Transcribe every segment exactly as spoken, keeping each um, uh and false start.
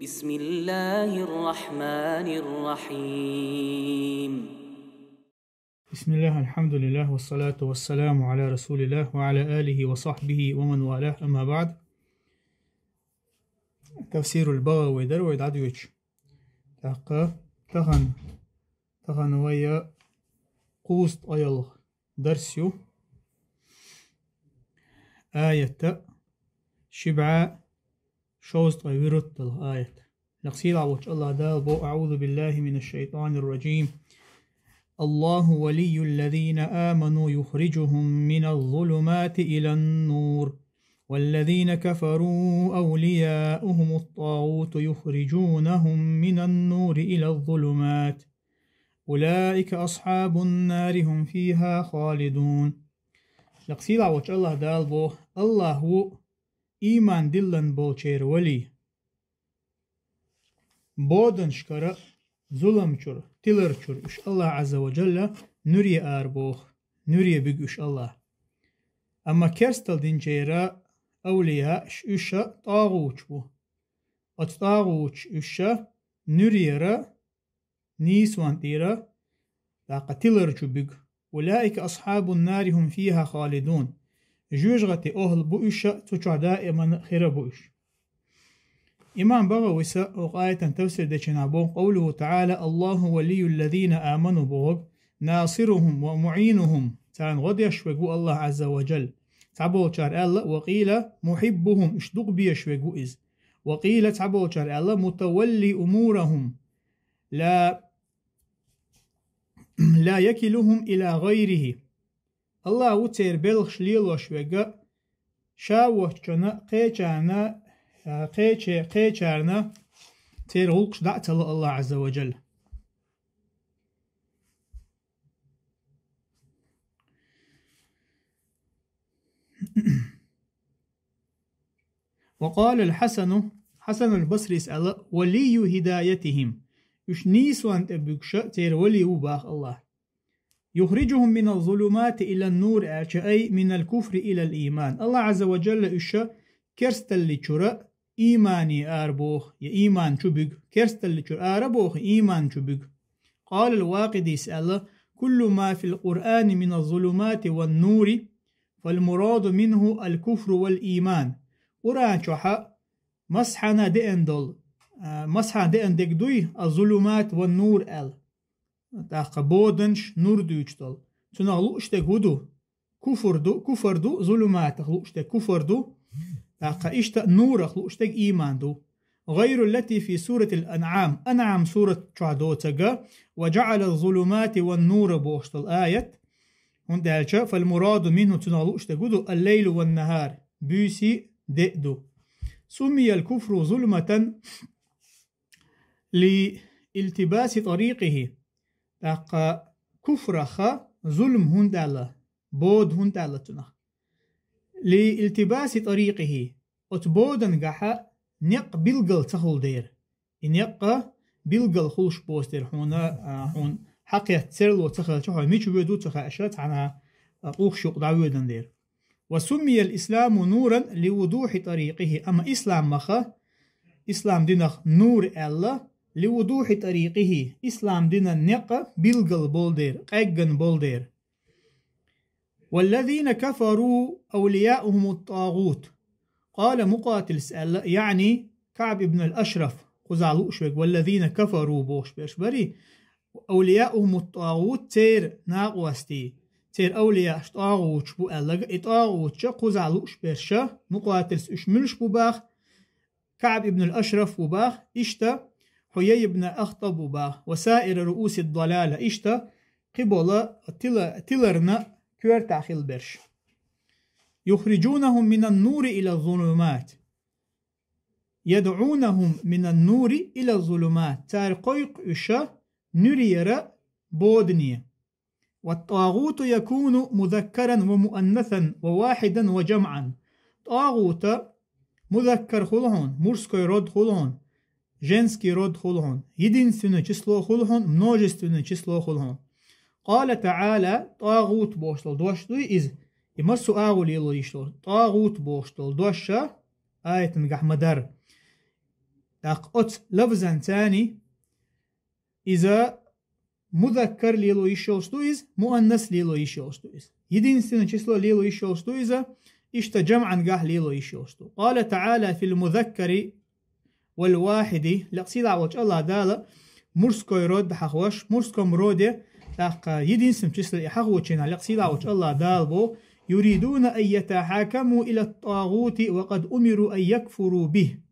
بسم الله الرحمن الرحيم. بسم الله، الحمد لله، والصلاة والسلام على رسول الله وعلى آله وصحبه ومن والاه، أما بعد. Тафсирул БагӀави дара вай дӀадоьдуш. ТӀаккха тахан, тахан вай кхузткъаялгӀа дарс ю. Аят ши бӀаь шовзткъе вуьрхӀитталагӀа аят. Лекха сийлахь волчу АллахӀ Дала боху: أعوذ بالله من الشيطان الرجيم. الله ولي الذين آمنوا يخرجهم من الظلمات إلى النور والذين كفروا أولياؤهم الطاغوت يخرجونهم من النور إلى الظلمات أولئك أصحاب النار هم فيها خالدون. Лекха сийлахь волчу АллахӀ Дала боху: АллахӀ ву ийман диллина болчеран вали. Боданашкара, зулам чуьра, тилар чуьра уьш АллахӀ Ӏазза ва Джалла нуьре арабоху, нуьре буьгу уьш АллахӀ. Амма керстал динчеран авлияаш уьш тӀагӀуташ бу. Оцу тӀагӀуташ уьш нуьрера, нийсонан тӀера, тӀаккха тилар чу буьгу. أولئك أصحاب النار هم فيها خالدون. Жоьжахатин охӀла бу уьш, цу чохь даимана хир бу уьш. Имам БагӀавис оцу аятан тафсир дечу хенахь боху: قوله تعالى: الله ولي الذين آمنوا бохург, ناصرهم ومعينهم, царна гӀо деш верг ву АллахӀ Ӏазза ва Джалла. Цхьаболчара аьлла: وقيل محبهم, уьш дукха безаш верг ву иза. وقيل, цхьаболчара аьлла: متولي أمورهم لا لا يكلهم إلى غيره. АллахӀ ву церан белхаш лелош верг, ша воцчунна кхечарна, а, кхече-, кхечарна церан гӀуллакхаш дӀа а ца ло АллахӀ Ӏазза ва Джалла. وقال الحسن, Хьасанул Басрис аьлла: ولي هدايتهم. Уьш нийсонан тӀе буьгуш церан вали ву боху АллахӀ. يخرجهم من الظلمات إلى النور аьлча, أي من الكفر إلى الإيمان. АллахӀ Ӏазза ва Джалла уьш керсталли чуьра иймане арабоху, я ийман чу буьгу. Керсталли чуьра арабоху, ийман чу буьгу. قال الواقديس аьлла: كل ما في القرآن من الظلمات والنور فالمراد منه الكفر والإيمان. Къуръан чохь масхьана деана долу, а, масхьана деана дерг дуй, الظلمات والنور аьлла. ТӀаккха боданаш, нур дуьйцуш долу. Цунах лууш дерг хӀун ду? Куфр ду, куфр ду, зулуматах лууш дерг куфр ду. ТӀаккха иштта нурах лууш дерг ийман ду. غير التي في سورة الأنعام, Анъам сурат чохь доцург, وجعل الظلمات والنور бохуш долу аят. ХӀунда аьлча, فالمراد منه, цунах лууш дерг хӀун ду, الليل والنهار, буьйси де а ду. سمي الكفر ظلمة لالتباس طريقه. ТӀаккха куфрах зулм хӀунда аьлла, бода хӀунда аьлла цунах? لالتباس طريقه. Оцу боданан гахь некъ билггал ца хуьлу дера. И некъ билггал хуьлуш боцу дера хьуна, а, хьуна хьакхетта серло ца хилча, хьо мича воьду ца хаьа, ша цхьана, а, къухаш юкъа дӀавоьдун дера. وسمي الإسلام نورا لوضوح طريقه. Амма ислам маха, ислам динах нур аьлла, لوضوح طريقه, ислам динан некъ билггал болу дера, къеггина болу дера. والذين كفروا أولياؤهم الطاغوت. قال مقاتل аьлла, يعني كعب بن الأشرف, кхузахь лууш верг, والذين كفروا бохуш берш барий, أولياؤهم الطاغوت, церан накъостий, церан авлияаш тӀагӀуташ бу аьлларг, и тӀагӀуташ кхузахь лууш берш, Мукъатилс уьш муьлш бу баха, КаӀб ибн ал-Ашраф ву баха, иштта Хьуяй ибн Ахтаб ву баха, وسائر رؤوس الضلالة, иштта кхибола тила-, тиларна коьртахь хилла берш. يخرجونهم من النور إلى الظلمات. يدعونهم من النور إلى الظلمات. Цара кхойкху уьш нуьрера бодане. والطاغوت يكون مذكرا ومؤنثا وواحدا وجمعا. ТӀагӀут музаккар хуьлу хьуна, мужской род хуьлу хьуна, женский род хуьлу хьуна, единственное число хуьлу хьуна, множественное число хуьлу хьуна. قال تعالى, тӀагӀут бохуш долу дош дуй иза, и массо а агӀо лело йиш долу. ТӀагӀут бохуш долу дош аятан гахь ма дара. ТӀаккха оцу лафзан царна иза музаккар лело йиш йолуш ду иза, муаннас лело йиш йолуш ду иза. Единственное число лело йиш йолуш ду иза, иштта жамӀан гахь лело йиш йолуш ду. Къала таӀала фил музаккари вал вахиди, лекъа сийлахь волчу Аллах Дала мужской род хьахош, мужском роде, тӀаккха единственном числе и хьахочийна лекъа сийлахь волчу Аллах Дала бо: «Юридуна ан ятахьакаму ила тагъути ва къад умиру ан якфуру бихи».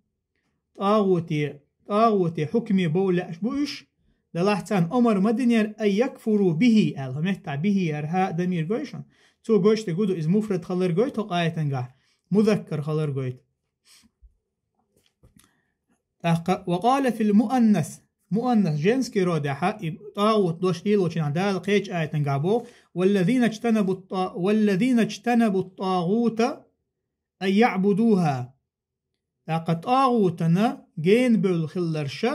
ТагӀуте, тагӀуте хьукме бовла лаьаш бу уьш, делахь царна омар ма динера, ан якфуру бихи аьлла, хӀун меттахь бихи яра хьа дамир гой шуна? Цо гойш де гуду иза муфрад хилар гойту хӀокху аятангахь, музаккар хилар гойту. ТӀаккха, ва къала фил муаннас, муаннас, женский родехьа, и тагӀут дош лелочунахь Дала кхечу аятангахь боху: «Валлазина ичтанабу тта-, валлазина ичтанабу тагӀута ан яъбудуха». ТӀаккха тагӀутана генабевлла хилларша,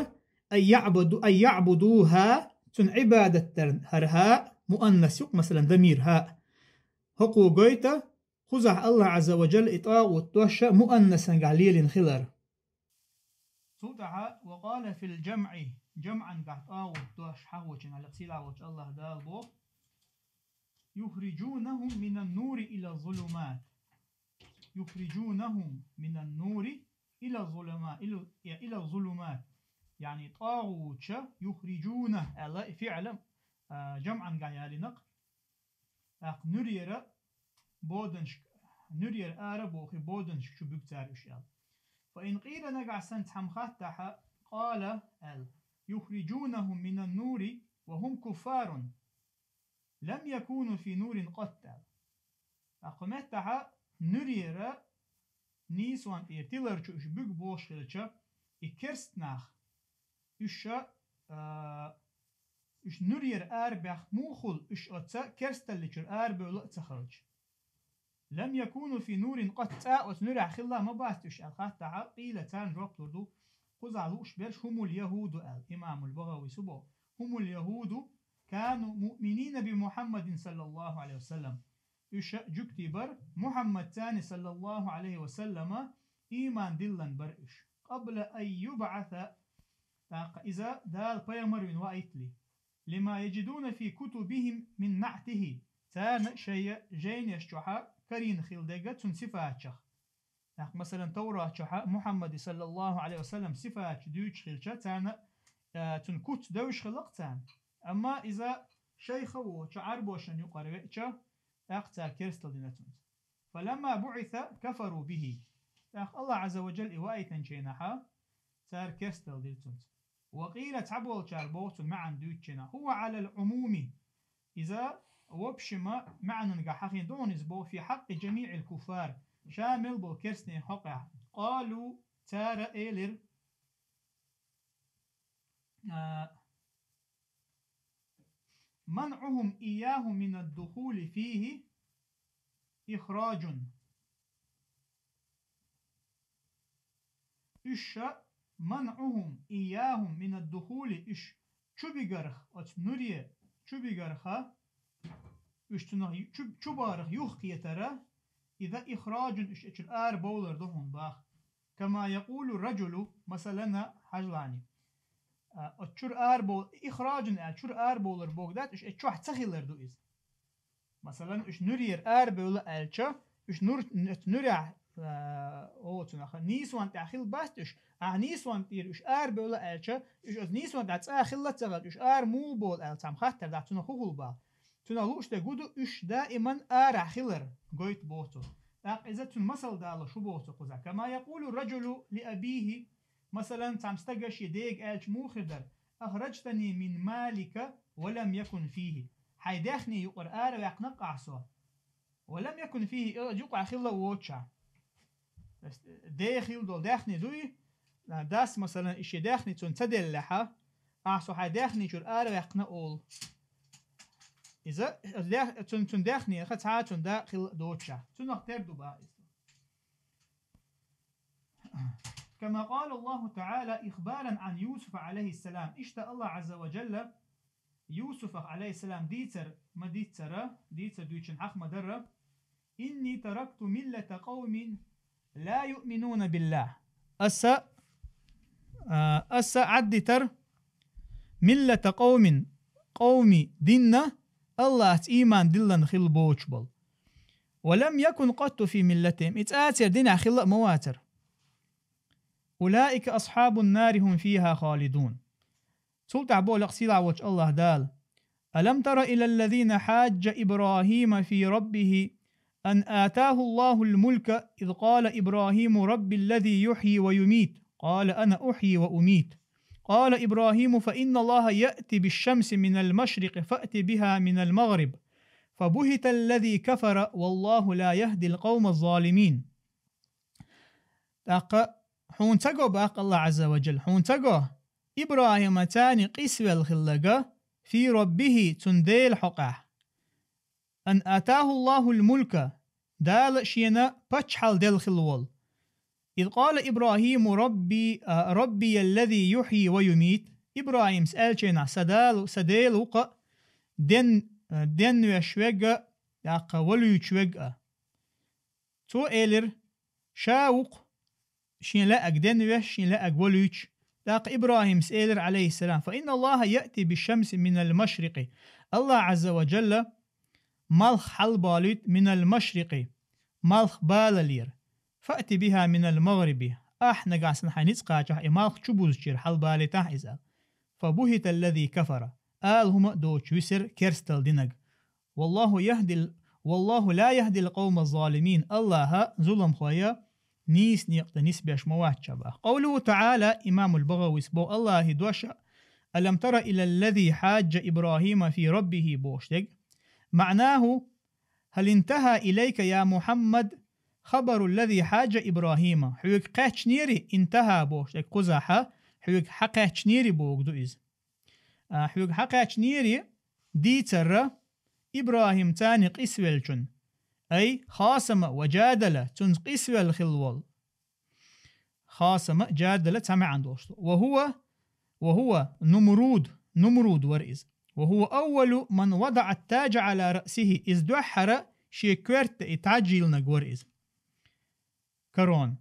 ан яъбуду-, ан яъбудуха, цунна Ӏибадат дарна хӀара хьа, муаннас юкъ, масалан, дамир хьа. ХӀокхо гойта, кхузахь Аллах Ӏазза ва Джалла и тагӀут дош муаннасангахь лелийна хилар. Цул тӀаьхьа, ва къала фил жамӀи, жамӀангахь тагӀут дош хьахочун хьалха сийлахь волчу Аллах Дала боху: «Юхрижунахум минан нури ила зулумат». «Юхрижунахум минан нури ила зулума-, ила, ила зулумат». Яъни тагӀуташа юхрижуна аьлла и фиӀла, а, жамӀангахь ялийнакъ. ТӀаккха нуьрера боданашка, нуьрера ара боху боданашка чу буьгу цара уьш аьлла. Фа ин къийла, нагахь санна цхьамма хаттахьа, къала аьлла: «Юхрижунахум минан нури ва хум куффарун». «Лам якуну фи нурин къатт», аьлла. ТӀаккха меттахьа нуьрера нийсонан тӀера тилар чу уьш буьгу бохуш хилча, и керст нах, уьш ша, а, уьш нуьрера арабаьхна муха хуьлу, уьш оцу керсталличуьра арабевлла а ца хилча? «Лам якуну фи нурин къатт», цкъа оцу нуьрехь хилла ма бац уьш аьлла хаттахьа, къийла, царна жоп лур ду, кхузахь лууш берш хӀумул яхӀуду аьлла, имамул БагӀавис хӀу боху. «ХӀумул яхӀуду кану муъминина би Мухьаммадин саллаллаху Ӏалайхи ва саллам». Уьш жуьгтий бара, Мухьаммадца, саллаллаху Ӏалайхи ва саллама, ийман диллина бара уьш. «Къабла ан юбӀаса», тӀаккха иза Дала пайхамар вина ваийтале. «Лима яджидуна фи кутубихим мин наӀтихи», царна шайн жайнаш чохьа карийна хилла дерг цуьнан сифатех. ТӀаккха, масалан, Таврат чохьа Мухьаммадан, саллаллаху Ӏалайхи ва саллам, сифаташ дуьйцуш хилча, царна, а, цуьнан куц девзаш хилла-кх царна. Амма иза шайх а воцуш, Ӏарбошна юкъара веача, тӀаккха цара керстал дина цуьнца. «Фаламма буӀиса кафару бихи». ТӀаккха Аллах Ӏазза ва Джалла и ваийтинчу хенахьа, цара керстал дира цуьнца. «Ва къийла», цхьаболчара боху цуьнан маьӀна дуьйцучу хенахь: «ХӀува Ӏалал Ӏумуми». Иза, в общем, маьӀнангахь хьахийна ду хьуна иза боху: «Фи хьакъкъи жамиӀил куффар». Ша мел болу керстанийн хьокъехь. «Къалу», цара элира, а, «манӀухум ийяху минад-духули фихи ихраджун». Уьш ша, «манӀухум ийяхум минад-духули», уьш чубигарх, оцу нуьре чубигарха, уьш цунах ю-, чу-, чубарах юхакхетара, иза ихраджун, уьш оцу чуьра арабовлар ду хьуна боху. «Кама якъулу раджулу», масалана, хьажалани. А, оцу чуьра арабов-, ихраджун аьлла, чуьра арабовлар боху дац, уьш оцу чохь ца хилар ду иза. Масалан, уьш нуьрера арабевлла аьлча, уьш нур-, оцу нуьрехь, а, оцунах нийсонан тӀехь хилла бац уьш, ахьа нийсонан тӀера уьш арабевлла аьлча, уьш оцу нийсонан тӀехь цкъа хилла а ца хилча, уьш ара муха болу аьлла цхьамма хаттар дац, цунах хӀун хуьлу боху. Цунах лууш дерг хӀу ду, уьш даиман арахь хилар гойту боху цо. ТӀаккха иза цуьнан масал далош хӀу боху цо кхузахь: «Кама якъулу раджулу ли абихи». Масалан, цхьамма стага шен дега аьлча муха хир дара: «Ахраджтани мин малика ва лам якун фихи». Хьайн даьхни юкъара араваьккхина-кх ахь со. «Ва лам якун фихи», и юкъахь хилла а воцуш. Ден хилла долу даьхни дуй, дас, масалан, и шен даьхни цунна ца деллехьа, ахьа со хьайн даьхни чуьра араваьккхина олу. Иза, даьх-, цун-, цуьнан даьхнех цхьа а цуьнан да хилла а доцуш. Цунах тера ду боху иза. Кама къала Аллаху таӀала ихбаран Ӏан Юсуфа Ӏалайхиссалам. Иштта Аллах Ӏазза ва Джалла Юсуфах, Ӏалайхиссалам, дийцар ма-дийццара, дийцар дуьйцуш хьаха ма-дарра: «Инни таракту миллата къавмин ла юъминуна биллахь». Аса, а, аса Ӏаддитар миллата къавмин, къавми динна, Аллахьца иман диллан хилла боцуш болу. Ва лам якун къатту фи миллатихим, и цкъацара динехь хилла а ма вацара. Улаика асхьабун нари хӀум фихьа халидун. Цул тӀаьхьа боху лекха сийлахь волчу Аллахь Дала: «Алам тара ила ллазина хьаджа Ибрахима фи раббихи ан атаху Аллахул мулька, из къала Ибрахиму: Рабби ллази юхьйи ва юмит. Къала: ана ухьйи ва умит. Къала Ибрахиму: фа инна Аллаха яъти бишшамси минал машрикъи фаъти биха минал магъриб. Фа бухита ллази кафара, валлаху ла яхдил къавмаз залимин». ТӀаккха хьуна ца го, боху Аллахь Ӏазза ва Джалла, хьуна ца го, Ибрахима царна къийсавелла хилларг, фи раббихи, цуьнан Делан хьокъехь. Ан атаху Аллахул мулька, Дала шена паччахьалла делла хилла волу. Из къала Ибрахиму: Рабби, а, Рабби аллази юхьйи ва юмит. Ибрахимс аьллачу хенахь: «Сан Дала, сан Дела ву-кх а, ден, а, денвеш верг а, тӀаккха валуьйтуш верг а». Цо элира: «Ша ву-кх шен лаьаг денвеш, шен лаьаг валуьйтуш». ТӀаккха Ибрахимс элира, Ӏалайхиссалам: «Фа инна Аллаха яъти бишшамси минал машрикъи». Аллахь Ӏазза ва Джалла малх хьалабалуьйту минал машрикъи, малх балалера. Фаъти биха минал магъриби. Ахь нагахь санна хьайн ницкъ кхачахь, и малх чу бузучуьра хьалабалийтахь иза. Фа бухита ллази кафара. Ала хӀума а доцуш висира керстал динарг. Валлаху яхдил, валлаху ла яхдил къавмаз залимин. Аллахьа зуламхой нийса некъа тӀе нисбеш ма вац, боху. Къавлуху таӀала, имамул БагӀавис боху Аллахьан дош: «Алам тара ила ллази хьаджа Ибрахима фи раббихи», бохуш дерг. МаӀнаху: «Хьал интаха илайка, я Мухьаммад, хабару ллази хьаджа Ибрахима?» Хьоьга кхаьчнерий, интаха бохуш дерг кхузахь, хьоьга хьакхаьчнерий бохург ду иза. А, хьоьга хьакхаьчнерий дийцар Ибрахим царна къийсавеллачунна. Ай, хасама ва джадала, цуьнца къийсавелла хилла волу. Хасама, джадала цхьа маьӀна долуш ду. Ва хӀува, ва хӀува Нумруд, Нумруд вара иза. Ва хӀува аввалу ман вадаӀа ат-таджа Ӏала раъсихи, иза дуьххьара шен коьрта и тӀаьхьа йиллинарг вара иза. Корона.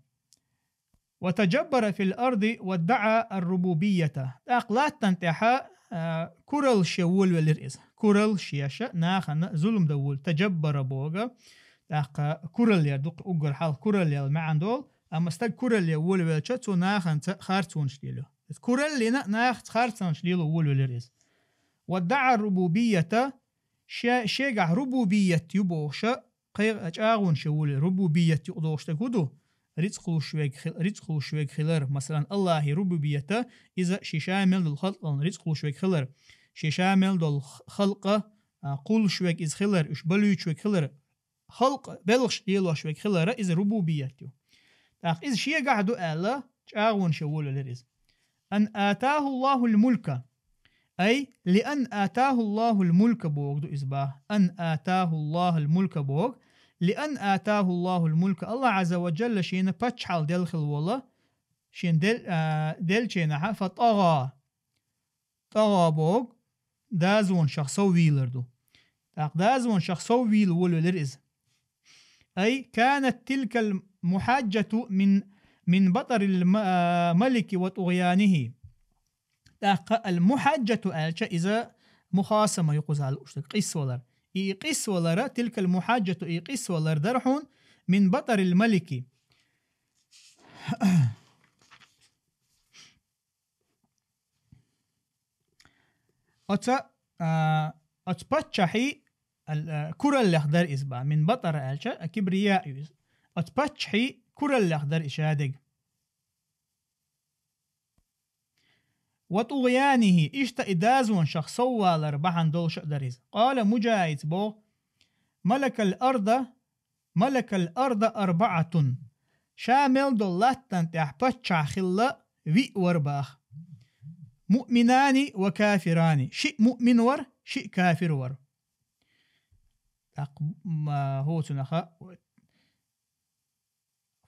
«Ва таджаббара фил арди ва ддаӀа ар-рубубийята». ТӀаккха латтана тӀехьа, а, кураллаш ян волавелира иза. Кураллаш еш, нахана зулам дан волавелира. Таджаббара бохург, тӀаккха куралла яр ду-кх уггар хьалха, куралла ян маьӀна долу, амма стаг куралла ян волавелча, цо нахаца харцонаш лело. Иза куралла йина, нахаца харцонаш лело волавелира иза. «Ва ддаӀа ар-рубубийята», ше-, шегахь рубубият ю бохуш, кхе-, чӀагӀонаш ян волавелира. Рубубият юкъа дохуш дерг хӀун ду? Рицкъ луш верг хи-, рицкъ луш верг хилар, масалан, Аллахьан рубубият, иза шен ша мел долу халкъана рицкъ луш верг хилар, шен ша мел долу х-, халкъ, а, кхуллуш верг иза хилар, уьш балуьйтуш верг хилар, халкъ белхаш лелош верг хилар, иза рубубият ю. ТӀаккха иза шегахь ду аьлла, чӀагӀонаш ян волавелира иза. «Ан атаху Аллахул мулька». Ай, «лиан атаху Аллахул мулька» бохург ду иза, боху. «Ан атаху Аллахул мулька» бохург. «Лиан атаху Аллахул мулька». Аллахь Ӏазза ва Джалла шена паччахьалла делла хилла волу, шена дел-, а, деллачу хенахь, «фа тӀагӀа». ТӀагӀа бохург дозанашах сов вийлар ду. ТӀаккха дозанашах сов вийла волавелира иза. Ай, «канат тилкал мухьаджату мин, мин батӀарил ма-, а, малики ва тӀугӀянихи». ТӀаккха ал-мухьаджату аьлча, иза мухасама ю кхузахь лууш дерг, къийсавалар. И къийсавалар, «тилкал мухьаджату», и къийсавалар дара хьуна, «мин батӀарил малики». Оцу, а, оцу паччахьан, ал-, а, кураллех дара иза, боху. «Мин батӀара» аьлча, а, кибрия ю иза. Оцу паччахьан кураллех дара и шадерг. «Ва тӀугӀянихи», иштта и дозанашах сов валар бахьана долуш а дара иза. Къала Муджахьида боху: «Малакал арда, малакал арда арбаӀатун». Ша мел долу латтана тӀехь паччахь хилла виъ вара, боху. «Муъминани ва кафирани». Шиъ муъмин вара, шиъ кафир вара. ТӀаккха, м, а, хӀоцунаха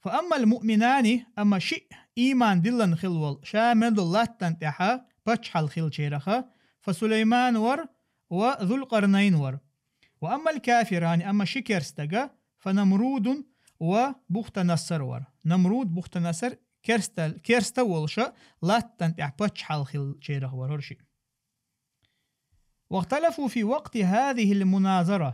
«Фа аммал муъминани», амма шиъ ийман диллина хилла волу, ша мел долу латтана тӀехьа паччахьалла хиллачарех, «фа Сулайман вара ва Зулкъарнайн вара. Ва аммал кафирани», амма ши керстаг, «фа Намрудун ва Бухтанассар вара». Намруд, Бухтанассар керста, керста волуша, латтан тӀехь паччахьалла хиллачарах вара хӀара шиъ. واختلفوا في وقت هذه المناظرة.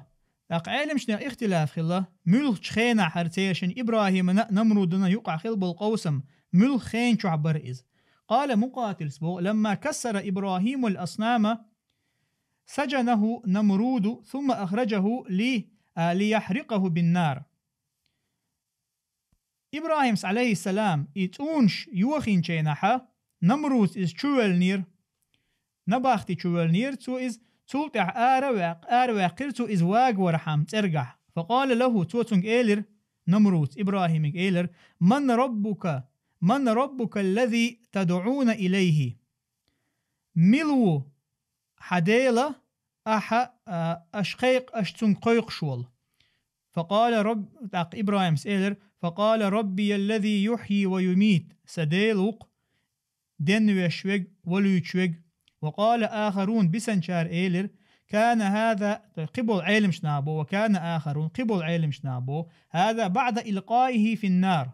ТӀаккха Ӏелимчнех ихтилаф хилла, муьлхачу хенахь хӀара цершина ИбрахӀимана а, Намрудана а юкъахь хилла болу къовсам, муьлха хенан чохь бара иза. قال مقاتل بو: لما كسر إبراهيم الأصنام سجنه نمرود ثم أخرجه لي-، آ، ليحرقه بالنار. ИбрахӀимс, Ӏалайхиссалам, и цӀунаш йохийначу хенахь, Намруд иза чувоьллинера, набахти чувоьллинера цо иза, цул тӀаьхьа ара ваьккх-, ара ваьккхира цо иза вагавархьама цӀергахь. فقال له, цо цуьнга элира, Намруд ИбрахӀимига элира: من ربك؟ من ربك الذي تدعون إليه؟ Мила ву хьан Дела, ахьа, а, аша кхайкх-, аша цуьнга кхойкхуш волу? فقال رب-، тӀаккха ИбрахӀимс элира: فقال ربي الذي يحيي ويميت, сан Дела ву-кх денвеш верг, валуьйтуш верг. وقال آخرون, бисанчара элира: كان هذا, кхин болу Ӏелимчу наха бо, وكان آخرون, кхин болу Ӏелимчу наха бо: هذا بعد إلقائه في النار.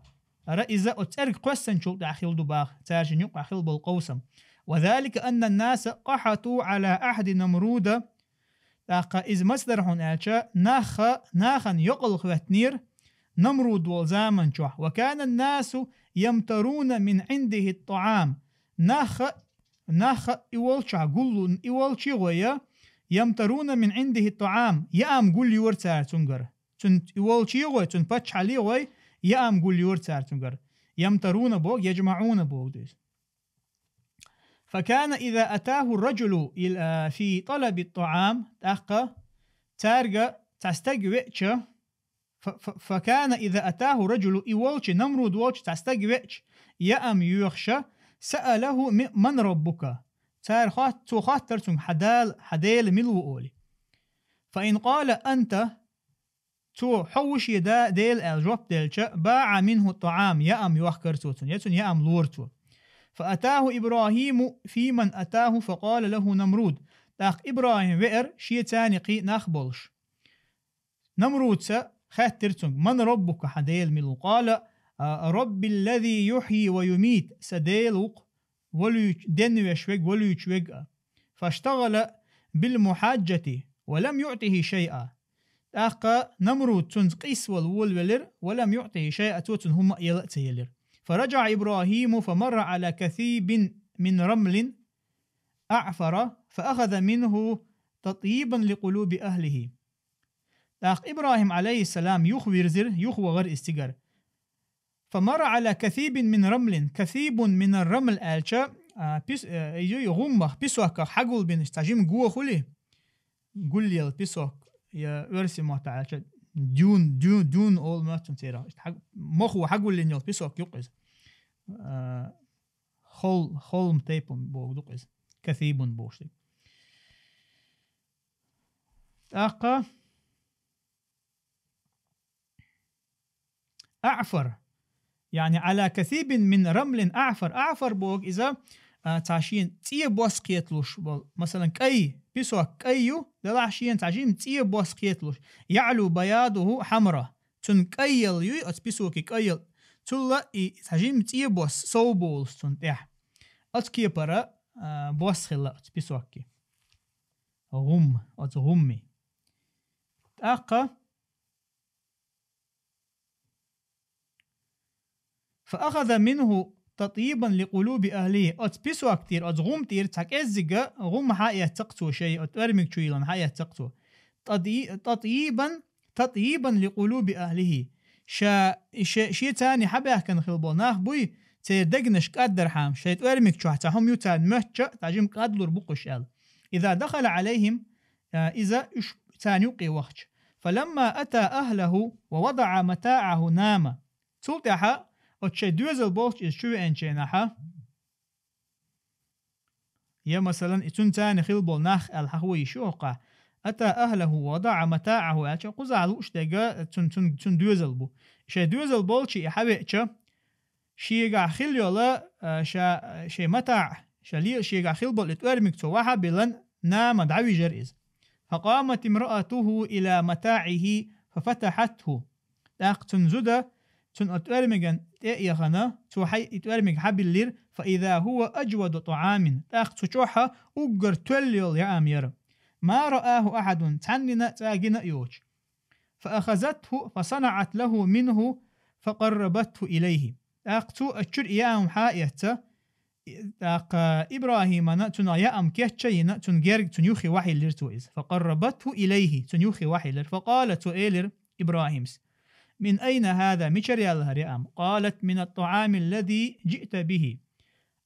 ХӀара иза оцу цӀерга кхоьссинчул тӀаьхьа хилла ду боху, цаьршинна юкъахь хилла болу къовсам. وذلك أن الناس قحطوا على عهد نمرود. ТӀаккха иза маса дара хьуна аьлча, нахха, нахана йокъал хӀоьттинера Намруд волу заман чохь. وكان الناس يمترون من عنده الطعام. Нахха, нахха и волчохь гуллун, и волчий гӀой, يمترون من عنده الطعام, яам гулйора цара цуьнгара. Цуьнан и волчий гӀой, цуьнан паччахьаллий гӀой, яам гулйора цара цуьнгара. يمترون боху, يجمعون боху ду иза. فكان إذا أتاه الرجل إلى، في طلب الطعام, тӀаккха цаьрга цхьа стаг веача, ف-، ف-، فكان إذا أتاه الرجل, и волчу, Намруд волчу цхьа стаг веача, яам йоьхуша, سأله م-، من ربك؟ Цара хот-, цо хоттара цуьнга: хьан Дала, хьан Дела мила ву олий. فإن قال أنت, цо хьо ву шен да-, Дела аьлла жоп делча, باع منه الطعام, яам йохкара цо цунна, я цунна яам лора цо. فأتاه إبراهيم فيمن أتاه فقال له نمرود. ТӀаккха ИбрахӀим веара шен царна кхин нах болуш. Намруца хаьттира цуьнга: من ربك, хьан Дела мила ву? قال: آ، ربي الذي يحيي ويميت, сан Дела ву-кх валуьйту-, денвеш верг, валуьйтуш верг а. فاشتغل بالمحاجة ولم يعطه شيئا. ТӀаккха Намруд цуьнца къийсавала волавелира, ولم يعطه شيئا, цо цунна хӀумма а яла а ца елира. فرجع إبراهيم فمر على كثيب من رمل أعفر فأخذ منه تطييبا لقلوب أهله. ТӀаккха ИбрахӀим, Ӏалайхиссалам, юхавирзира, юхавахара иза цигара. فمر على كثيب من رمل. كثيب من الرمل аьлча, а, пис-, а, ю-, ю-, гӀуммах, песоках хьагулбинчу цхьа жима го хуьлий? Гулъелла песок, я оьрсийн маттахь аьлча, дюн, дюн, дюн олу моьтту церан. Иштта хьаг-, мохо хьагулйина йолу песок ю-кх иза. А, хол-, холм тайпа боху ду-кх иза. كثيب бохуш дерг. ТӀаккха أعفر. يعني على كثيب من رمل أعفر. أعفر боху иза, а, цхьа шена цӀен бос кхеталуш болу. Масалан, кӀай, песок кӀай ю, делахь шена цхьа жима цӀен бос кхеталуш. يعلو بياضه حمرا. Цуьнан кӀайъялла юй, оцу песокан кӀайъялла. Цул а и цхьа жима цӀен бос сов болуш цунна тӀехь. Оцу кепара, а, бос хилла оцу песокан. ГӀум, оцу гӀумми. ТӀаккха فأخذ منه تطييبا لقلوب أهله. Оцу песок тӀера, оцу гӀум тӀера цхьа кӀеззига гӀум хьаэцна-кх цо шайн, оцу тӀоьрмиг чу йиллина хьаэцна-кх цо. تطي-، تطييبا، تطييبا لقلوب أهله. Ша, ше-, шен царна хьабаьхкина хилла болу нах буй, церан дегнаш кӀаддархьама, шайн тӀоьрмиг чохь цхьа хӀума ю царна моьттуча, цхьа жима кӀадлур бу-кх уьш аьлла. إذا دخل عليهم, а, иза уьш царна юккъе вахча. فلما أتى أهله ووضع متاعه نام. Цул тӀаьхьа оцу шайн доьзал болчу иза чу веанчу хенахьа, я, масалан, и цуьнан царна хилла болу нах аьлла хьахо йиш ю хӀокхахь. أتى أهله ووضع متاعه аьлча, кхузахь лууш дерг цуьнан, цуьнан, цуьнан доьзал бу. Шайн доьзал болчу и хьавеача, шегахь хилла йолу, а, ша, шайн матаӀ, ша ле-, шегахь хилла болу и тӀоьрмиг цо вахьа а биллина, нама дӀавижира иза. فقامت امرأته إلى متاعه ففتحته. ТӀаккха цуьнан зуда цунна оцу тӀоьрмиган тӀе а яхана, цо хьай и тӀоьрмиг хьабиллира, فإذا هو أجود طعام, тӀаккха цу чохь уггар тоьлла йолу яам яра. ما رآه أحد, цхьаннина цӀа гина а йоцуш. فأخذته فصنعت له منه فقربته إليه. ТӀаккха цо оцу чуьра и яам хьаэцна, тӀаккха ИбрахӀимана цунах яам кечъяйина, цунна герга, цунна юххе вахьиллира цо иза. فقربته إليه, цунна юххе вахьиллира. فقال, цо элира, ИбрахӀимас: من أين هذا, мичара яьлла хӀара яам? قالت: من الطعام الذي جئت به.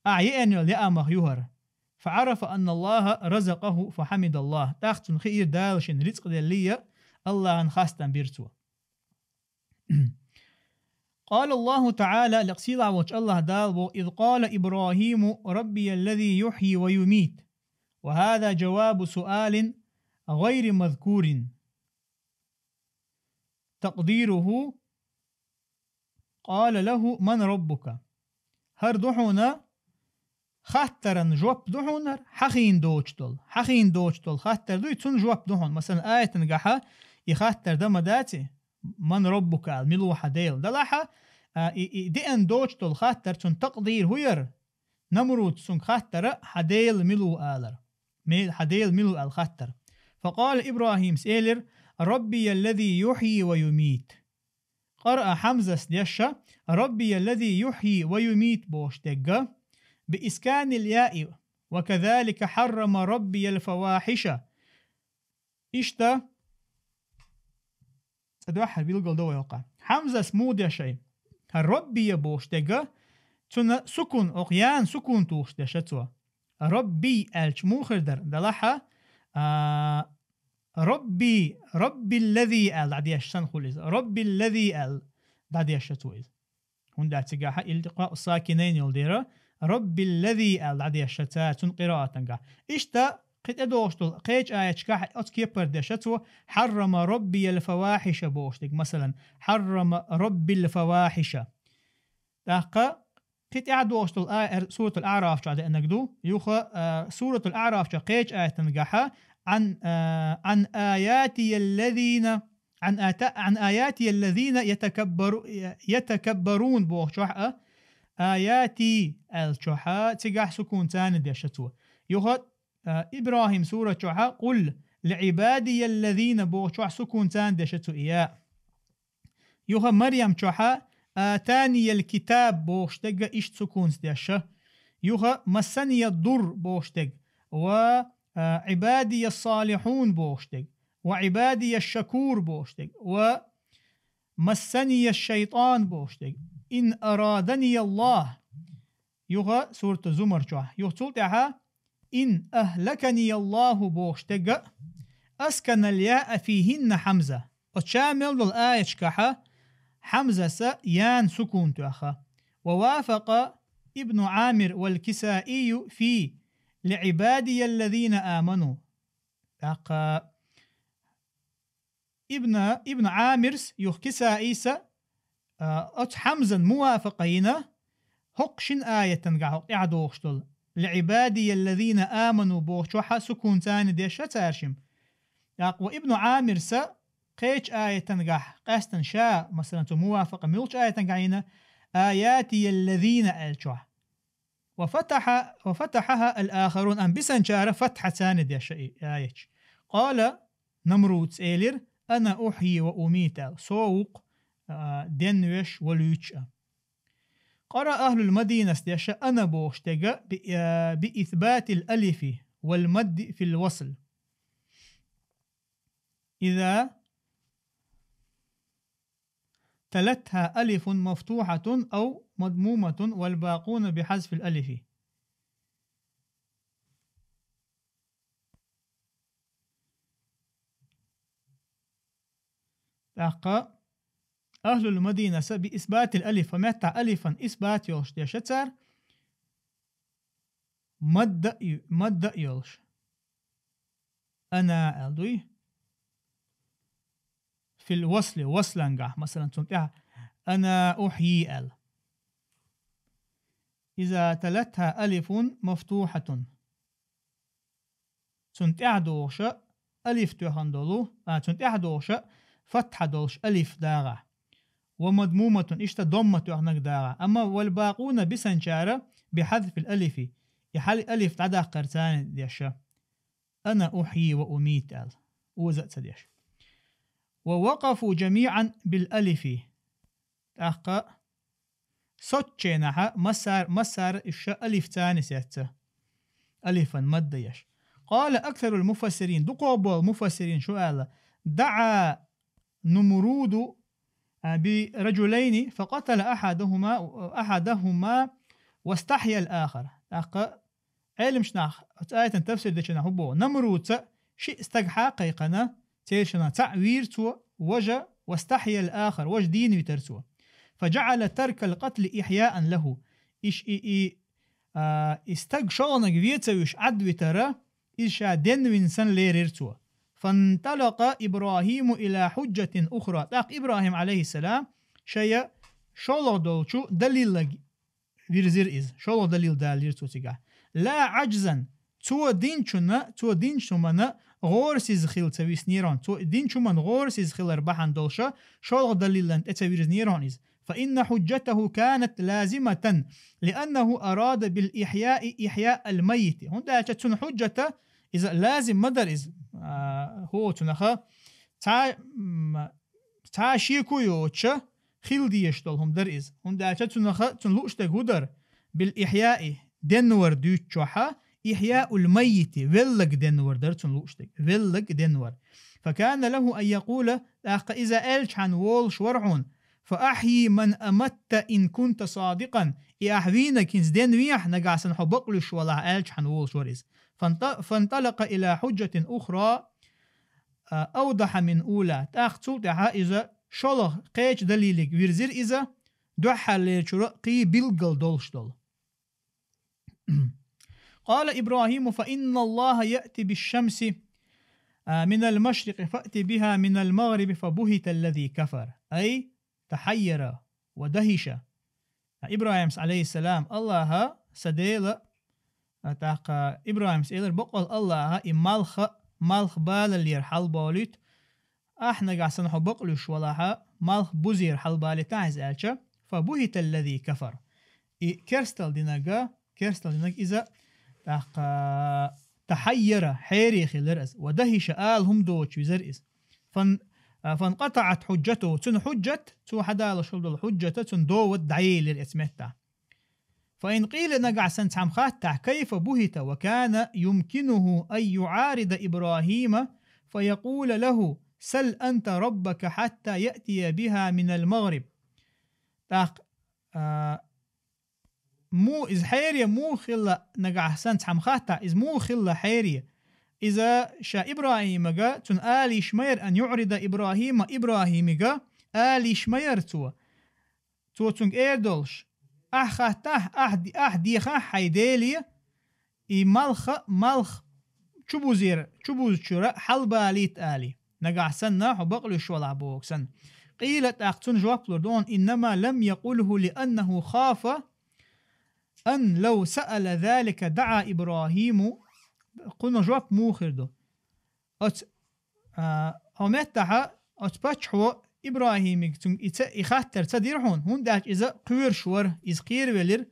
Ахьа еана йолу яамах ю хӀара. فعرف أن الله رزقه فحمد الله. ТӀаккха цунна хиира Дала шен рицкъ деллий, АллахӀан хастам бира цо. قال الله تعالى, лекха сийлахь волчу АллахӀ Дала боху: إذ قال إبراهيم ربي الذي يحيي ويميت. وهذا جواب سؤال غير مذكور تقديره: قال له: من ربك؟ ХӀара ду хьуна хаттаран жоп ду хьуна, хӀара хьахийна доцуш долу. Хьахийна доцуш долу хаттар дуй, цунна жоп ду хьуна. Масалан, аятан гахьа и хаттар дан ма дац и: من ربك аьлла, мила ву хьан Дела? Далахьа, а, и, и деана доцуш долу хаттар, цунна такъдир хӀун яра? Намруд цуьнга хаттара: хьан Дела мила ву алар. Ме-, хьан Дела мила ву аьлла хаттар. فقال إبراهيم, элира: ربي الذي يحيي ويميت. قرأ حمزة дешна: ربي الذي يحيي ويميت бохуш дерг, بإسكان الياء: وكذلك حرم ربي الفواحش. Иштта, цӀа дуьххьара билгал до вай хӀокху. Хьамзас муха дешна? ХӀара ربي бохуш дерг, цунна сукун, хӀокху яна сукун тухуш дешна цо. ربي аьлча муха хир дара? Далахьа, а, ربي، ربي الذي аьлла дӀадешна санна хуьлу иза. ربي الذي аьлла дӀадешна цо иза. ХӀунда аьлча цигахь илтикъаъ сакинайн йолу дела, ربي الذي аьлла дӀадешна цара цуьнан къираатангахь. Иштта кхин тӀедогӀуш долу кхечу аяташкахь оцу кепара дешна цо: حرم ربي الفواحش бохуш дерг. Масалан, حرم ربي الفواحش. ТӀаккха кхин тӀаьхьа догӀуш долу ая, эр-, Суратул АӀраф чохь деанарг ду. Юха, а, Суратул АӀраф чохь кхечу аятангахьа: عن, а, عن آياتي الذين، عن آتا-، عن آياتي الذين يتكبر-، يتكبرون бохучохь а, آياتي аьлла чохьа, цигахь сукун царна дешна цо. Юха, а, ИбрахӀим сурат чохьа: قل لعبادي الذين бохучохь сукун царна дешна цо и я. Юха Марьям чохьа: آتاني الكتاب бохуш дерг иштта сукунца дешна. Юха مسني الضر бохуш дерг. Ва, а, عبادي الصالحون бохуш дерг. وعبادي الشكور бохуш дерг. ومسني الشيطان бохуш дерг. إن أرادني الله. Юха Сурату Зумар чохь. Юха цул тӀаьхьа: إن أهلكني الله бохуш дерг а, أسكن الياء فيهن حمزة. Оцу ша мел долу аяташкахьа Хьамзаса яна сукун тоьхна. ووافق ابن عامر والكسائي في لعبادي الذين آمنوا. ТӀаккха Ибн, Ибн Ӏамирс, юха Кисаийса, а, оцу Хьамзан мувафакъа йина, хӀокху шина аятангахь хӀокху тӀаьхьа догӀуш долу: لعبادي الذين آمنوا бохучохьа сукун царна дешна цара шима. ТӀаккха ва Ибн Ӏамирса кхечу аятангахь къаьстина ша, масалан, цу мувафакъа муьлхачу аятангахь йина: آياتي الذين аьллачохь. وفتح، وفتحها الآخرون, амма бисанчара фатхьа царна дешна и аяташ. قال, Намрудс элира: أنا أحيي وأميت аьлла, со ву-кх, а, денвеш, валуьйтуш а. قرأ أهل المدينة дешна أنا бохуш дерг а بإ-، а, بإثبات الألف والمد في الوصل. إذا تلتها ألف مفتوحة أو مضمومة والباقون بحذف الألف. ТӀаккха أهل المدينة بإثبات الألف, ва меттахь алифан исбат йолуш дешна цара, мадда а ю-, мадда а йолуш. Ана аьлла дуй? في الوصل, васлангахь, масалан, цунна тӀехь أنا أحيي аьлла. إذا تلتها ألف مفتوحة. Цунна тӀехь догӀуша алиф тоьхна долу, а, цунна тӀехь догӀуша фатхьа долуш алиф дагӀахь. ومضمومة, иштта домма тоьхнарг дагӀа. Амма والباقون, бисанчара, بحذف الألف, и хьал алиф дӀадаккхар царна деша. أنا أحيي وأميت аьлла. Оза а ца деш. ووقفوا جميعا بالألف. ТӀаккха соцченахьа массар-, массара иша алиф цани сецца. Алифан мадда еш. قال أكثر المفسرين, дукхагӀбола муфассирин шу аьлла: دعا نمرود, а, برجلين فقتل أحدهما, أحدهما واستحيا الآخر. ТӀаккха Ӏелимчу нах оцу аятан тафсир дечу нах хӀун боху? Намруца шиъ стаг хьакхайкхана, цершина цхьаъ вийра цо, важа, واستحيا الآخر, важа дийна витара цо. فجعل ترك القتل إحياء له. Иш и, и, а, и стаг шолгӀаниг веца вуьш Ӏад витара, иза ша денвина санна лерира цо. فانطلق إبراهيم إلى حجة أخرى. ТӀаккха ИбрахӀим, Ӏалайхиссалам, шая шолгӀа долчу далилаг вирзира иза. ШолгӀа далил далийра цо цигахь. لا عجزا, цо динчунна, цо динчу хӀуманна гӀорасиза хила ца виснера хьуна. Цо динчу хӀуманна гӀорасиза хилар бахьана долуша, шолгӀа далилан тӀе ца вирзнера хьуна иза. فإن حجته كانت لازمة، لأنه أراد بالإحياء إحياء الميت. ХӀунда аьлча цуьнан хьуджата иза лазим ма дара иза. А, хӀо цунаха цхьа, м, цхьа шеко йоцуша хила дезаш долу хӀума дара иза. ХӀунда аьлча цунаха, цунна лууш дерг хӀун дара? بالإحياء, денвар дуьйцучохьа, إحياء الميت, веллаг денвар дара цунна лууш дерг. Веллаг денвар. فكان له أن يقول, тӀаккха иза аьлчхьана волуш вара хьуна: فأحي من أمت إن كنت صادقا. И ахь вийнарг хӀинца денвехь, нагахь санна хьо бакълуьйш валахь, аьлчхьана волуш вара иза. فانط-, فانطلق إلى حجة أخرى, а, أوضح من أولى. ТӀаккха цул тӀаьхьа иза шолгӀа кхечу далилиг вирзира иза, дуьххьарлерчура кхин билггал долуш долу. قال إبراهيم: فإن الله يأتي بالشمس, а, من المشرق فأت بها من المغرب فبهت الذي كفر. أي تحير ودهش. ИбрахӀимс, Ӏалайхиссалам, Аллаха, сан Дела, а, тӀаккха ИбрахӀимс элира: бакъволу Аллаха и малх, малх балалера хьалаболуьйту, ахь нагахь санна хьо бакълуьйш валахьа, малх бузера хьалабалийтахьа иза аьлча, فبهت الذي كفر. И керстал динарг, керстал динарг иза, тӀаккха, تحير, хьере хилира иза, ودهش, ала хӀума доцуш визара иза. فان-, а, فانقطعت حجته, цуьнан хьуджат, цо хьадалуш хила долу хьуджата, цуьнан довод дӀаелира оцу меттехь. فإن قيل, нагахь санна цхьамма хаттахь: كيف بهت وكان يمكنه أن يعارض إبراهيم فيقول له: سل أنت ربك حتى يأتي بها من المغرب. ТӀаккха, а, му-, иза хьере муха хилла, нагахь санна цхьамма хаттахь, иза муха хилла хьере? Иза ша ИбрахӀимага, цунна ала йиш ма яра, أن يعارض إبراهيم, ИбрахӀимига ала йиш ма яра цо. Цо цуьнга эр долуш: ахь хаттахь, ахь де-, ахь дехахь хьайн Деле, и малх, малх чубузера, чубузучуьра хьалабалийта али. Нагахь санна хьо бакълуьйш валахь боху санна. قيل, тӀаккха цунна жоп лур ду хьуна: إنما لم يقله لأنه خاف أن لو سأل ذلك دعا إبراهيم. Кхунах жоп муха хир ду? Оцу, а, хьо меттахьа, оцу паччахьо ИбрахӀимига цуьнга и ца, и хаттар ца дира хьуна, хӀунда аьлча иза кхоьруш вара, иза кхеравелира.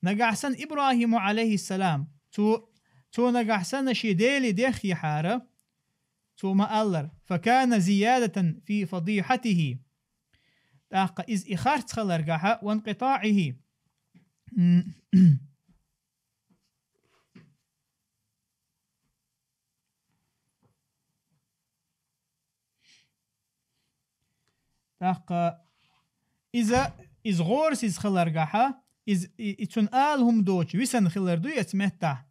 Нагахь санна ИбрахӀиму, Ӏалайхиссалам, цо, цо нагахь санна шен Деле деххьара, цо ма-аллара: فكان زيادة في فضيحته. ТӀаккха иза и харц хиларгахьа, وانقطاعه. М. ТӀаккха иза, иза гӀорасиза хиларгахьа, иза, и, и цуьнан ала хӀума доцуш висина хилар дуй оцу меттахь,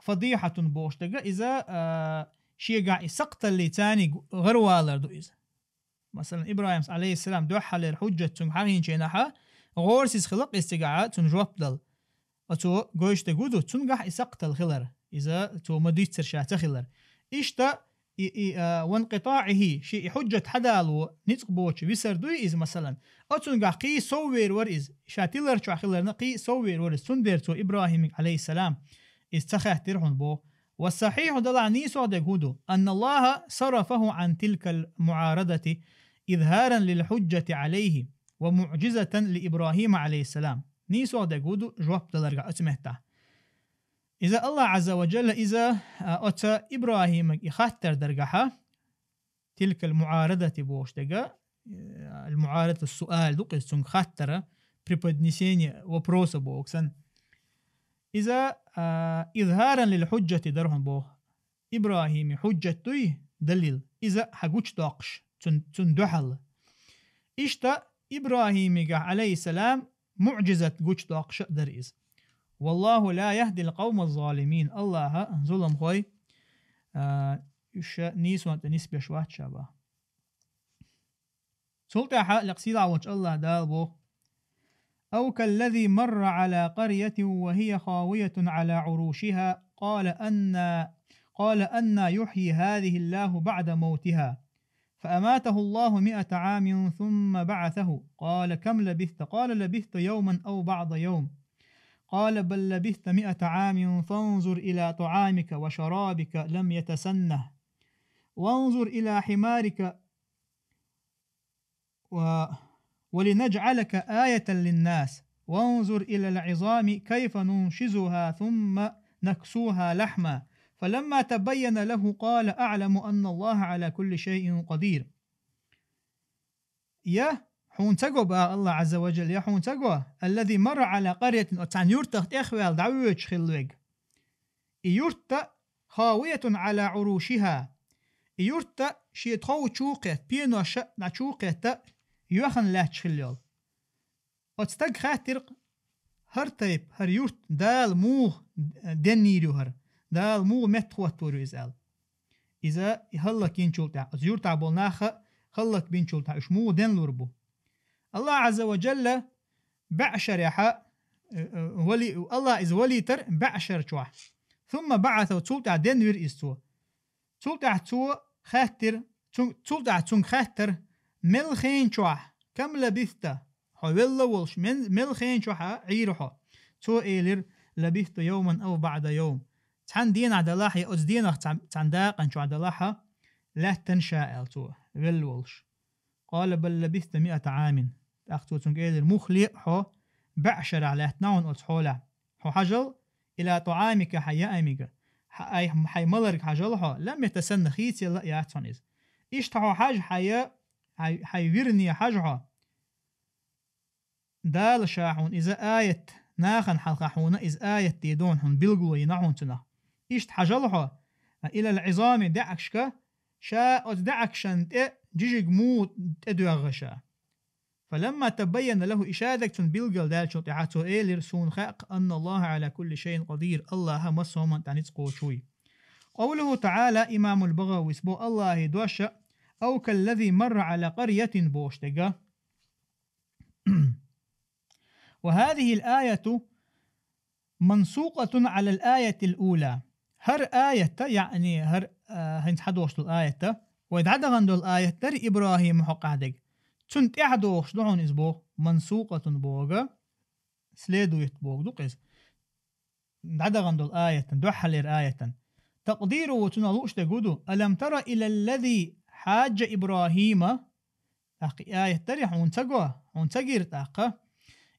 فضيحة бохуш дерг, иза, а, шегахь и сакхталлий царниг гӀаравалар ду иза. Масалан, ИбрахӀимс, Ӏалайхиссалам, дуьххьарлера хьуджат цуьнга хьахийначу хенахьа, гӀорасиза хилла-кх иза цигахьа цунна жоп дала. Оцо гойтуш дерг хӀун ду, цуьнгахь и сакхталла хилар, иза цо ма-дийццара ша ца хилар. Иштта и, и, а, وانقطاعه, шен и хьуджат хьадало ницкъ боцуш висар дуй иза, масалан. Оцуьнгахь кхин а соввер вара иза, ша тилар чохь хиларна кхин а соввер вара иза, цундела цо ИбрахӀимига, Ӏалайхиссалам, иза ца хаьттира хьуна боху. والصحيح, делахь нийсо дерг хӀун ду: أن الله صرفه عن تلك المعارضة إظهارا للحجة عليه. ومعجزة لإبراهيم عليه السلام. Нийсо дерг ву ду жоп даларгахь оцу меттехь. Иза Аллах Азза ва Джалла иза, а, оцу Ибрахимага и хаттар даргахьа, تلك المعارضة бохуш дерг, э, المعارضة السؤال ду-кх иза, цуьнга хаттара, преподнесение вопроса боху сан. Иза, а, إظهارا للحجة дара хьуна боху. Ибрахими хьуджат дуй, далил, иза хьан гучудоккхуш, цун, цунна дуьхьал. Иштта Ибрахимигахь, عليه السلام, муъжизат гучудоккхуш а дара иза. والله لا يهدي القوم الظالمين. Аллаха зуламхой, а, уьш нийсонна тӀе нисбеш вац ша боху. Цул тӀаьхьа лекха сийлахь волчу Аллах Дала боху: أو كالذي مر على قرية وهي خاوية على عروشها قال أنى، قال أنى يحيي هذه الله بعد موتها فأماته الله مائة عام ثم بعثه قال كم لبثت؟ قال لبثت يوما أو بعض يوم قال بل لبثت مائة عام فانظر إلى طعامك وشرابك لم يتسنه وانظر إلى حمارك و... ولنجعلك آية للناس وانظر إلى العظام كيف ننشزها ثم نكسوها لحما فلما تبين له قال أعلم أن الله على كل شيء قدير. Я хьуна ца го, боху Аллах Азза ва Джалла, я хьуна ца го, الذي مر على قرية, оцу цхьана юьртах тӀехваьлла дӀавоьдуш хилла верг. И юрт а خاوية على عروشها. И юрт а шен тхов чу кхетта, пенош а дӀа чу кхетта, йоьхна лаьтташ хилла йолу. Оцу стага хаьттира-кх хӀара тайпа, хӀара юрт Дала муха деннийр ю хӀара, Дала муха меттахӀоттор ю иза аьлла. Иза и хӀаллакйинчул тӀаьхьа, оцу юртахь болу нах а хӀаллакбинчул тӀаьхьа уьш муха денлур бу? Аллах Азза ва Джалла баьӀ шарехьа, э, э, вали-, Аллах иза валийтара баьӀ шар чохь. ثم بعثه, цул тӀаьхьа денвира иза цо. Цул тӀаьхьа цо хаьттира, цу-, цул тӀаьхьа цуьнга хаьттара: «Мел хен чохь, كم لبثت, хьо велла волуш, мен-, мел хен чохь а Ӏийра хьо?» Цо элира: «لبثت يوما أو بعض يوم». Цхьана денахь делахь, я оцу денах цхьана, цхьана дакъана чохь делахь а, лаьттина ша, аьлла цо, велла волуш. قال: بل لبثت مائة عام. ТӀаккха цо цуьнга элира: «Муха ле а хьо, баьӀ шарахь лаьттина хьуна оцу хьолехь. Хьо хьажал, إلى طعامك, хьан яамига, хьан, ай, хьайн маларга хьажал хьо, لم يتسنه, хийцаелла а яц хьуна иза. Иштта хьо хьажа, хьан я, хьайн, хьайн вирне хьажа хьо. Дала ша хьуна иза аят, нахана хьалха хьуна иза аят дийр ду хьуна, билгало йина хьуна цунах. Иштта хьажал хьо, إلى العظام, даьӀахкашка, ша оцу даьӀахкашна тӀе жижиг муха тӀедоьгӀу ша». فلما تبين له, и ша дерг цунна билгалдаьллачул тӀаьхьа цо элира: «Суна хаьа-кх, أن الله على كل شيء قدير, Аллах массо а хӀуманна тӀехь ницкъ кхочуш ву». قوله تعالى, имамул БагӀавис бо Аллахьан дош а, أو كالذي مر على قرية бохуш дерг а. وهذه الآية منسوقة على الآية الأولى. ХӀара аят а, яъни хӀара, а, хӀинца хьадогӀуш долу аят а, вай дӀадахана долу аят дара ИбрахӀима хьокъехь дерг. Цунна тӀаьхьа догӀуш ду хьуна иза боху, منسوقة боху, следует боху ду-кх иза. ДӀадахана долу аятан, дуьххьалера аятан. تقديره, цунах лууш дерг хӀун ду: ألم تر إلى الذي حاج إبراهيم. ТӀаккха и аят дарий хьуна ца го, хьуна ца гира тӀаккха?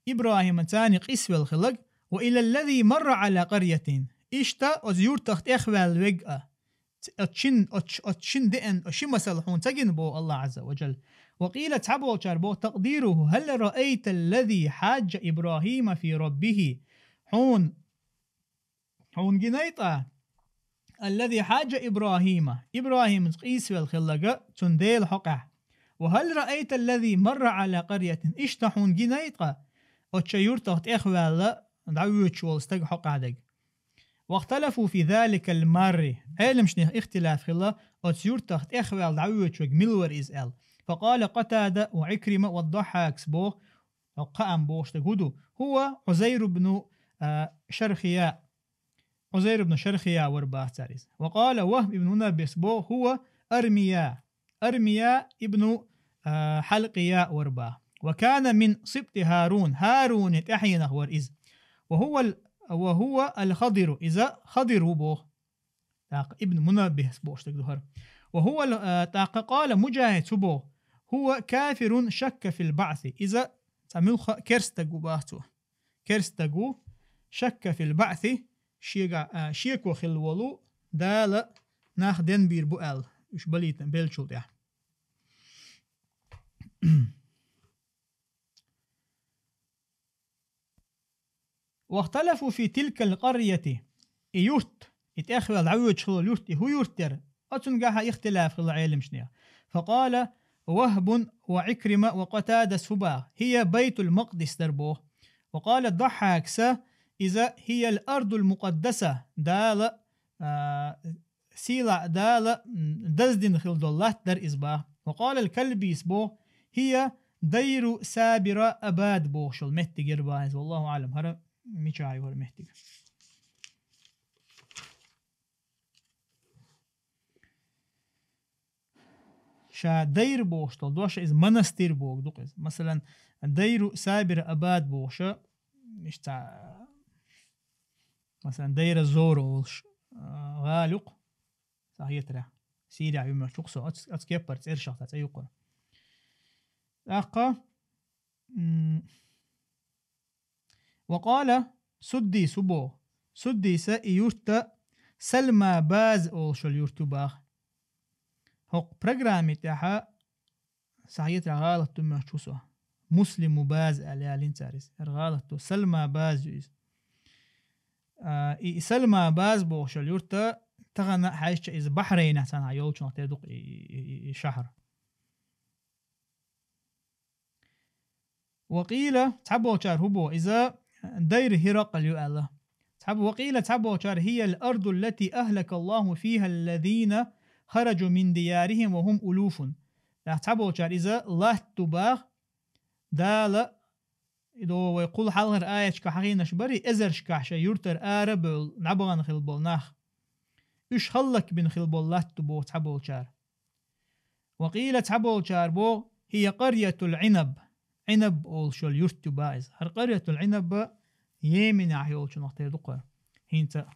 ИбрахӀима царна къийсавелла хилларг, وإلى الذي مر على قرية. Иштта оцу юьртах тӀехваьлла верг а. Ц-, оцу шин, оцу, оцу шин деана, оцу ши масал хьуна ца гина боху Аллах Азза ва Джалла. وقيل, цхьаболчара боху, تقديره: هل رأيت الذي حاج إبراهيم في ربه؟ Хьуна Хьуна гинай ткъа: الذي حاج إبراهيم, ИбрахӀимца къийсавелла хилларг цуьнан Дела хьокъехь. وهل رأيت الذي مر على قرية, иштта хьуна гинай ткъа оцу шайн юьртах тӀехваьлла дӀавоьдуш волу стаг хьокъехь дерг? واختلفوا في ذلك المار, Ӏеламнехан ихтилаф хилла, оцу юьртах тӀехваьлла дӀавоьдуш верг мила вара иза аьлла. فقال قتادة وعكرمة والضحاك боху, хӀокху кхаам бохуш дерг хӀун ду? هو عزير بن, а, شرخياء. Ӏузайр ибн Шархия вара боху цара иза. وقال وهب بن منبه боху: هو أرميا. Армия ибн, а, Хьалкъия вара боху. وكان من سبط هارون. ХӀарунан тӀаьхьенах вара иза. وهو ال-, وهو الخضر. Иза Хадир ву боху. ТӀаккха Ибн Мунаббихьас бохуш дерг ду хӀара. وهو ال-, а, тӀаккха قال مجاهد, цо боху: هو كافر شك في البعث. Иза цхьа муьлхха а керста стаг ву бах цо. Керста стаг ву, شك في البعث, шега, а, шеко хилла волу, Дала нах денбийр бу аьлла, уьш балийта беллачул тӀаьхьа. واختلفوا في تلك القرية. И юрт, и тӀехвелла дӀавоьдуш хилла юрт, и хӀун юрт яра? Оцунгахьа ихтилаф хилла Ӏеламнехан. فقال وهب وعكرمة وقتادة سباغ: هي بيت المقدس дара боху. وقال الضحاك: иза هي الأرض المقدسة, Дала, а, сийлахь Дала, м, даздина хилла долу латта дара иза бах. وقال الكلبي боху: هي دير سابر أباد бохуш йолу меттиг яра бах иза. والله أعلم, хӀара мичахь ю хӀара меттиг. Ша дайр бохуш долу дош, иза манастир боху дукха иза. Масалан, дайру сабир абад бохуша, иштта, масалан, дайра зора олуш, а, гӀала юкъа, сан хетарехь, Сирия юьмаш чукъ со, ац, ац кеппар цӀершах ца цӀе юкъара. ТӀаккха, м, Ва къала Суддис боху. Суддиса и юрта Салма Баз олуш йолу юрт ю баха. ХӀокху программи тӀехьа сахьетра гӀалат ду моьттуш ву со. Муслиму Баз аьлла ялийна цара иза. ХӀара гӀалат ду. Салма Баз ю иза. А, и, и Салма Баз бохуш йолу юрта тахана хьаьжча иза Бахрейнехь цхьанхьа йолчунах тера ду-кх и, и, и, и, и шахьар. Ва къийла, цхьаболчара хӀун боху, иза дайр Хиракъал ю аьлла. Цхьаб-, ва къийла, цхьаболчара: «Хиял ардул лати ахлакаллаху фихал лазина хараджу мин диярихим ва хум улуфун». ТӀаккха цхьаболчара иза латта ду баха, Дала, и до вай кхул хьалхара аяташка хьахийнаш барий, эзаршкахь шайн юртара ара а бевлла, дӀабахана хилла болу нах. Уьш хӀаллакбина хилла болу латта ду боху цхьаболчара. Ва къийла, цхьаболчара боху: «Хия къаръятул Ӏинаб». Ӏинаб олуш йолу юрт ю баха иза. ХӀара къаръятул Ӏинаб Йеменехь йолчунах тера ду-кх хӀара. ХӀинца.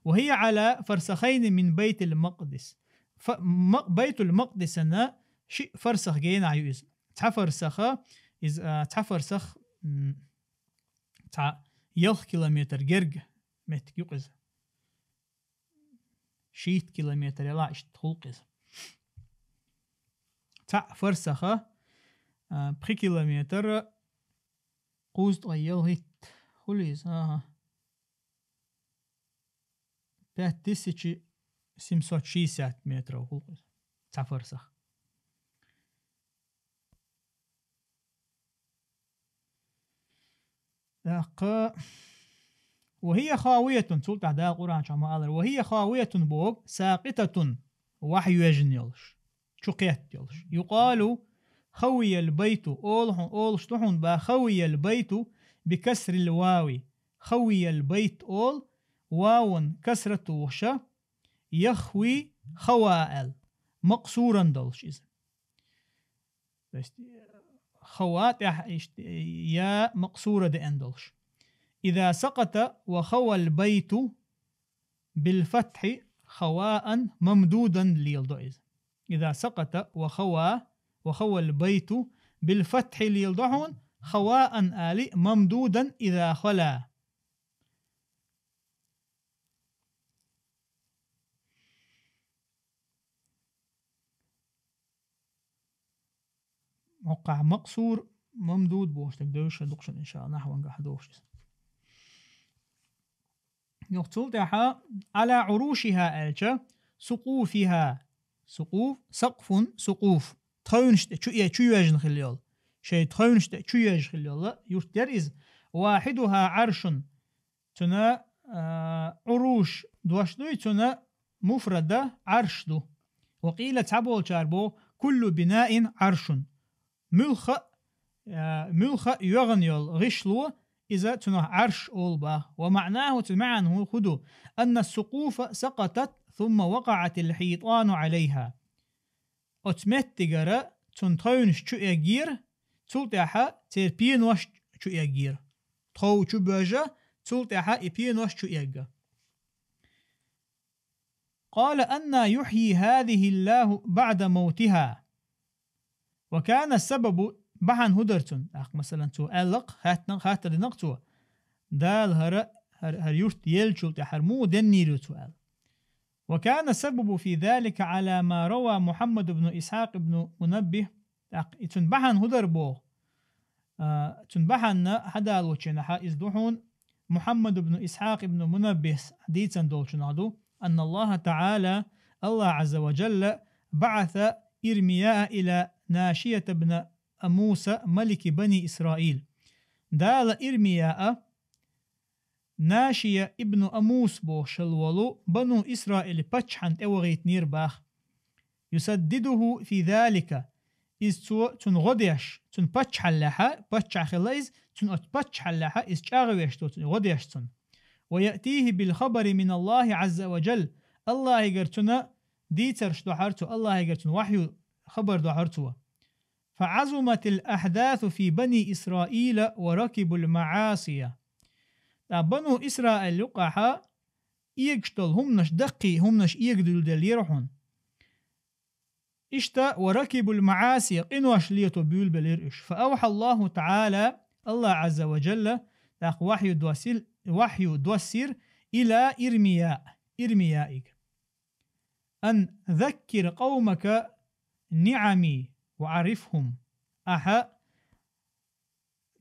«Ва хия Ӏала фарсахайни мин Байтил Макъдис». Фа-, Ма-, Байтул Макъдисана шиъ фарсах генахь ю иза. Цхьа фарсаха, иза, а, цхьа фарсах, м, цхьа ялх километр герга меттиг ю-кх иза. Шийтта километр яла иштта хул-кх иза. Цхьаъ фарсаха, а, пхи километр кхузткъе ялхитт хул иза, аха. Пять тысяч семьсот шестьдесят метров хул-кх иза. Цхьа фарсах. ТӀаккха: «Ва хия хавиятун», цул тӀаьхьа Дала Къуръан чохь ма-аллара: «Ва хия хавиятун», боху, «сакъитатун», вахьа йоьжна йолуш, чу кхетта йолуш. «Юкъалу хавиял байту», олу хьуна, олуш ду хьуна баха, «хавиял байту бикасрил вави». «Хавиял байт» олу, ваван касра тухуша, «яхви хава» аьлла, макъсуран долуш иза. То есть, хава тӀехь иштта я макъсура деана долуш. «Иза сакъата ва хавал байту бил фатхьи хаваан мамдудан» леладо иза. «Иза сакъата ва хава, ва хавал байту бил фатхьи» леладо хьуна, «хаваан» али, «мамдудан иза хала». ХӀокхахь макъсур, мамдуд бохуш дерг девзаш дукха шуна, иншаАллахӀ, нахьвангахь дохуш иза. Юха цул тӀаьхьа «Ӏала Ӏурушиха» аьлча, «сукъуфиха». Сукъуф, сакъфун, сукъуф. Тхевнаш тӀе чу э-, чу йоьжна хилла йолу. Шайн тхевнаш тӀе чу йоьжна хилла йолу юрт яра иза. «Вахьидуха Ӏаршун». Цуьнан, а, Ӏуруш дош дуй, цуьнан муфрада Ӏарш ду. Ва къийла, цхьаболчара боху: «Куллу бинаин Ӏаршун». Муьлхха а, а, муьлхха а йоьгӀна йолу гӀишло, иза цунах Ӏарш олу баха. «Ва маънаху», цуьнан маьӀна хӀун ду: «Анна сукъуфа сакъатат, сумма вакъаӀатил хьитану Ӏалайха». Оцу меттигара цунна тхевнаш чу эггера, цул тӀаьхьа церан пенош чу эггера. Тхов чу боьжа, цул тӀаьхьа и пенош чу эгга. «Къала: анна юхьйи хӀазихиллаху баӀда мавтиха?» وكان السبب, бахьана хӀун дара цун? ТӀаккха, масалан, цо аьлла-кх, хаттар дина-кх цо: Дала хӀара, хӀара, хӀара юрт еллачул тӀехьагӀа муха деннийр ю цо, аьлла. وكان السبب في ذلك على ما روى محمد بن إسحاق بن منبه. ТӀаккха и цун бахьана хӀун дара боху? А, цун бахьана хьадалочу хенахь иза ду хьуна, Мухьаммад ибн Исхьакъ ибн Мунаббихьа дийцина долчунах ду: أن الله تعالى, Аллах Ӏазза ва Джалла, بعث إرمياء إلى ناشية بن أموس ملك بني إسرائيل. Дала Ирмияа, Нашия ибн Амус бохуш волу Бану Исраилан паччахьна тӀевахийтинера боху. يسدده في ذلك. Иза цо, цунна гӀо деш, цунна паччахьаллехь, паччахь хилла иза, цунна оцу паччахьаллехь иза чӀагӀвеш цо, цунна гӀо деш цунна. ويأتيه بالخبر من الله عز وجل. Аллахьигара цунна дийцарш дохьура цо, Аллахьигара цунна вахью, хабар дохьура цо. فعظمت الأحداث في بني إسرائيل وركبوا المعاصي. ТӀаккха Бану Исраил юкъахь эгаш долу хӀуманаш, даккхий хӀуманаш эгадуьйладеллера хьуна. Иштта, وركبوا المعاصي, къинош лето буьйлабелира уьш. فأوحى الله تعالى, Аллах Ӏазза ва Джалла, тӀаккха вахью доссийла, вахью доссийра, إلى إرمياء, Ирмияига. أن ذكر قومك نعمي وعرفهم. Ахьа,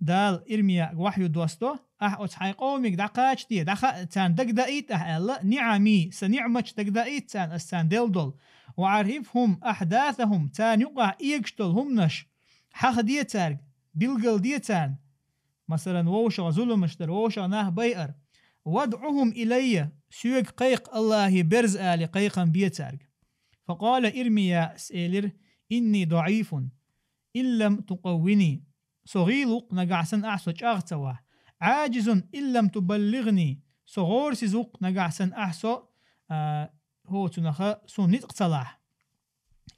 Дала Ирмияга вахью доссадо, ахьа оцу хьайн къомиг дӀакхачаде, дӀаха-, царна дагадаийта ахьа аьлла, نعمي, сан ниӀматаш дагадаийта царна, ас царна делла долу. وعرفهم أحداثهم, царна юкъахь эгаш долу хӀуманаш хьахаде цаьрга, билгалде царна. Масалан, вовшах зуламаш дар, вовшах нах байар. وادعهم إلي, соьга кхайкха, Аллахье берза алий, кхайкхам бе цаьрга. فقال Ирмияс элира: إني ضعيف، إن لم تقوني. Со гӀийла ву-кх, нагахь санна ахь со чӀагӀ ца вахь. عاجز إن لم تبلغني. Со гӀорасиза ву-кх, нагахь санна ахь со, а, хӀоцунаха суна ницкъ ца лахь.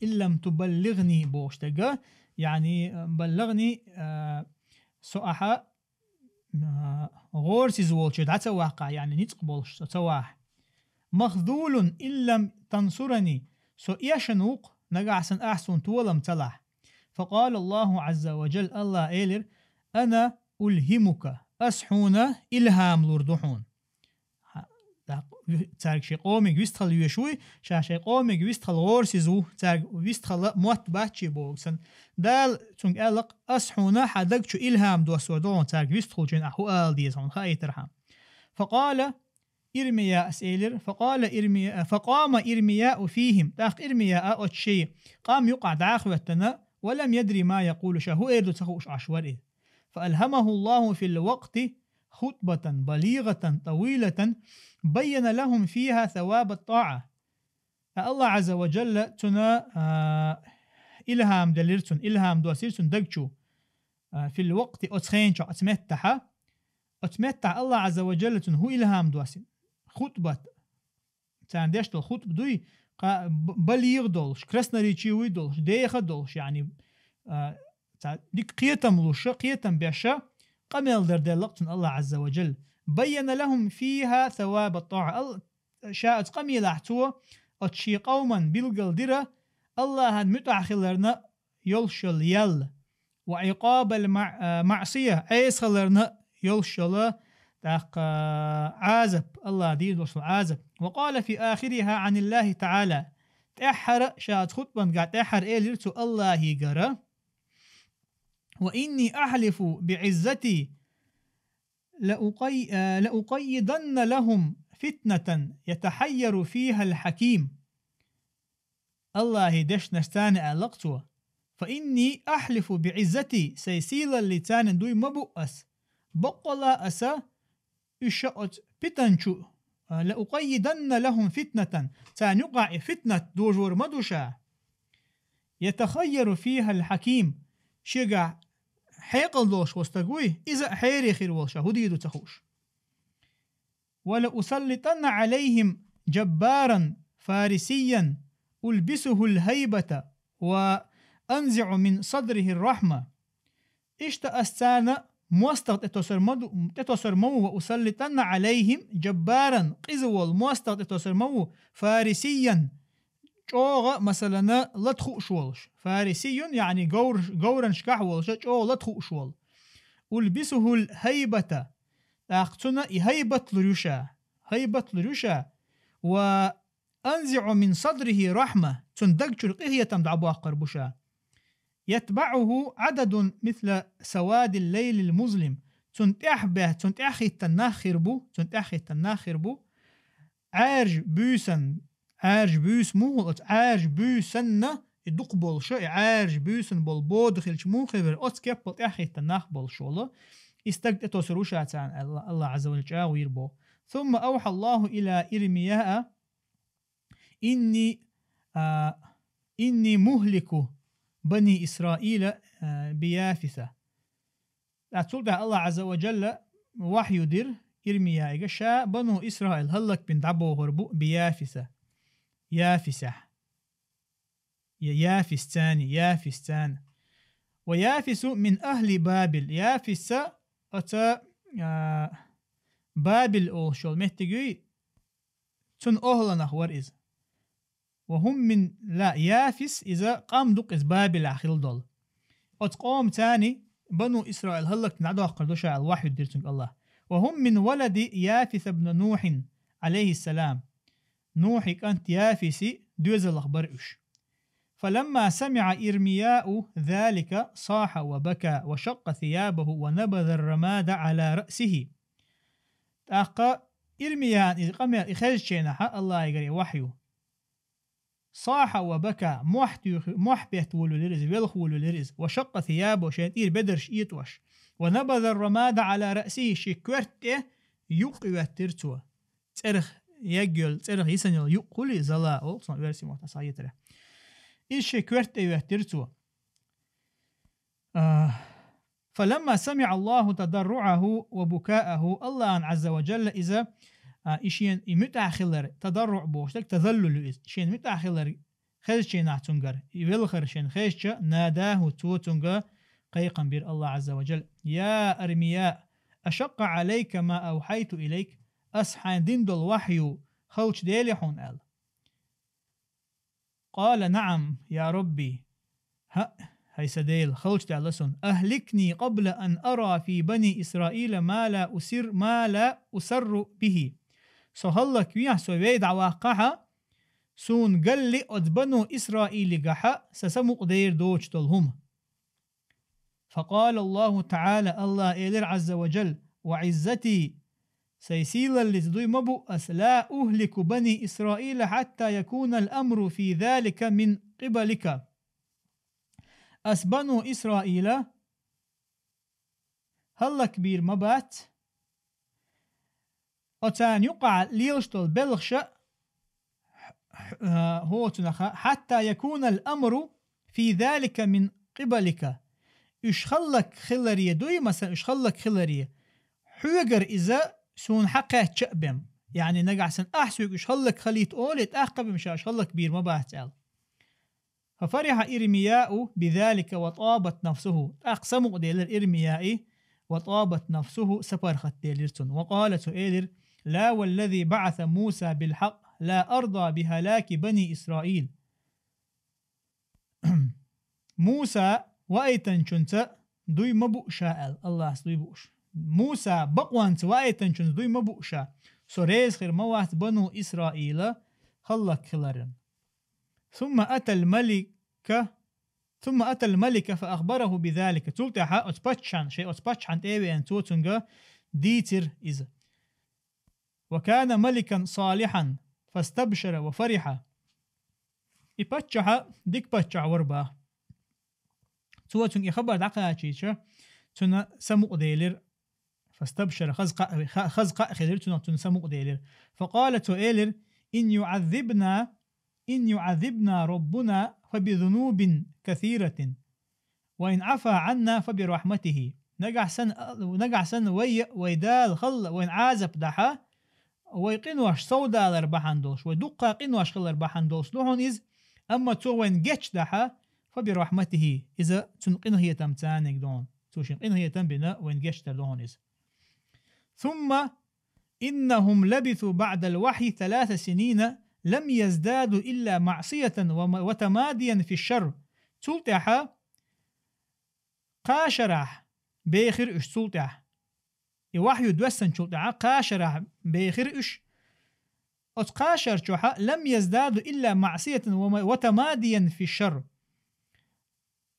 إن لم تبلغني бохуш дерг, яъни, баллагӀни, а, со ахьа, а, гӀорасиза волчу дӀа ца ваккхахь, яъни ницкъ болуш со ца вахь. مخذول إن لم تنصرني, со эшна ву-кх, нагахь санна ахь суна толам ца лахь. فقال الله عز وجل, Аллах элира: أنا ألهمك, ас хьуна илхьам лур ду хьуна. Хьа, тӀаккха ви-, цаьрга шен къомиг вистхила веш вуй, ша шен къомиг вистхила гӀорасиза ву, цаьрга вистхила мотт бац шен боху санна. Дала цуьнга аьлла-кх: ас хьуна хьан даг чу илхьам доссор ду хьуна, цаьрга вистхуьлучу хенахь хӀун ала деза хьуна хаийтархьама. فقال Ирмияс элира, فقال إرمياء، فقام إرمياء فيهم, тӀаккха Ирмияа оцу шен къам юкъахь дӀа а хӀоьттина, ولم يدر ما يقول, ша хӀун эр ду ца хууш Ӏаш вара иза. فألهمه الله في الوقت خطبة بليغة طويلة بين لهم فيها ثواب الطاعة. Аллах Ӏазза ва Джалла цунна, а, илхьам делира цунна, илхьам доссийра цунна даг чу, а, في الوقت, оцу хенчохь, оцу меттахьа. Оцу меттахь Аллах Ӏазза ва Джалла цунна хӀун илхьам доссийна? Хутбат. Царна деш долу хутба дуй, кха-, б-, балигӀа долуш, красноречивый долуш, деха долуш, яъни, а, ца-, дика кхетам луша, кхетам беша, къамел дар делла-кх цунна Аллах Ӏазза ва Джалла. بين لهم فيها ثواب الطاعة. Ал-, ша оцу къамелахь цо оцу шен къоман билгал дира Аллахьан муьтӀахь хиларна йолуш йолу ял, وعقاب المع-, а, معصية, Ӏеса хиларна йолуш йолу, тӀаккха, Ӏазап, Аллах дийр долуш йолу Ӏазап. وقال في آخرها عن الله تعالى. ТӀаьххьара, ша оцу хутбангахь тӀаьххьара элира цу Аллахьигара: وإني أحلف بعزتي لأقي-، آه، لأقيضن لهم فتنة يتحير فيها الحكيم. Аллахьан дешнашца аьлла-кх цо: فإني أحلف بعزتي, сайн сийлаллица дуй ма бу ас. Баккъалла аса уьш оцу питан чу, а, لأقيضن لهم فتنة, царна юкъахь и фитнат дожор ма ду ша. يتحير فيها الحكيم, шегахь хьекъал долуш волу стаг вуй, иза а хьере хир волуш, хӀун дийр ду ца хууш. ولأسلطن عليهم جبارا فارسيا ألبسه الهيبة وأنزع من صدره الرحمة. Иштта ас царна мостагӀа тӀетосур ма ду, тӀетосур ма ву, وأسلطن عليهم جبارا, къиза волу мостагӀа тӀетосур ма ву, فارسيا, чӀогӀа, масалана, лата хууш волуш. فارسي, яъни говр-, говранашкахь волуша, чӀогӀа лата хууш волу. ألبسه الهيبة, тӀаккха цунна и гьайбат лур ю ша. Гьайбат лур ю ша. وأنزع من صدره الرحمة, цунна даг чуьра къинхетам дӀабоккхур бу ша. يتبعه عدد مثل سواد الليل المظلم. Цунна тӀаьхьа баьхна, цунна тӀаьхьахӀиттина нах хир бу, цунна тӀаьхьахӀиттина нах хир бу. Ӏаьржа буьйсан, Ӏаьржа буьйса муха, оцу Ӏаьржа буьйсанна и дукха болуша, и Ӏаьржа буьйсан болу бода хилча муха хир вара, оцу кеппал тӀаьхьахӀиттина нах болуш волу. И стаг тӀетосур ву ша царна, Алла-, Аллахь Ӏазза ва Жалла чӀагӀо йира боху. ثم أوحى الله إلى إرمياء إني, а, إني مهلك بني إسرائيل, а, بيافثة. ТӀаккха цул тӀаьхьа Аллахь Ӏазза ва Жалла вахью дира Ирмияига, ша бану Исраил хӀаллакбина дӀабохур бу бияфиса. Яфисехь. Я Яфис цани, Яфис цани. ويافث من أهل بابل. Яфиса оца, а, Бабил олуш йолу меттиг юй, цуьнан охӀланах вара иза. وهم من, لا, Яфис, иза къам ду-кх иза Бабилехь хилла долу. Оцу къоман царна бану Исраил хӀаллакбина дӀадоккхур ду ша аьлла вахью дира цуьнга Аллахь. وهم من ولد يافث بن نوح عليه السلام. Нухьан кӀант Яфисан доьзалех бара уьш. فلما سمع إرمياء ذلك صاح وبكى وشق ثيابه ونبذ الرماد على رأسه. ТӀаккха Ирмияна иза къамел и хезначу хенахь, Аллахьигара и вахью. صاح وبكى, мохь туьйхи-, мохь бетта волавелира иза, велха волавелира иза. وشق ثيابه, шен тӀера бедарш этӀош. ونبذ الرماد على رأسه, шен коьрта тӀе юккъе хӀоьттира цо. ЦӀерах ягйолу, цӀерах йисина йолу юккъе хуьлий, зала олу, цунах оьрсийн маттахь схьахетарехь. Иза шен коьрта тӀе хӀоьттира цо. А, فلما سمع الله تضرعه وبكاءه, Аллахьан Ӏазза ва Жалла иза, а, и шен и муьтӀахь хилар, тадарруӀ бохуш дерг тазаллул ю иза, шен муьтӀахь хилар хезначу хенахь цуьнгара, и велхар шен хезча, ناداه, цо цуьнга кхайкхам бира Аллахь Ӏазза ва Жалла: يا إرمياء أشق عليك ما أوحيت إليك؟ Ас хьайна дина долу вахью халчу делий хьуна аьлла. قال: نعم يا ربي. ХӀаъ, хӀай сан Дела, халчу даьлла суна. أهلكني قبل أن أرى في بني إسرائيل ما لا أسر، ما لا أسر به. Со хӀаллаквехьа, со вей дӀаваккхахьа, суна галли оцу бану Исраилигахьа сан самукъадер доцуш долу хӀума. فقال الله تعالى, Аллахь элира Ӏазза ва Жалла: وعزتي, сайн сийлаллица дуй ма бу ас, لا أهلك بني إسرائيل حتى يكون الأمر في ذلك من قبلك. Ас бану Исраила хӀаллакбийр ма бац, оцарна юкъахь лелаш долу белхаша, хӀ-, хӀ-, хӀоцунаха, حتى يكون الأمر في ذلك من قبلك. Уьш хӀаллакхиларе дуй, масалан, уьш хӀаллакхиларе, хьоьгара иза суна хьакхаьчча а бен. Яъни, нагахь санна ахь соьга уьш хӀаллакхилийта олий, тӀаккха бен ша уьш хӀаллакбийр ма бац аьлла. ففرح إرمياء بذلك وطابت نفسه. ТӀаккха самукъаделира Ирмияи, وطابت نفسه, сапаргӀатделира цунна. وقال, цо элира: لا والذي بعث موسى بالحق لا أرضى بهلاك بني إسرائيل. Муса ваийтинчуьнца дуй ма бу ша аьлла, Аллахьца дуй бууш. Муса бакъонца ваийтинчуьнца дуй ма бу ша. Со реза хир ма вац бану Исраила хӀаллакхиларна. ثم أتى الملك، ثم أتى الملك فأخبره بذلك. Цул тӀаьхьа оцу паччахьан, шайн оцу паччахьан тӀе а веана, цо цуьнга дийцира иза. وكان ملكا صالحا فاستبشر وفرح. И паччахь дика паччахь вара боху. Цо цуьнга и хабар дӀакхачийча, цуьнан самукъаделира. فاستبشر, хаза кхаъ, ха-, хаза кхаъ хилира цунах, цуьнан самукъаделира. فقال, цо элира: إن يعذبنا، إن يعذبنا ربنا فبذنوب كثيرة، وإن عفا عنا فبرحمته. Нагахь санна, нагахь санна вай, вай Дала хала вайна Ӏазап дахьа, вай къинош совдалар бахьана долуш, вай дуккха къинош хилар бахьана долуш ду хьуна иза, амма цо вайна гечдахьа, فبرحمته, иза цуьнан къинхетамцаниг ду хьуна. Цо шен къинхетам бина вайна гечдар ду хьуна иза. ثم إنهم لبثوا بعد الوحي ثلاث سنين لم يزدادوا إلا معصية وتماديا في الشر. Цул тӀаьхьа кхаа шарахь бехира уьш цул тӀаьхьа. И вахью доссанчул тӀаьхьа кхаа шарахь бехира уьш. Оцу кхаа шар чохь а لم يزدادوا إلا معصية وتماديا في الشر.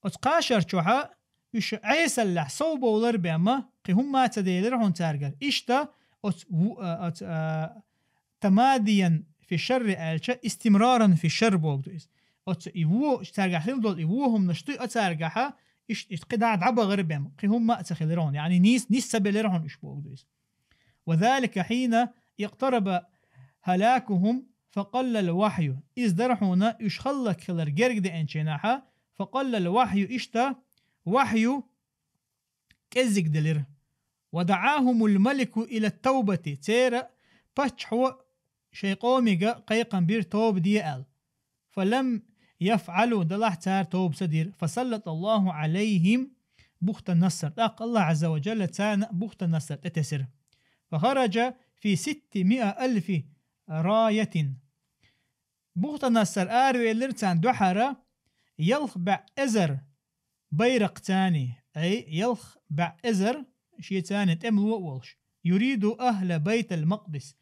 Оцу кхаа шар чохь а уьш Ӏесаллехь сов бовлар бен ма, кхин хӀумма а ца делира хьуна цаьргара. Иштта оцу ву-, а, оцу, а, تماديا في الشر аьлча, استمرارا في الشر боху ду иза. Оцу и вон, цаьргахь хила долу и вон хӀуманаш дуй, а цаьргахь а иштта, иштта кхин дӀа дӀабахар бен, кхин хӀумма а ца хилира хьуна, яъни нийса, нийса ца белира хьуна уьш боху ду иза. وذلك حين اقترب هلاكهم فقل الوحي. Иза дара хьуна уьш хӀаллакьхилар герга деанчу хенахь, فقل الوحي, иштта вахью кӀеззиг делира. ودعاهم الملك إلى التوبة. Церан паччахьо шайн къомига кхайкхам бира, тоба де аьлла. فلم يفعلوا, делахь цара тоба ца дира. فسلط الله عليهم بخت نصر. ТӀаккха АллахӀ Ӏазза ва Джалла царна Бухта Насар тӀетесира. فخرج في ستمائة ألف راية. Бухта Насар аравелира царна дуьхьара ялх бӀе эзар байракхцани, ай, ялх бӀе эзар шецани тӀемало а волуш. يريد أهل بيت المقدس.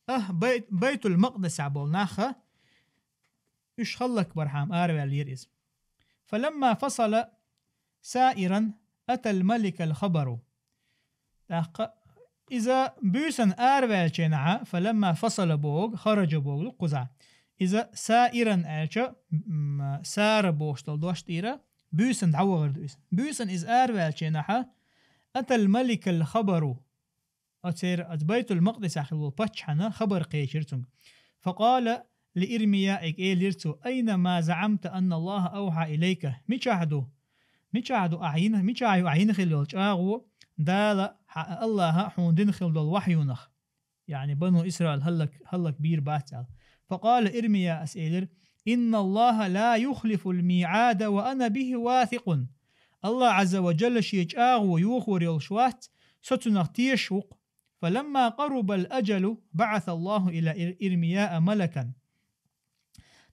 Ах, Бай-, Байтул-Макъдисехь болу нах уьш хӀаллакбархьама араваьллера иза. فلما فصل سائرا أتى الملك الخبر. ТӀаккха иза буьйсанна араваьллачу хенахь, فلما فصل боху, خرج боху ду кхузахь. Иза سائرا аьлча, м, сара бохуш долу дош тӀера, буьйсанна дӀавахар ду иза. Буьйсанна иза араваьллачу хенахь, أتى الملك الخبر. Оцеран, оцу Байтул-Макъдисехь хилла волу паччахьна хабар кхечира цуьнга. فقال لإرميا, элира цо: أين ما زعمت أن الله أوحى إليك؟ Мичахь ду? Мичахь ду ахьа йина, мичахь ю ахьа йина хилла йолу чӀагӀо, Дала, хьан АллахӀа хьуна дина хилла долу вахьюнах? Яъни, бану Исраил хӀаллак-, хӀаллакбийр бац аьлла. فقال إرميا, ас элира: إن الله لا يخلف الميعاد وأنا به واثق. АллахӀ Ӏазза ва Джалла шен чӀагӀо йохор йолуш вац, со цунах тешаш ву-кх. فلما قرب الأجل بعث الله إلى إر-، إرميا ملكا.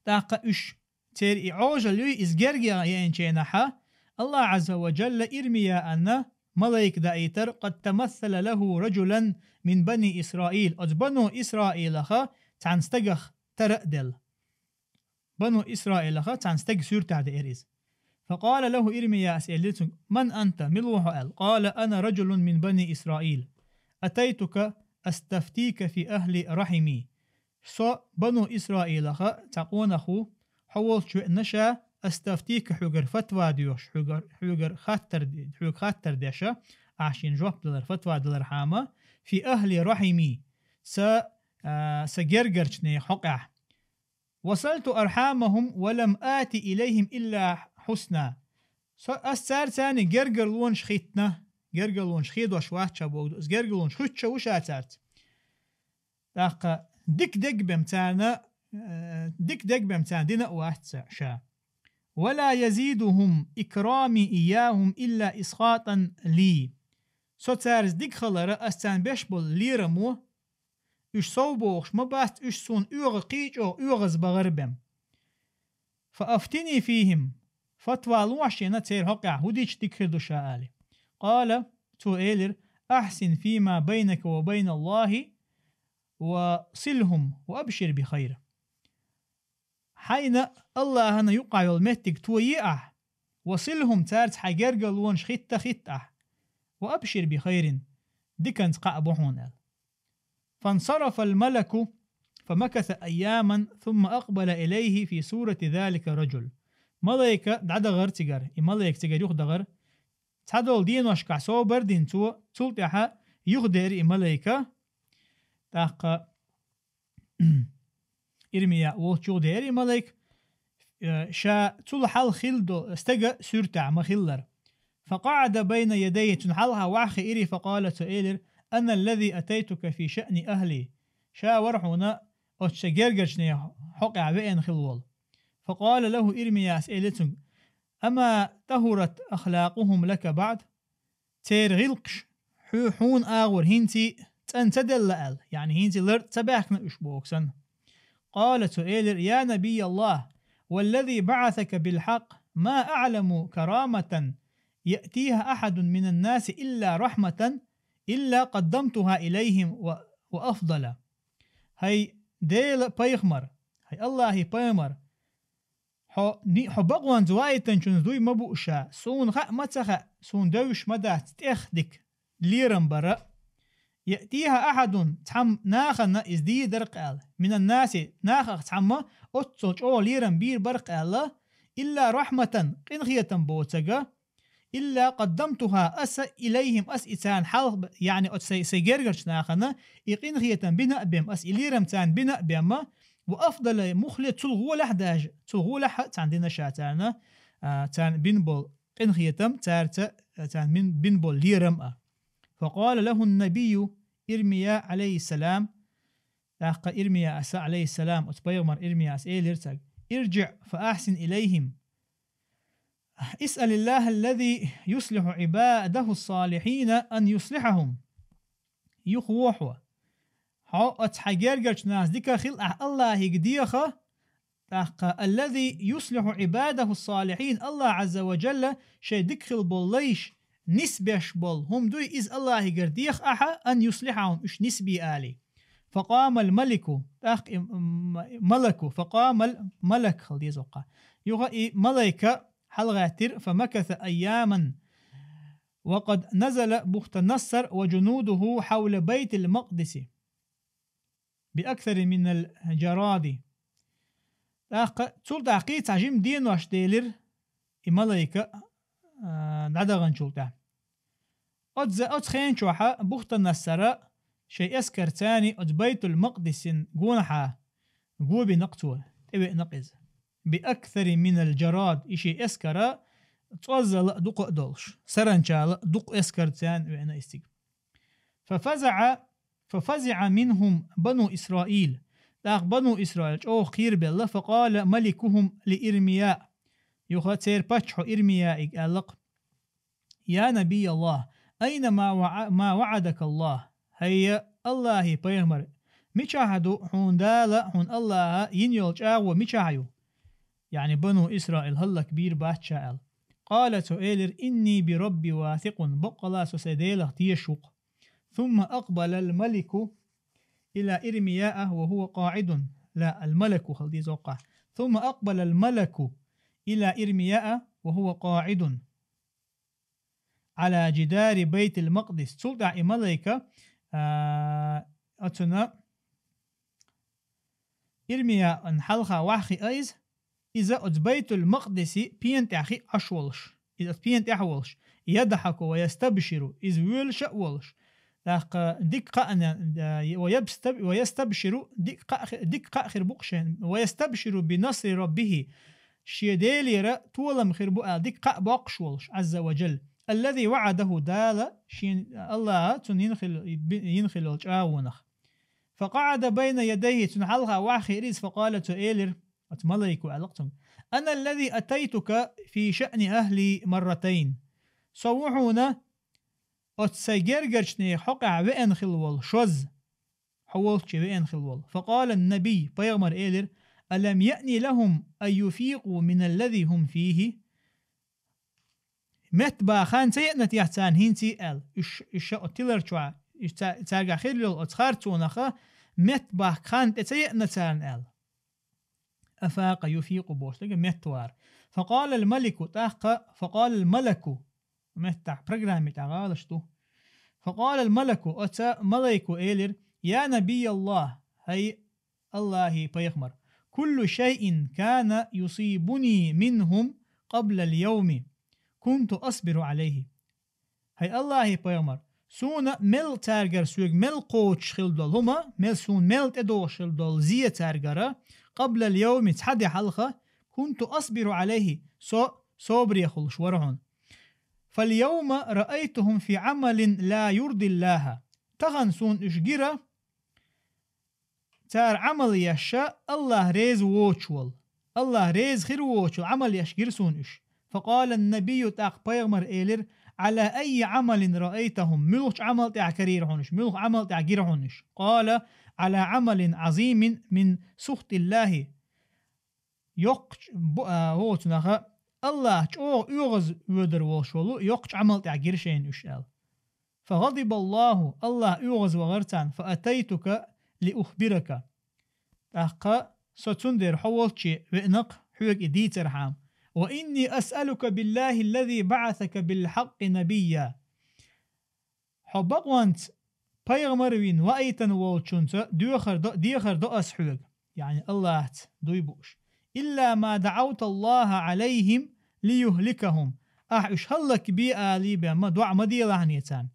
ТӀаккха уьш, церан и Ӏожалла юй, иза герга яйначу хенахь, АллахӀ Ӏазза ва Джалла Ирмияна малайк даийтар, قد تمثل له رجلا من بني إسرائيل. Оцу бану Исраилах цхьана стагах тара а делла. Бану Исраилах цхьана стеган суьртехь деара иза. فقال له إرميا, ас элира цуьнга: من أنت, мила ву хьо аьлла. قال: أنا رجل من بني إسرائيل أتيتك أستفتيك في أهل رحمي. Со бану Исраилах цхьа къонах ву, хьо волчу веана ша, أستفتيك, хьоьгара фатва доьхуш, хьоьгара, хьоьгара хаттар де-, хьоьга хаттар деш, ахь шена жоп далар, фатва далархьама, في أهل رحمي, сан, а, сан гергарчу нехан хьокъехь. وصلت أرحامهم ولم آت إليهم إلا حسنا. Со, ас цаьрца гергарлонаш хӀиттина, гергарлонаш хедош вац ша боху ду, ас гергарлонаш хӀуьттуш ву ша цаьрца. ТӀаккха дика дегабем царна, э, дика дегабем царна дина а вац ша. ولا يزيدهم إكرامي إياهم إلا إسخاطا لي. Со цаьрца дика хилар, ас царна беш болу лерамо, уьш сов бохуш ма бац, уьш суна оьгӀаз кхин а чӀогӀа оьгӀаз бахар бен. فأفتني فيهم, фатва лохьа шена церан хьокъехь, хӀун дича дика хир ду ша, аьлла. قال, цо элира: أحسن فيما بينك وبين الله وصلهم وأبشر بخير. Хьайна АллахӀана юкъахь йолу меттиг тоя ахь, وصلهم, цаьрца хьайн гергарлонаш хӀитта а хӀитта ахь, وأبشر بخير, диканца кхаъ бу хьуна аьлла. فانصرف الملك فمكث أياما ثم أقبل إليه في صورة ذلك الرجل. Малайка дӀадахара цигара, и малайка цигара юхадахара. Цхьадолу деношкахь собар а дина цо, цул тӀаьхьа юхадеара и малайка. ТӀаккха Ирмия волчу юхадеара и малайк, э, ша цул хьалха хилла долу стеган суьртехь ма-хиллара. فقعد بين يديه, цуьнан хьалха ваха хиира, فقال, цо элира: أنا الذي أتيتك في شأن أهلي. Ша вара хьуна оцу сан гергарчу нехан хьокъехь веана хилла волу. فقال له إرميا, ас элира цуьнга: أما طهرت أخلاقهم لك بعد؟ Церан гӀиллакхаш хьу-, хьуна агӀор хӀинца а цӀан ца делла аьлла, яъни хӀинца а лард ца баьхкина уьш боху санна. قال, цо элира: يا نبي الله, والذي بعثك بالحق, ما أعلم كرامة يأتيها أحد من الناس إلا رحمة, إلا قدمتها إليهم و-, وأفضل. ХӀай Делан пайхамар, хӀай Аллахьан пайхамар, хьо, ни-, хьо бакъонца ваийтинчунца дуй ма бу ша, суна хаа ма ца хаьа, суна девзаш ма дац тӀех дика лерам бар. يأتيها أحد, цхьамма нахана из дийр дара-кх аьлла, من الناس, нахах цхьамма оццул чӀогӀа лерам бийр бара-кх аьлла, إلا رحمة, къинхетам боцург, إلا قدمتها, аса, إليهم, ас и царна хьалха, яъни оцу сайн, сайн гергарчу нахана и къинхетам бина а бен, ас и лерам царна бина а бен, وأفضل, муххале цул гӀолехь даже, цул гӀолехь а царна дина ша царна, а, царна бина болу къинхетам, цаьрца, царна бин-, бина болу лерам а. فقال له النبي إرميا عليه السلام, тӀаккха Ирмияс, عليه السلام, оцу пайхамар Ирмияс элира цаьрга: ارجع فأحسن إليهم. اسأل الله الذي يصلح عباده الصالحين أن يصلحهم. Юха вохьо. Хьо оцу хьайн гергарчу нахаца дика хила ахь Аллахьига деха, тӀаккха الذي يصلح عباده الصالحين, Аллахь عز وجل шайн дика хила болу лайш нисбеш болу хӀума дуй, иза Аллахьигара деха ахьа, أن يصلحهم, уьш нисбе алий. فقام الملك, тӀаккха и м-, малаку, فقام الملك хила деза воккха. Юха и малайка хьалагӀаьттира, فمكث أياما وقد نزل بختنصر وجنوده حول بيت المقدس بأكثر من الجراد. ТӀаккха цул тӀаьхьа кхин цхьа жима денош делира и малайка, а, дӀадаханчул тӀаьхьа. Оцу, оцу хенчохьа Бухтанассара шайн эскарца оцу Байтул-Макъдисин гонахьа го бина-кх цо, тӀевеана-кх иза. بأكثر من الجراد, и шен эскара цӀоззал а дукха а долуш, саранчал а дукха эскарца веана иза цига. ففزع ففزع منهم بنو إسرائيل. ТӀаккха Бану Исраил чӀогӀа кхерабелла, فقال ملكهم لإرميا. Юха церан паччахьо Ирмияига аьлла-кх: يا نبي الله، أين ما وع-، ما وعدك الله؟ ХӀай Аллахьан пайхамар, мичахь ду хьуна Дала, хьуна Аллахьа йина йолу чӀагӀо мичахь ю? Яъни Бану Исраил хӀаллакбийр бац ша аьлла. قال, цо элира: إني بربي واثق, баккъалла со сайн Делах тешаш ву-кх. ثم أقبل الملك إلى إرمياء وهو قاعد. لا, الملك хила деза воккхахь. ثم أقبل الملك إلى إرمياء وهو قاعد على جدار بيت المقدس. Цул тӀаьхьа и малайка, а, оцунна Ирмияан хьалха ваьхьа хиъна иза, иза оцу Байтул-Макъдиси пена тӀехь хиъна Ӏаш волуш, иза оцу пена тӀехь волуш, يضحك ويستبشر, иза воьлуш а волуш, тӀаккха дика кхаъна, а, ويبستب-، ويستبشر, дика кхаъ хи-, дика кхаъ хир бу-кх шена, ويستبشر بنصر ربه, шен Делера толам хир бу аьлла, дика кхаъ боккхуш волуш, عز وجل, الذي وعده, Дала шен, Аллахьа цунна йина хила, йина хила йолу чӀагӀонах. فقعد بين يديه, цунна хьалха ваьхьа хиъна иза, فقال, цо элира, оцу малайко аьлла-кх цуьнга: أنا الذي أتيتك في شأن أهلي مرتين. Со ву хьуна оцу сайн гергарчийн хьокъехь веана хила волу шозза, хьо волчу веана хила волу. فقال النبي, пайхамар элира: ألم يأن لهم أن يفيقوا من الذي هم فيه؟ Метта баха хан ца еана техь царна хӀинца аьлла, уьш, уьш ша оцу тилар чохь, уьш ца-, цаьргахь хилла йолу оцу харцонах метта баха хан тӀе ца еана царна аьлла. أفاق يفيق бохуш дерг метта вар. فقال الملك, тӀаккха, فقال الملك, меттахь программи тӀехь гӀалаш ду. فقال الملك, оцу малайко элира: يا نبي الله, хӀай Аллахьан пайхамар, كل شيء كان يصيبني منهم قبل اليوم كنت أصبر عليه. ХӀай Аллахьан пайхамар, суна мел цаьргара соьга мел кхочуш хила долу хӀума, мел суна мел тӀедогӀуш хила долу зе цаьргара, قبل اليوم, цхьа де хьалха, كنت أصبر عليه, со собаре хуьлуш вара хьуна. فاليوم رأيتهم في عمل لا يرضي الله. Тахана суна уьш гира, цара Ӏамал еш, Аллахь реза воцуш волу, Аллахь реза хир воцуш волу Ӏамал еш гира суна уьш. فقال النبي, тӀаккха пайхамар элира: على أي عمل رأيتهم؟ Муьлхачу Ӏамал тӀехь карийра хьуна уьш? Муьлха Ӏамал тӀехь гира хьуна уьш? قال: على عمل عظيم من سخط الله. Йоккхача бу-, а, вогӀу цунах Аллахь чӀогӀа оьгӀаз воьдар волуш волу йоккхача Ӏамал тӀехь гира шайна уьш аьлла. فغضب الله, Аллахь оьгӀаз вахара царна, فأتيتك لأخبرك. ТӀаккха со цундела хьо волчче веана-кх хьоьга и дийцархьама. وإني أسألك بالله الذي بعثك بالحق نبيا. Хьо бакъонца пайхамар вина ваийтина волчунца доьхар до, дехар до ас хьоьга, яъни Аллахьца дуй бууш. إلا ما دعوت الله عليهم ليهلكهم. Ахь уьш хӀаллакбе алий бен ма доӀа ма делахьаний царна.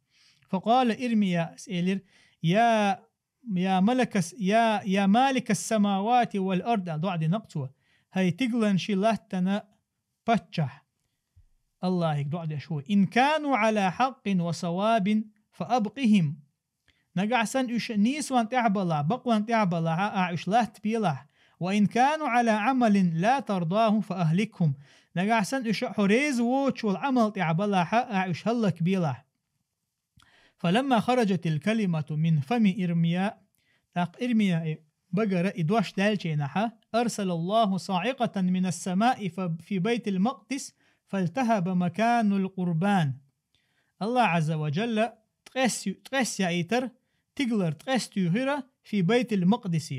فقال Ирмияс элира: يا يا ملك الس-، يا، يا مالك السماوات والأرض, аьлла, доӀа дина-кх цо. ХӀай тигаланаши латтанаши паччахь. Аллахьига доӀа деш ву. إن كانوا على حق وصواب فأبقهم. Нагахь санна уьш нийсонна тӀехь балахь, бакъонна тӀехь балахь, ахь уьш латтабелахь. وإن كانوا على عمل لا ترضاه فأهلكهم. Нагахь санна уьш хьо реза воцуш волу Ӏамал тӀехь балахь, ахь уьш хӀаллакбелахь. فلما خرجت الكلمة من فم إرميا, тӀаккха Ирмиян багара и дош даьллачу хенахь, أرسل الله صاعقة من السماء ف-، في بيت المقدس فالتهب مكان القربان. Аллахь Ӏазза ва Джалла ткъес ю-, ткъес яийтира, тигалара ткъес туьйхира في بيت المقدس.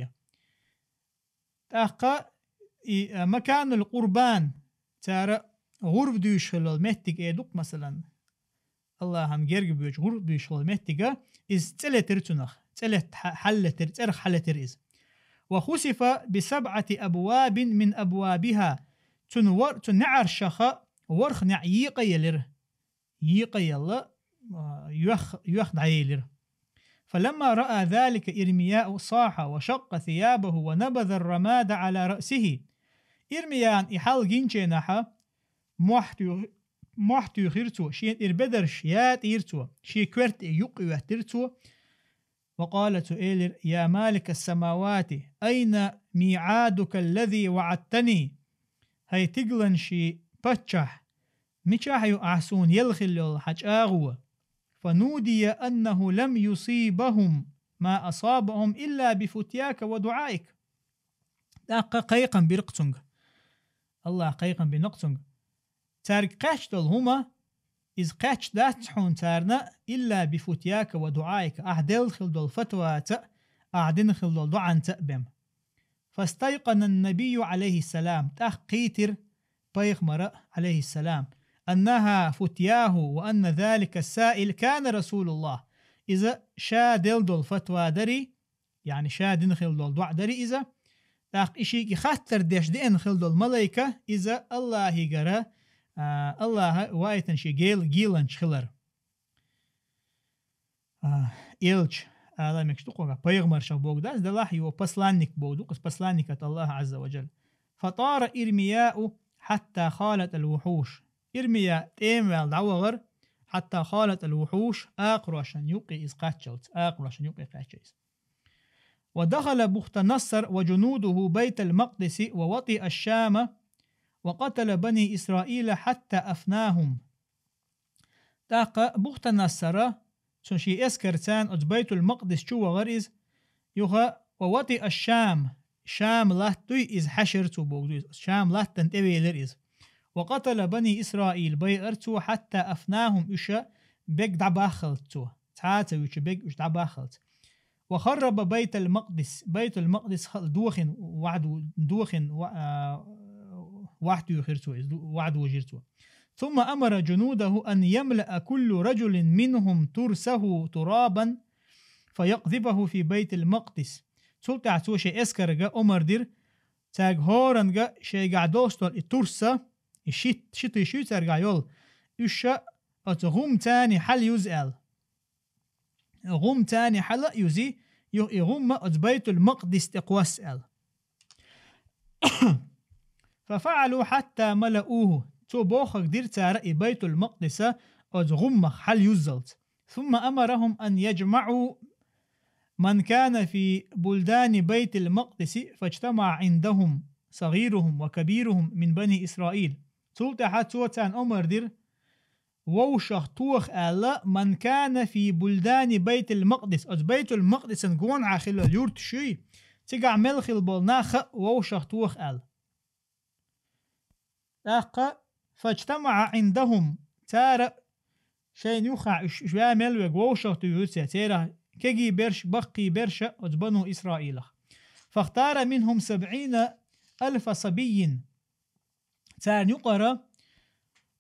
ТӀаккха и, а, مكان القربان, цара гӀурба дуьйш хилла меттиг э ду-кх, масалан, Аллахьан герга боьдуш гӀурба дуьйш хилла меттига, иза цӀе летира цунах, цӀе лет-, хьа-, хьаллетира, цӀерах хьаллетира иза. وخسف بسبعة أبواب من أبوابها. Цуьнан вар-, цуьнан неӀаршаха ворхӀ неӀ екъа елира. Екъа елла, а, йоьх-, йоьх дӀаелира. فلما رأى ذلك إرميا صاح وشق ثيابه ونبذ الرماد على رأسه. Ирмияна и хьал гинчу хенахь, мохь туьйхи-, мохь туьйхира цо, шен тӀера бедарш ятӀийра цо, шен коьрта юккъе хӀоьттира цо. وقال, цо элира: يا مالك السماوات، أين ميعادك الذي وعدتني؟ ХӀай тигаланаши паччахь, мичахь ю ахь суна елла хилла йолу хьан чӀагӀо? فنودي أنه لم يصبهم ما أصابهم إلا بفتياك ودعائك. ТӀаккха кхайкхам бира-кх цуьнга. Аллахь кхайкхам бина-кх цуьнга. Цаьрга кхаьчна долу хӀума, иза кхаьчна дац хьуна царна, إلا بفتياك ودعائك, ахь делла хилла долу фатваца а, ахь дина хилла долу доӀанца а бен. فاستيقن النبي عليه السلام, тӀаккха кхийтира пайхамара, عليه السلام, أنها فتياه وأن ذلك السائل كان رسول الله. Иза ша делла долу фатва дарий, яъни ша дина хилла долу доӀа дарий иза. ТӀаккха и шега хаттар деш деана хилла долу малайка, иза Аллахьигара, а, Аллахьа ваийтина шен гел-, геланча хилар. А, элча, ала мегаш ду кхуьнга, пайхамар ша боху дац, делахь йо посланник боху ду, кхуьнца посланник от Аллаха Азза ва Джалла. فطار إرميا حتى خالط الوحوش. Ирмия тӀемаваьлла дӀавахара, حتى خالط الوحوش, акхарошна юккъе иза кхаччалц, акхарошна юккъе кхаьчча иза. ودخل بختنصر وجنوده بيت المقدس ووطئ الشام وقتل بني إسرائيل حتى أفناهم. ТӀаккха Бухтанассара, цуьнан шен эскарца оцу Байтул-Макъдис чу вахара иза, юха, ووطئ الشام, Шам латта дуй иза хьаьшира цо боху иза, Шам латтана тӀевелира иза. وقتل بني إسرائيل, байара цо, حتى أفناهم, уьш бега дӀабаххалц цо, цхьа а ца вуьтуш бега уьш дӀабаххалц. وخرب بيت المقدس, Байтул-Макъдис хала дохийна ваьхьа ду-, дохийна ва-, а, ваьхьа туьйхира цо иза, ду-, ваьхьа дожийра цо. ثم أمر جنوده أن يملأ كل رجل منهم ترسه ترابا فيقذفه في بيت المقدس. Цул тӀаьхьа цо шен эскарга омар дира, цаьрга хӀоранга шайгахь долуш долу и турса, и шит-, шитий шуьй цаьргахь йолу, уьш оцу гӀум царна хьала юза аьлла. ГӀум царна хьала а юзи, юха и гӀумма оцу Байтул-Макъдис тӀе кхосса аьлла. ففعلوا حتى ملؤوه. Цо бохург дира цара и Байтул-Макъдиса оцу гӀуммах хьала юззалц. ثم أمرهم أن يجمعوا من كان في بلدان بيت المقدس فاجتمع عندهم صغيرهم وكبيرهم من بني إسرائيل. Цул тӀаьхьа цо царна омар дира, вовшах тоха аьлла, من كان في بلدان بيت المقدس, оцу Байтул-Макъдисан гонахьа хилла юрташ юй, цигахь мел хилла болу нах а вовшах тоха аьлла. ТӀаккха, فاجتمع عندهم, цара шайна юххехь уьш, уьш ваьа мел верг вовшах туьйхира церан, кегий берш, баккхий берш а оцу бану Исраилах. فاختار منهم سبعين ألف صبي. Царна юкъара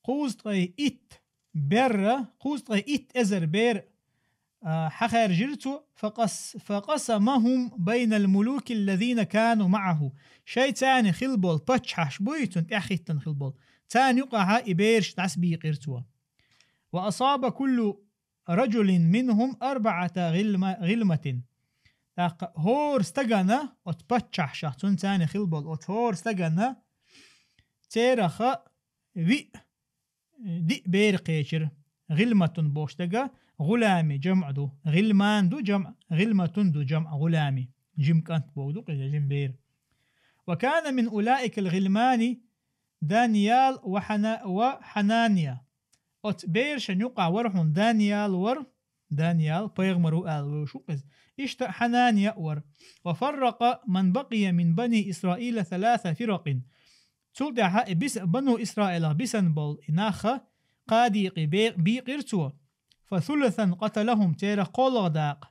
кхузткъе итт берра, кхузткъе итт эзар бер, а, хьахаьржира цо, فقس-, فقسمهم بين الملوك الذين كانوا معه. Шайн царна хилла болу паччахьаш буй, цунна тӀаьхьахӀиттина хилла болу. Царна юкъахьа и бераш дӀасабийкъира цо. وأصاب كل رجل منهم أربعة غلم-, غلمة. ТӀаккха хӀора стагана, оцу паччахьашах, цунна царна хилла болу оцу хӀора стагана, цераха виъ диъ бер кхечира. غلمة бохуш дерг гӀулами жамӀ ду. غلمان ду жамӀ, غلمة ду жамӀ гӀулами. Жима кӀант бохург ду-кх иза, жима бер. وكان من أولئك الغلمان دانيال وحنا-, وحنانيا. Оцу берашна юкъахь вара хьуна Даниял вара, Даниял пайхамар ву аьлла вевзаш ву-кх иза. Иштта Хьанания а вара. وفرق من بقي من بني إسرائيل ثلاث فرق. Цул тӀаьхьа и бис-, бану Исраилах бисина болу и нах а кхаа декъе бе-, бийкъира цо. فثلثا قتلهم, церах кхоалгӀа дакъа,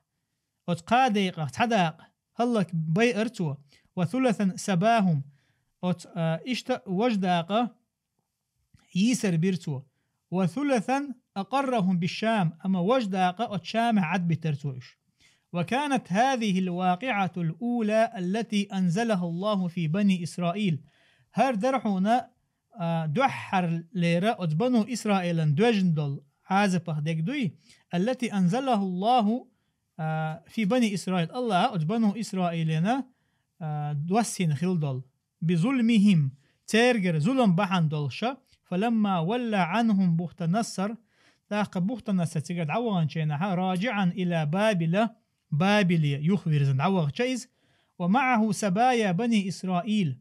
оцу кхаа декъах цхьа дакъа хӀаллакбайира цо. وثلثا سباهم, оцу, а, иштта важа дакъа йийсар бира цо. وثلثا أقرهم بالشام, амма важа дакъа оцу Шамехь Ӏадбитира цо уьш. وكانت هذه الواقعة الأولى التي أنزلها الله في بني إسرائيل. ХӀара дара хьуна, а, дуьххьарлера оцу бану Исраилан доьжна долу Ӏазапах дерг дуй, التي أنزلها الله, а, في بني إسرائيل. АллахӀа оцу бану Исраилана, а, доссийна хилла долу. بظلمهم, цаьргара зулам бахьана долуша, فلما ولى عنهم بختنصر, тӀаккха Бухтанассар цигара дӀаваханчу хенахьа, راجعا إلى بابل, Бабиле юхавирзина дӀавахча иза, ومعه سبايا بني إسرائيل,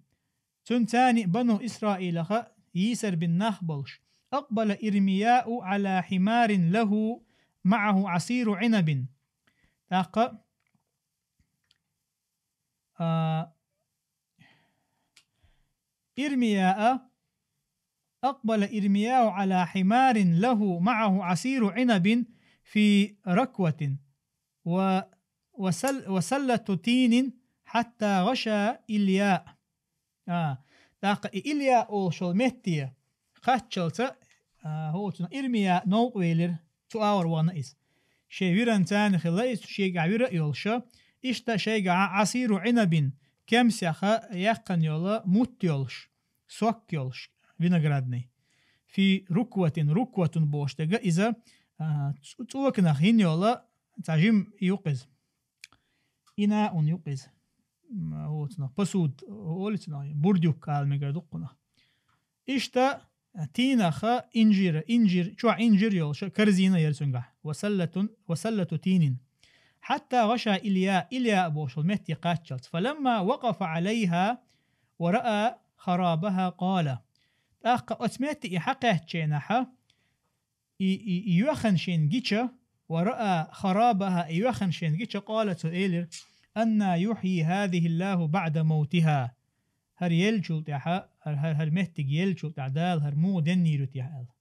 цуьнан царна бану Исраилаха йийсар бина нах болуш, أقبل إرمياء على حمار له معه عصير عنب. ТӀаккха, а, Ирмияа, أقبل إرمياء على حمار له معه عصير عنب في ركوة و-، وسل-، وسلة تين حتى غشا إلياء. А, тӀаккха и Илия олуш йолу метте кхаччалца, а, хӀо цунах Ирмия новкъа велира, цу агӀор вахана иза. Шен виран царна хилла иза, шегахь вира а йолуша, иштта шайгахьа Ӏасиру Ӏинабин, кемсеха яьккхина йолу мутт йолуш, сок йолуш, виноградный. Фи рукватин, рукватун бохуш дерг иза, а, цӀ-, цӀоканах йина йолу цхьа жима юкъ иза. Инаун юкъ иза. М, оцунах посуд, олицунах, бурдюк ала мегар ду кхунах. Иштта тийнах инжир, инжир, чохь инжир йолуш корзина яра цуьнгахь. Ва саллатун, ва саллату тийнин. Хьатта гӀаша Илья, Илья бохуш волу метте кхаччалц. Фаламма вакъафа Ӏалайха ва раа харабаха къала. ТӀаккха оцу метте и хьакхаьчченахьа, и, и, и йоьхна шен гича, ва раа харабаха, и йоьхна шен гича, къала, цо элира: «Анна юхьйи хӀазихиллаху баъда мавтиха?» ХӀара еллачул тӀаьхьа, хӀара, хӀара, хӀара меттиг еллачул тӀаьхьа Дала хӀара муха деннийр ю техьа аьлла.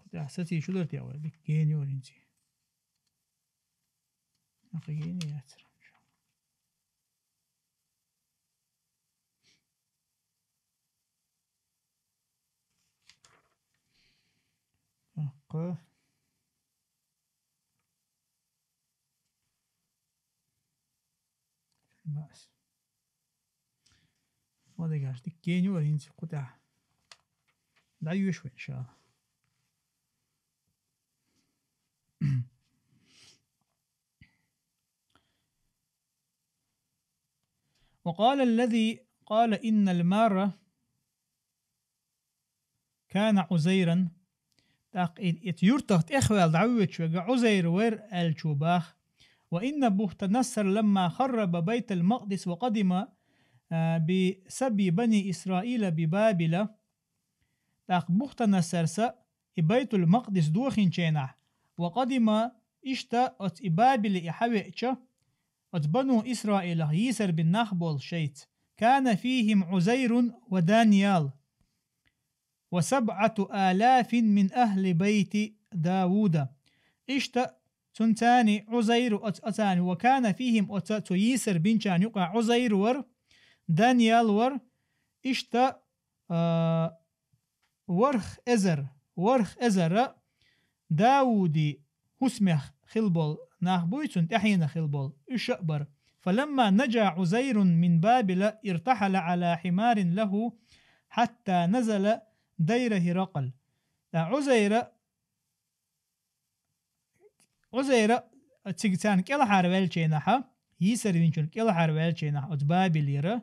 Кху тӀехь саций шу дара те вай, дика гена йора хӀинца. Нах гена яцара. Нах. Баъс. Ма дагаш диккени вар хӀинца кху тӀехь. ДӀайоьшу вай, иншалла. وقال الذي قال إن المار كان عزيرا. ТӀаккха и, и юртах тӀехваьлла дӀавоьдуш верг Ӏузайр вар аьллачо бах. وإن بختنصر لما خرب بيت المقدس وقدم، آه، بسبي بني إسرائيل ببابل. ТӀаккха Бухтанассарса и Байтул-Макъдис дохийначу хенахь, وقدم, иштта оцу и Бабиле и хьавеача, оцу бану Исраилах йийсар бина нах болу шайца. كان فيهم عزير ودانيال وسبعة آلاف من أهل بيت داود. Иштта цуьнан царна Ӏузайр, оц-, оцарна, وكان فيهم, оцу цо йийсар бинчарна юкъахь Ӏузайр вара, Даниял вара, иштта, а, ворхӀ эзар, ворхӀ эзара Дауди хӀусамех хилла болу нах буй, цунна тӀаьхьенах хилла болу, уьш а бара. فلما نجا عزير من بابل ارتحل على حمار له حتى نزل دير هرقل. ТӀаккха Ӏузайра, Ӏузайра цига царна кӀелхьарваьллачу хенахь, йийсар винчун кӀелхьарваьллачу хенахь оцу Бабилера,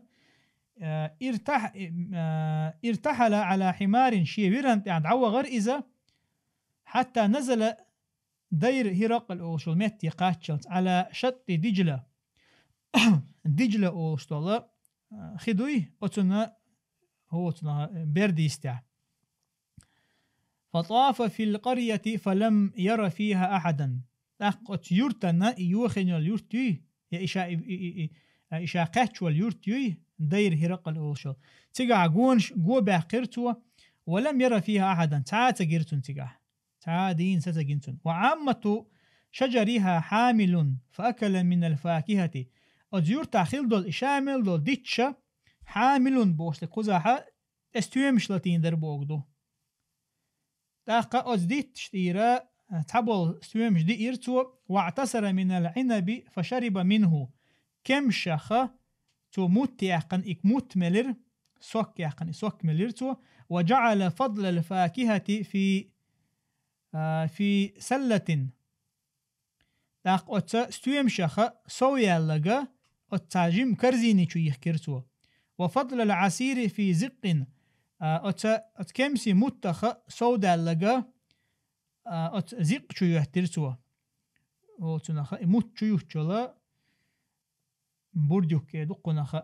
а, иртах-, а, ارتحل على حمار, шен виран тӀехь дӀавахара иза, حتى نزل دير هرقل олуш йолу метте кхаччалц, على شط دجلة. Дижла олуш долу, а, хи дуй, оцунна, хӀо, оцунна, а, берда йистехь. فطاف في القرية فلم ير فيها أحدا. ТӀаккха оцу юьртана, и йохийна йолу юрт юй, я и ша, и, и, и, и, а, и ша кхаьчна волу юрт юй, Дайр Хиракъал олуш йолу. Цигахь гонаш, го баьккхира цо, ولم ير فيها أحدا, цхьа а ца гира цунна цигахь. Цхьа а дийна са ца гина цунна. وعامة شجرها حامل فأكل من الفاكهة. Оцу юьртахь хилла долу и ша мел долу дитташ, حامل бохуш дерг кхузахь, тӀе стоьмаш латийна дара бохург ду. ТӀаккха оцу дитташ тӀера цхьаболу стоьмаш диира цо, واعتصر من العنب فشرب منه. Кемсех цо мутт яьккхина, и мутт мелира, сок яьккхина, и сок мелира цо, وجعل فضل الفاكهة في, а, في سلة. ТӀаккха оцу стоьмашах сов яьлларг оцу цхьа жима корзини чу йихкира цо. وفضل العصير في زق. А, оцу, оцу кемсийн муттах сов даьлларг, а, оцу зикъ чу йоьттира цо. Оцунах и мутт чу юттуш йолу бурдюк эр ду кхунах.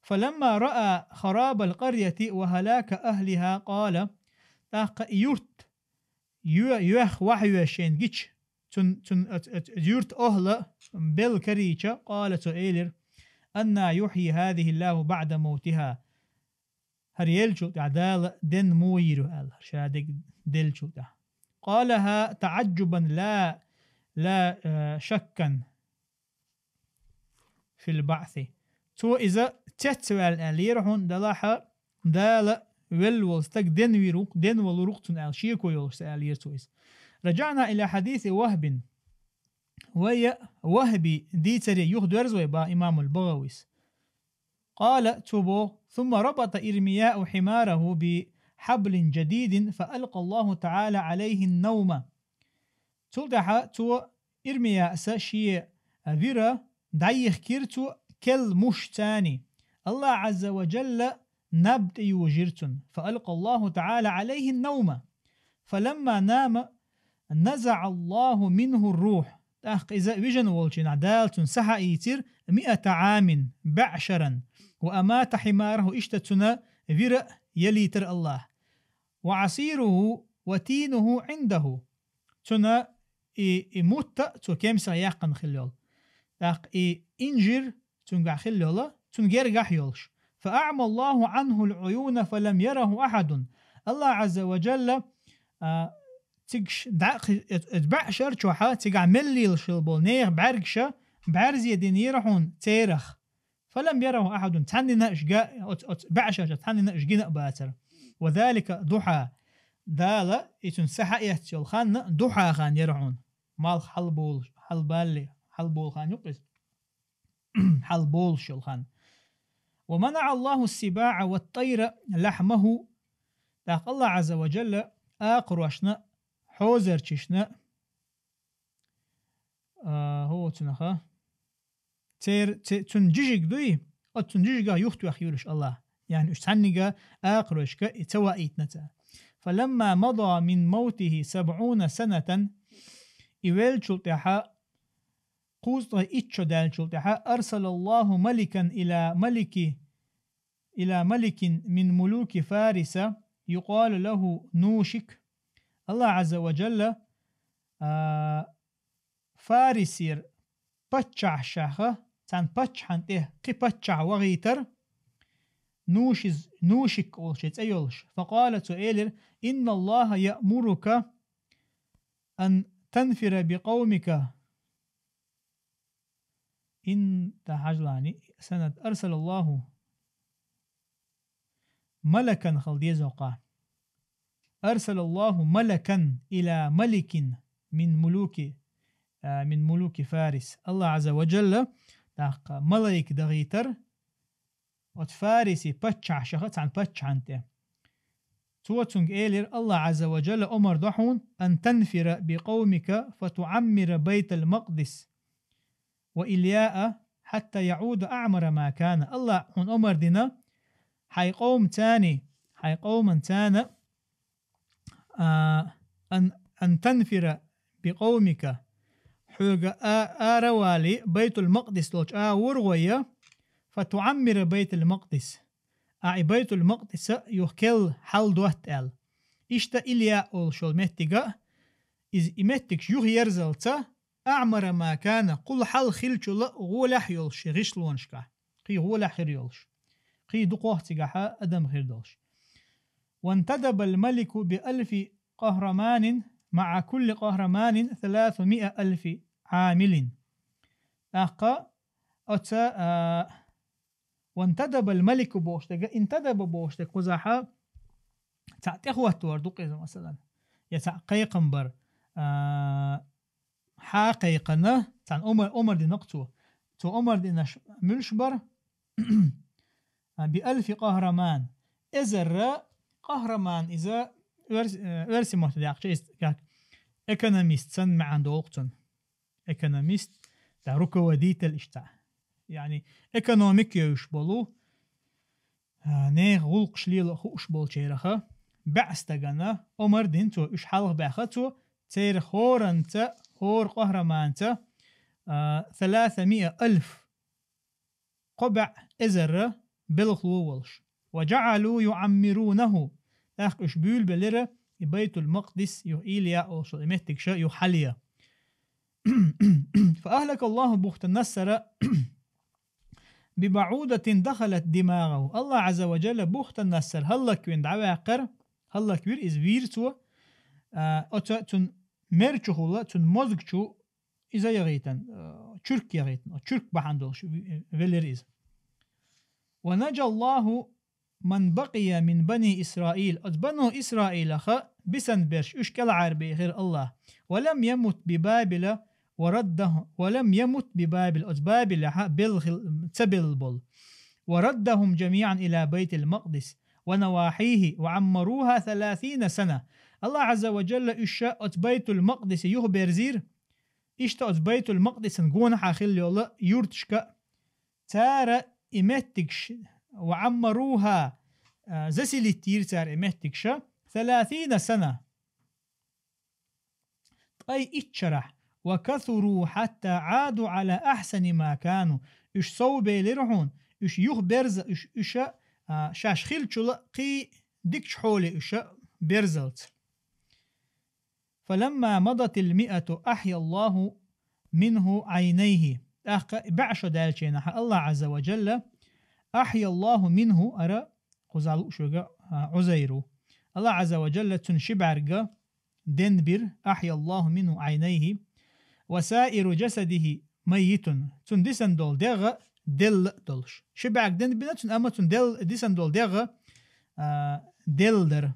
فلما رأى خراب القرية وهلاك أهلها قال. ТӀаккха и юрт йо-, йоьхна вахьа йоьшшина гича, цун, цун, оц-, оц-, оцу юьртан охӀла белла карийча, قال, цо элира: أنى يحيي هذه الله بعد موتها. ХӀара еллачул тӀаьхьа Дала денна муха йийр ю аьлла, ша дерг деллачул тӀаьхьа. قالها تعجبا لا، لا, э, شكا في البعث. Цо иза цецваьлла аьллера хьуна, делахь а Дала велла волу стаг денвийр ву-кх, денвалур ву-кх цунна аьлла, шеко йолуш ца аьллера цо иза. رجعنا إلى حديث وهب. Вай Вахьби дийцаре юхадоьрзу вай, бах имамул БагӀавис. قال, цо боху: ثم ربط إرمياء حماره بحبل جديد فألقى الله تعالى عليه النوم. Цул тӀаьхьа цо Ирмияса шен вира дӀайихкира цо керла мушца. АллахӀ Ӏазза ва Джалла наб тӀеюжира цунна. فألقى الله تعالى عليه النوم. فلما نام نزع الله منه الروح. ТӀаккха иза вижина волчу хенахь Дала цунна сахьаийцира مائة عام, бӀе шеран. وأمات حماره, иштта цуьнан вира ялийтира АллахӀа. وعصيره وتينه عنده. Цуьнан и, и мутт а цо кемсах яьккхина хилла йолу. ТӀаккха и инжир цуьнгахь хилла йолу, цуьнан гергахь йолуш. فأعمى الله عنه العيون فلم يره أحد. АллахӀ Ӏазза ва Джалла, а, цигахь дӀа-, кхи-, э, э, бӀе шер чохь а цигахь мел лелаш хилла болу нехан бӀаьргаш бӀаьрзе динера хьуна церах. فلم يره أحد, цхьаннина а га-, оц-, оц-, бӀе шер чохь цхьаннина а гина а бацара. وذلك ضحى. Дала и цуьнан сахьаэцна йолу хан духьа хан яра хьуна. Малх хьалаболуш, хьалабалле, хьалаболу хан ю-кх иза. Хьалаболуш йолу хан. ومنع الله السباع والطير لحمه. ТӀаккха Аллахь Ӏазза ва Джалла акхарошна, хьозарчашна, а, хӀо цунаха, цер-, це-, цун жижиг дуй, оцу цун жижигах юхатоьхна йолуш Аллахь. Яъни уьш цхьаннега акхарошка и ца ваийтина цара. فلما مضى من موته سبعون سنة, и веллачул тӀаьхьа кхузткъе итт шо даьллачул тӀаьхьа, أرسل الله ملكا إلى ملك إلى ملك من ملوك فارس يقال له نوشك. Аллахь Ӏазза ва Джалла, а, Фарисера паччахьашха, цхьана паччахьна тӀе кхин паччахь вахийтар, Нушиз-, Нушик олуш цӀе йолуш. فقال, цо элира: إن الله يأمرك أن تنفر بقومك. Ин тахьажлани санат أرسل الله ملكا хила деза хӀокхо. أرسل الله ملكا إلى ملك من ملوك, а, من ملوك فارس. Аллахь Ӏазза ва Джалла тӀаккха малайк дахийтар оцу Фариси паччахьашха цхьана паччахьна тӀе. Цо цуьнга элира: Аллахь Ӏазза ва Джалла омар до хьуна: أن تنفر بقومك فتعمر بيت المقدس وإلياء حتى يعود أعمر ما كان. Аллахь хьуна омар дина хьайн къоман цани, хьайн къоман цана, а, أن, أن تنفر بقومك, хьоьга а-, ара а валий, Байтул-Макъдис долчу агӀор гӀой, فتعمر بيت المقدس, ахь и Байтул-Макъдиса юха керла хьал дотта аьлла. Иштта Илья олуш йолу меттига, иза и меттигаш юха ерзалца, أعمر ما كان, кхул хьал хиллачул гӀолехь йолуш шен гӀишлонашкахь, кхин гӀолехь хир йолуш, кхин дукхох цигахь адам хир долуш. وانتدب الملك بألف قهرمان مع كل قهرمان ثلاثمائة ألف عامل. ТӀаккха оцу, а, وانتدب الملك бохуш дерг, интадаба бохуш дерг кхузахь цхьаъ тӀехӀоттор ду-кх иза, масалан, я цхьаъ кхайкхам бар, а, хьа кхайкхина, цхьана омар, омар дина-кх цо. Цо омар динарш муьлш бара? А, بألف قهرمان. Эзар къахраман иза оьрс-, э, оьрсийн маттахь даьккхича, иза как экономист санна маьӀна долу-кх цуьнан. Экономист, да, руководитель иштта. Яъни экономика йовзуш болу, а, нехан гӀуллакхаш лела хууш болчарех бӀе стагана омар дина цо, уьш хьалха баьхна цо, церан хӀоранца, хӀора къахраманца, а, ثلاثمائة ألف, кхо бӀе эзар белхало волуш. وجعلوا يعمرونه, тӀаккха уьш буьйлабелира и Байтул-Макъдис юха, Илья олуш йолу и меттигаш юха хьалаян. فأهلك الله بخت نصر ببعوضة دخلت دماغه. Аллахь Ӏазза ва Джалла Бухта-Нассар хӀаллаквина дӀаваьккхира, хӀаллаквира иза, вийра цо, а, оцу цуьнан мер чухула, цуьнан мозга чу иза яхийтина, а, чуьрк яхийтина, чуьрк бахьана долуш в-, велира иза. ونجى الله من بقي من بني إسرائيل. Оцу Бану Исраилах бисина берш, уьш кӀелхьарбехира Аллахь. ولم يمت ببابل ورده، ولم يمت ببابل, оцу Бабилехь белла хил-, ца белла болу. وردهم جميعا إلى بيت المقدس ونواحيه وعمروها ثلاثين سنة. Аллахь Ӏазза ва Джалла уьш оцу Байтул-Макъдисе юхаберзийра, иштта оцу Байтул-Макъдисан гонахьа хилла йолу юрташка, цара и меттигаш, وعمروها, а, заселить йира цара и меттигаш, ثلاثين سنة, ткъе итт шарахь, وكثروا حتى عادوا على أحسن ما كانوا. Уьш совбелира хьуна, уьш юха берза-, уьш, уьш, а, шаьш хиллачул кхин дикачу хьоле уьш берзалц. فلما مضت المائة أحيا الله منه عينيه. ТӀаккха бӀе шо даьллачу хенахь Аллахь Ӏазза ва Джалла أحيا الله منه, ара кхузахь лууш верг, а, Ӏузайр ву. Аллахь Ӏазза ва Джалла цуьнан ши бӀаьрг денбира, أحيا الله منه عينيه وسائر جسده ميت. Цуьнан дисина долу дегӀ делла долуш. Ши бӀаьрг денбина цуьнан, амма цуьнан дел-, дисина долу дегӀ, а, делла дара.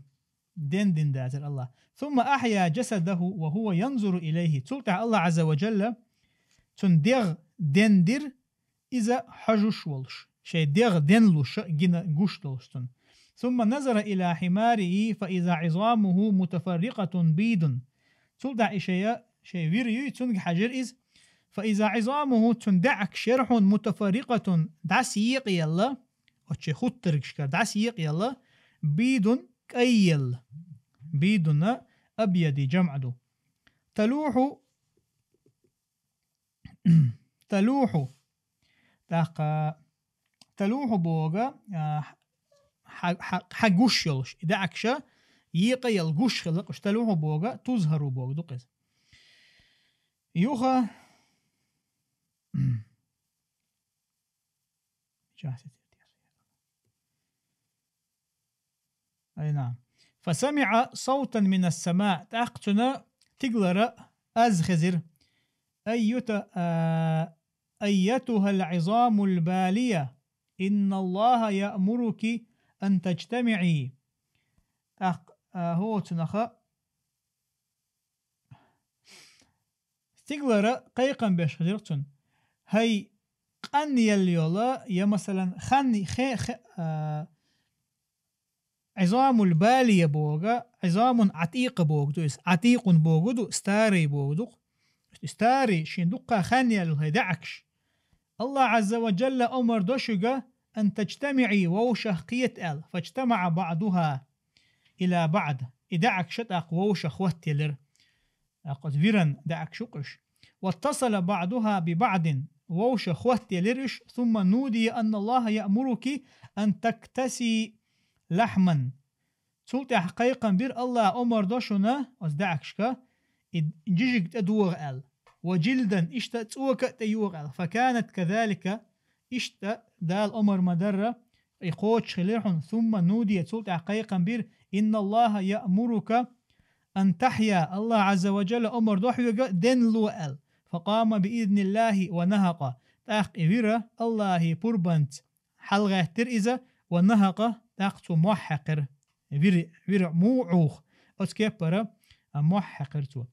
Дендина дацара Аллахь. ثم أحيا جسده وهو ينظر إليه. Цул тӀаьхьа Аллахь Ӏазза ва Джалла цуьнан дегӀ дендира, иза хьожуш волуш. шоай дегӀ денлуш гина гуш долуш цунна. ثم نظر إلى حماره فإذا عظامه متفرقة بيض. Цул тӀаьхьа и шоай, шоай вир юй, цунга хьаьжира иза. فإذا عظامه, цун даьӀахкаш яра хьуна, متفرقة, дӀасаекъаелла, оцу шоай хуттаргашкара дӀасаекъаелла, بيض, кӀайелла. بيض أبيض جمع ду. تلوح تلوح. ТӀаккха تلوح бохург, а, хьа-, хьа-, хьагуш йолуш. И даьӀахкаш екъаелла гуш хилла, уьш تلوح бохург, تزهر бохург ду-кх иза. Юха. Ай, наам. فسمع صوتا من السماء. ТӀаккха цунна стигалара аз хезира. أيت-، а, أيتها العظام البالية إن الله يأمرك أن تجتمعي. ТӀаккха, а, хӀоцунах стигалара кхайкхам беш хезира цунна. ХӀай къанъелла йола, я, масалан, хан-, хе-, хе-, а, عظام البالية бохург, عظام عتيقة бохург ду иза. عتيق бохург ду, старый бохург ду-кх. Старый, шен дуккха хан яьлла хӀай даьӀахкаш. АллахӀ Ӏазза ва Джалла омар до шуьга, أن تجتمعي, вовшах кхета аьлла. فاجتمع بعضها إلى بعض. И даьӀахкаш тӀаккха вовшах хӀоттаелира. ТӀаккха оцу виран даьӀахкаш ю-кх уьш. واتصل بعضها ببعض. Вовшах хӀоттаелира уьш. ثم نودي أن الله يأمرك أن تكتسي لحما. Цул тӀаьхьа кхайкхам бира, АллахӀа омар до шуна, оцу даьӀахкашка, и жижиг тӀедогӀа аьлла. وجلدا, иштта цӀока а тӀейогӀа аьлла. فكانت كذلك, иштта Дала омар ма-дарра, и кхочушхилира хьуна. ثم نودي, цул тӀаьхьа кхайкхам бира, إن الله يأمرك أن تحيا, АллахӀ Ӏазза ва Джалла омар до хьоьга денло аьлла. فقام بإذن الله ونهق. ТӀаккха и вира АллахӀан пурбанца хьалагӀаьттира иза, ونهق, тӀаккха цо мохь хьаькхира. Вир, вир мух Ӏух. Оцу кеппара, а, мохь хьаькхира цо.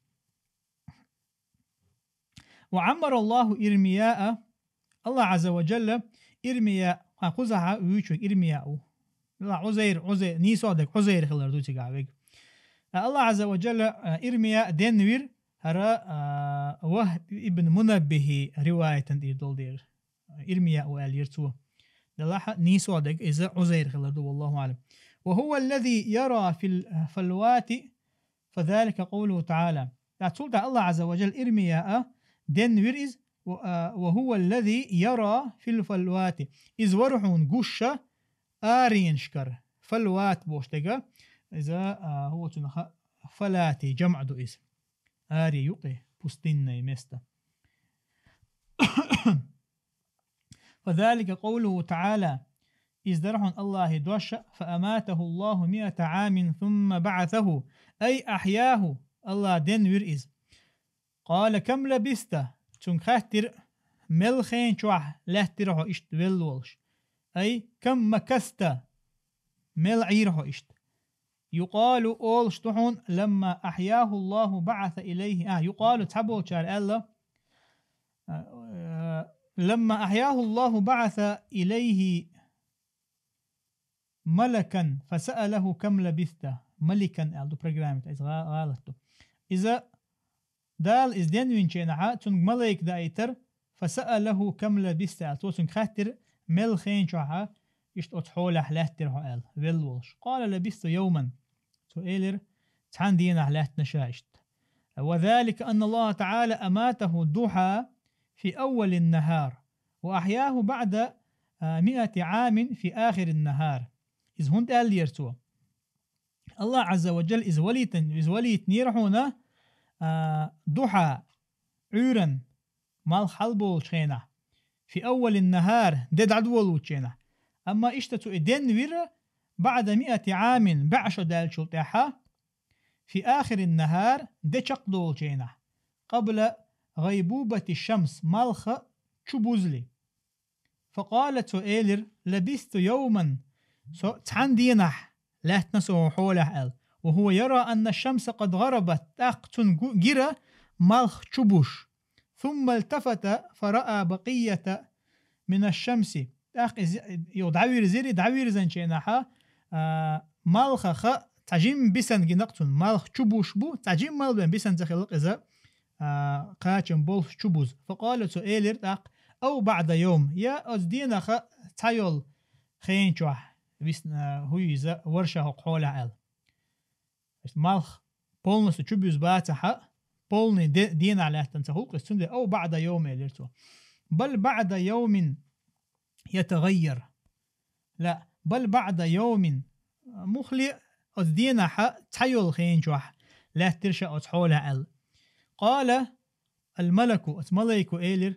وعمر الله إرمياء, АллахӀ Ӏазза ва Джалла Ирмия, хьан кхузахьа вуьйцург Ирмия ву. Ла Ӏузайр, Ӏузай-, нийсо дерг Ӏузайр хилар ду цигахь вега. А, АллахӀ Ӏазза ва Джалла, а, Ирмия денвира, хӀара, а, Вахб ибн Мунаббихи риваятан тӀера долу дера. Ирмия ву аьллера цо. Делахь а нийсо дерг иза Ӏузайр хилар ду, والله أعلم. وهو الذي يرى في الفلوات فذلك قوله تعالى. ТӀаккха цул тӀаьхьа АллахӀ Ӏазза ва Джалла Ирмияа денвира иза, ва-, а, وهو الذي يرى في الفلوات. Иза вара хьуна гуш аренашкара. Фалват бохуш дерг, иза, а, хӀоцунах фалати жамӀ ду иза. Аре ю-кх и, пустынное место. فذلك قوله تعالى. Иза дара хьуна АллахӀан дош: فأماته الله مائة عام ثم بعثه، أي أحياه. АллахӀа денвира иза. قال: كم لبثت؟ Цуьнга хаьттира: «Мел хен чохь лаьттира хьо иштта велла волуш?» أي: كم مكثت؟ Мел Ӏийра хьо иштта? يقال، олуш ду хьуна: لما أحياه الله بعث إليه. А, يقال, цхьаболчара аьлла, а, لما أحياه الله بعث إليه ملكا فسأله: كم لبثت؟ ملكا аьлла ду программе тӀехь, иза гӀа-, гӀалат ду. Иза Дала иза денвинчу хенахь, цуьнга малайк даийтира, فسأله: كم لبثت؟ Цо цуьнга хаьттира: «Мел хен чохь иштта оцу хьолехь лаьттира хьо?» аьлла, велла волуш. قال: لبثت يوما. Цо элира: «Цхьана дийнахь лаьттина ша иштта». وذلك أن الله تعالى أماته الضحى في أول النهار، وأحياه بعد، а, مائة عام في آخر النهار. Иза хӀунда аьллера цо? АллахӀ Ӏазза ва Джалла иза валийтан-, иза валийтинера хьуна, а, духьа, Ӏуьйранна, малх хьалаболучу хенахь, في أول النهار, де дӀадолучу хенахь. Амма иштта цо и денвира, بعد مائة عام, бӀе шо даьллачул тӀаьхьа, في آخر النهار, де чекхдолучу хенахь, قبل غيبوبة الشمس, малх чубузале. فقال, цо элира: لبثت يوما, со цхьана дийнахь лаьттина со хьолехь аьлла. وهو يرى أن الشمس قد غربت, тӀаккха цунна гу-, гира малх чубуш. ثم التفت فرأى بقية من الشمس. ТӀаккха иза, йо, дӀавирзири, дӀавирзанча хенахьа, а, малхаха цхьа жимма бисана гина-кх цунна. Малх чубузуш бу, цхьа жимма мел бен бисана ца хилла-кх иза, а, кхачам болх чубузу. فقال, цо элира тӀаккха: أو بعد يوم, я оцу денаха цхьайолу хен чохь висна, а, хӀу иза, вара ша хӀокху хьолехь аьлла. Иштта малх полностью чубуьзуш бацахь а, полный де-, денахь лаьттина ца хуьлу-кх иза, цундела أو بعد يوم элира цо. بل بعد يوم يتغير. لا، بل بعد يوم. Муххале а оцу денахь цхьайолу хен чохь лаьттира ша оцу хьолехь аьлла. قال الملك, оцу малайко элира: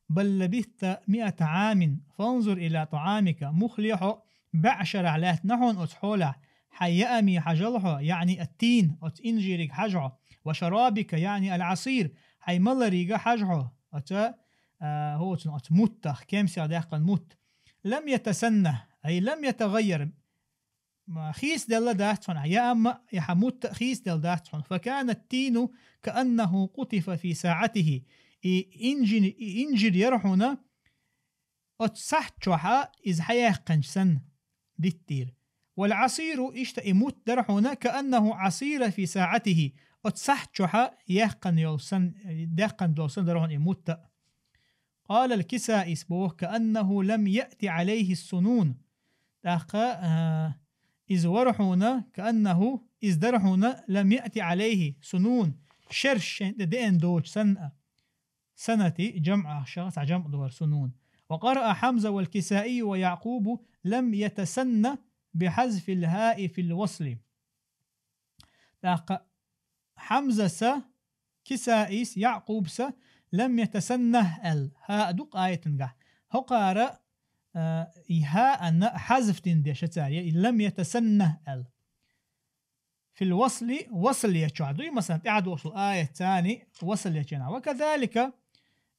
بل لبثت مائة عام فانظر إلى طعامك. Муххале хьо бӀе шарахь лаьттина хьуна оцу хьолехь, хьайн яаме хьажал хьо, يعني التين, оцу инжирига хьажа хьо, وشرابك, يعني العصير, хьайн маларига хьажа хьо, оцу, а, хӀоцун, оцу муттах, кемсех даьккхина мутт. لم يتسنه, أي لم يتغير, ма, хийцаделла дац хьуна, яам а, и хьан мутт а хийцаделла дац хьуна. فكان التين كأنه قطف في ساعته. И инжи-, и инжир яра хьуна оцу сахьт чохь а иза хьаяьккхинчу санна диттийра. والعصير, иштта и мутт дара хьуна كأنه عصير في ساعته. Оцу сахьт чохь а яьккхина йолу санна, даьккхина долу санна дара хьуна и мутт а. قال الكسائي, боху: كأنه لم يأت عليه السنون. ТӀаккха, а, иза вара хьуна, كأنه, иза дара хьуна, لم يأت عليه سنون, шераш шен тӀе деана доцуш санна. سنة, جمع, шаха цхьа جمع ду хӀара سنون. وقرأ حمزة والكسائي ويعقوب لم يتسن بحذف الهاء في الوصل. ТӀаккха Хьамзас а, Кисаис, Якъубс а لم يتسنه аьлла, хӀаъ ду-кх аятангахь. ХӀокхара, а, и хӀаъана хьазф дина деш цара, я и لم يتسنه аьлла. في الوصل, васл ечохь дуй, масалан, тӀаьхьа дошул аят царни васл еченахь. وكذلك,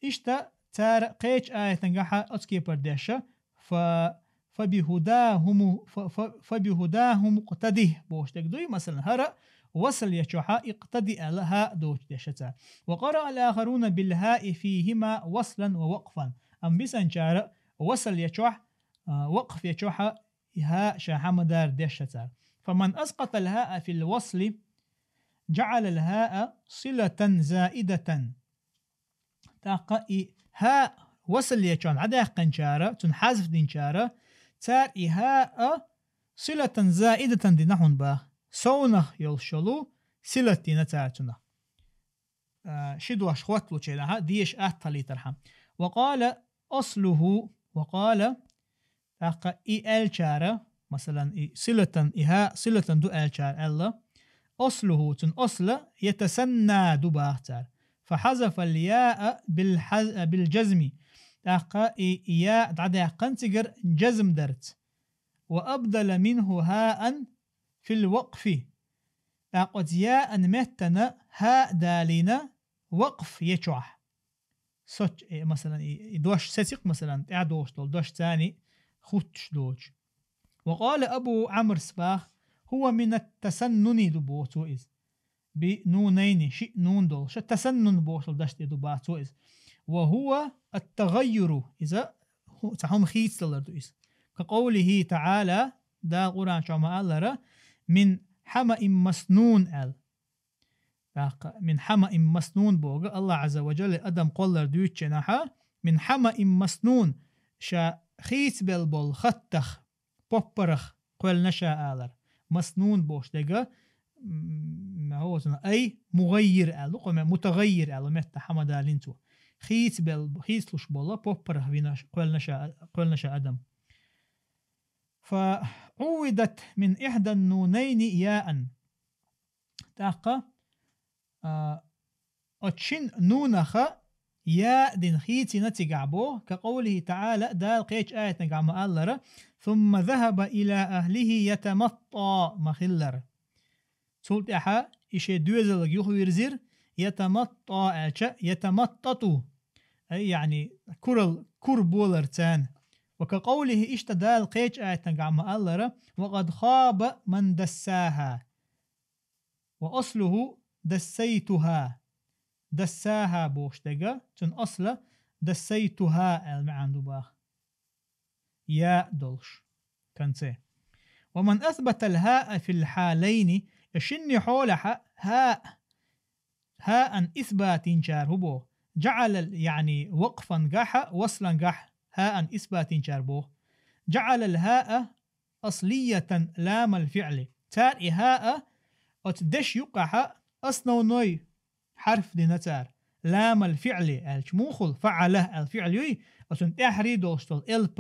иштта цара кхечу аятангахьа оцу кепара деша, фа فبهداهم، ف-، ف-، فبهداهم اقتده бохуш дерг дуй, масалан, хӀара васл ечохьа اقتد аьлла хӀаъ доцуш дешаца. وقرأ الآخرون بالهاء فيهما وصلا ووقفا. Амма бисанчара васл ечохь, а, вакъф ечохьа и хӀаъ ша хьа ма-дарра дешаца. فمن أسقط الهاء في الوصل جعل الهاء صلة زائدة. ТӀаккха и хӀаъ васл ечохь дӀадаьккхинчара, цунна хьазф динчара, цара и хӀаъ а силатан заидатан дина хьуна баха. Совнах йолуш йолу силат дина цара цунах. А, ши дош хотталучу хенахьа, деша атта хилийтархьама. وقال أصله, وقال ТӀаккха и аьллачара, масалан, и силатан, и хӀаъ силатан ду аьллачара аьлла, أصله, цуьнан асла يتسنى ду баха цара. فحذف الياء بالحز-، بالجزم. ТӀаккха и, и яъ дӀадаьккхина цигара жазм дарца. وأبدل منه هاء في الوقف. ТӀаккха оцу яъан меттана хӀаъ далийна вакъф ечохь. Соч-, э, масалан, и, и дош сеци-кх, масалан, тӀаьхьа дохуш долу дош царни хуттуш доцуш. وقال أبو عمرو баха: هو من التسنن ду боху цо иза. بنونين, шиъ нун долуш, тасаннун бохуш долу дош тӀе ду баха цо иза. وهو التغير, иза хӀу-, цхьа хӀума хийцадалар ду иза. كقوله تعالى, Дала Къуръан чохь ма-аллара: من حمإ مسنون аьлла. ТӀаккха من حمإ مسنون боху, АллахӀ Ӏазза ва Джалла адам кхоллар дуьйцучу хенахьа, من حمإ مسنون, ша хийцабелла болу хаттах, поппарах кхоьллина ша алар. Маснун бохуш дерг, м, хӀозана, أي مغير аьлла, кхо ме-, متغير аьлла, метта хьа ма-далийна цо. Хийцабелла, хийцалуш болу поппарах вина ш-, кхоьллина ша, кхоьллина ша адам. فعوضت من إحدى النونين ياء. ТӀаккха, а, оцу шина нунаха яъ дина хийцина цигахь боху, كقوله تعالى, Дала кхечу аятангахь ма-аллара: ثم ذهب إلى أهله يتمطى ма-хиллара. Цул тӀаьхьа и шен доьзалга юхавирзира, يتمطى аьлча, يتمطط. Ай, яъни, курал, кур болар царна. وكقوله, иштта Дала кхечу аятангахь ма-аллара: وقد خاب من دساها. وأصله دسيتها. دساها бохуш дерг, цуьнан асла دسيتها аьлла маьӀна ду баха. ياء долуш. Конце. ومن أثبت الهاء في الحالين, я шинне хьолехьа هاء, هاء إثباتينчар хӀу боху, جعل, يعني وقفا гахьа, وصلا гахьа, هاء إثباتينчар боху, جعل الهاء أصلية لام الفعل. Цар и هاء оцу дешан юккъехьа основной хьарф дина цар. لام الفعل аьлча мухул, فعل аьлла фиӀл юй, оцунна тӀаьхьарий долуш долу элп,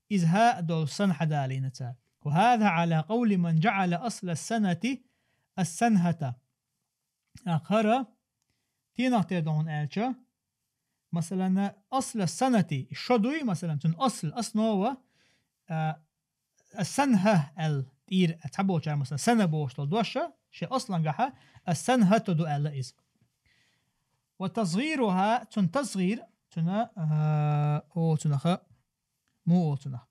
иза هاء долуш санна хьадалийна цар. وهذا على قول من جعل أصل السنة السنهة. ТӀаккха хӀара, тӀенах тера ду хьуна аьлча, масалан, أصل السنة, и шо дуй, масалан, цуьнан أصل, основа, а, السنهة аьлла, тӀера цхьаболчара, масалан, سنة бохуш долу дош, шен أصلا гахьа السنهة ду аьлла иза. وتصغيرها, цуьнан тасгӀир, цуьнан, а, о, цуьнаха, муо цуьнах.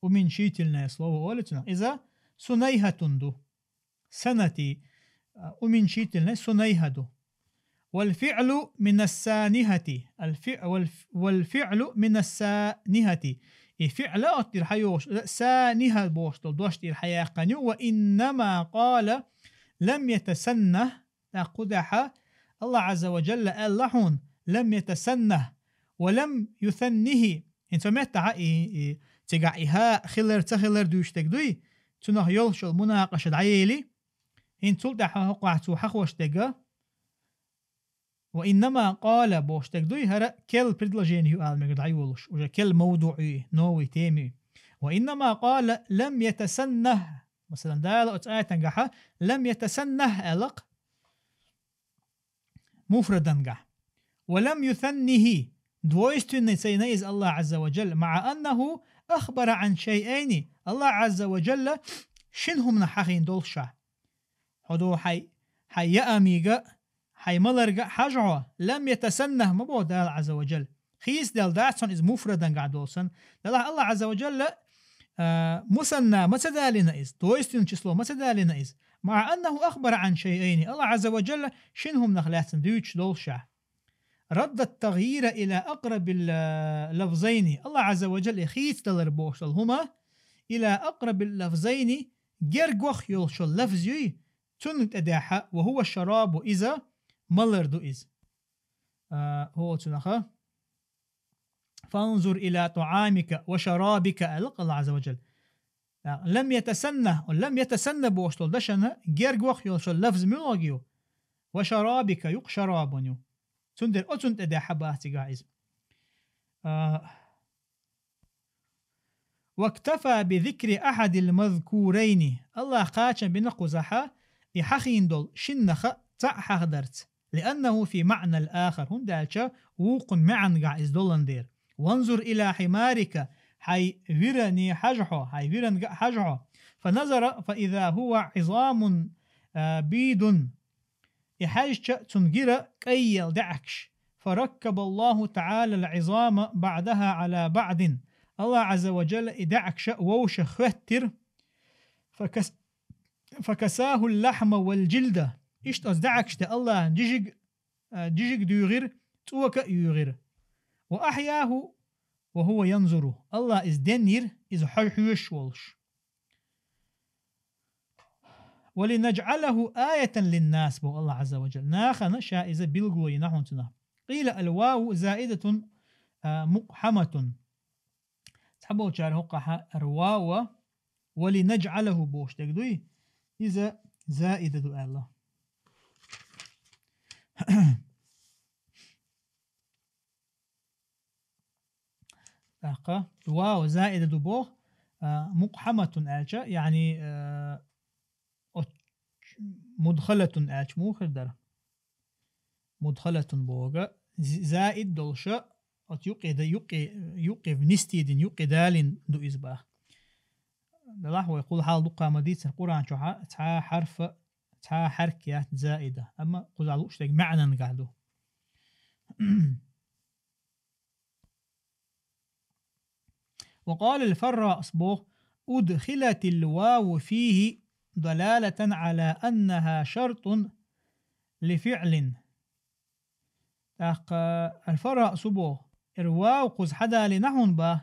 Уменьшительное слово олу цуьнах. Иза سنيهة ду. سنة, а, уменьшительное سنيهة ду. والفعل من السانهة. الفع-، والف-، والفعل من السانهة. И фиӀл оцу тӀера хьайогӀуш, سانهة бохуш долу дош тӀера хьаяьккхина ю. وإنما قال لم يتسنه, тӀаккха кху тӀехьа АллахӀ Ӏазза ва Джалла аьлла хьуна, لم يتسنه ولم يثنه. ХӀинца меттахьа и, и, цигахь и هاء хилар, ца хилар дуьйцуш дерг дуй, цунах йолуш йолу мунакъаша дӀаели, хӀинца цул тӀаьхьа хӀокхахь цо хьахош дерг, وإنما قال бохуш дерг дуй, хӀара кел предложение ю ала мегар дӀайолуш, уже кел мавдуӀ ю, новый тема ю. وإنما قال لم يتسنه. Масалан, Дала оцу аятан гахьа لم يتسنه аьлла-кх муфрадан гахь. ولم يثنه, двойственный ца йина иза АллахӀ Ӏазза ва Джалла, مع أنه أخبر عن شيئين, АллахӀ Ӏазза ва Джалла шина хӀуманах хьахийна долуш ша. Хьо ду хьай, хьай яамига, хьай маларга хьажа хьо, لم يتسنه ма боху Дала Ӏазза ва Джалла. Хийцаделла дац хьуна иза муфрадан гахь долу санна. Делахь АллахӀ Ӏазза ва Джалла, а, мусанна ма ца далийна иза, двойственное число ма ца далийна иза. مع أنه أخبر عن شيئين. АллахӀ Ӏазза ва Джалла шина хӀуманах лаьцна дуьйцуш долуш ша. رد التغيير إلى أقرب اللفظين. АллахӀ Ӏазза ва Джалла и хийцадалар бохуш долу хӀума, إلى أقرب اللفظين, гергох йолуш йолу лафз юй, цунна тӀедехьа, وهو الشراب, иза малар ду иза. А, хӀо цунаха. فانظر إلى طعامك وشرابك, аьлла-кх АллахӀ Ӏазза ва Джалла. А, لم يتسنه, لم يتسنه бохуш долу дашана гергох йолуш йолу лафз муьлхаг ю? وشرابك, юкъ шарабун ю. Цундела оцунна тӀедехьа бац цигахь иза. А, واكتفى بذكر أحد المذكورين. АллахӀа кхачам бина кхузахьа и хьахийна долу шиннаха цхьаъ хьахдарца. لأنه في معنى الآخر. ХӀунда аьлча вукхун маьӀнагахь иза долан дера. وانظر إلى حمارك. Хьай виране хьажа хьо, хьай виранга а хьажа хьо. فنظر فإذا هو عظام, а, بيض. И хьаьжча, цунна гира кӀайъелла даьӀахкаш. فركب الله تعالى العظام بعضها على بعض. АллахӀ Ӏазза ва Джалла и даьӀахкаша вовшах хӀоьттира. فكس-، فكساه اللحم والجلد. Иштта оцу даьӀахкашна АллахӀа жижиг, а, жижиг дуьйгӀира, цӀока а юьйгӀира. وأحياه وهو ينظر. АллахӀа иза денйира, иза хьо-, хьоьшуш волуш. ولنجعله آية للناس, боху АллахӀ Ӏазза ва Джалла. Нахана ша иза билгало йина хьуна цунах. قيل الواو زائدة, а, مقحمة. Цхьаболчара хӀокхахьа ар вава, ولنجعله бохуш дерг дуй, иза заида ду аьлла. ТӀаккха вау заида ду боху, а, مقحمة аьлча, яъни, а, оч-, مدخلة аьлча муха хир дара? مدخلة боху, зи-, заид долуша, оцу юкъе да-, юкъе, юкъе внести дина, юкъе далийна ду иза боху. Делахь вай кхул хьал дуккха ма дийцара Къуръан чохьа цхьа хьарфа, цхьа хьарк яц заида, амма кхузахь лууш дерг маьӀнангахь ду. وقال الفراء боху: أدخلت الواو فيه دلالة على أنها شرط لفعل. ТӀаккха Аль-Фарра цо боху: эр вау кхуза хьадалийна хьуна боху,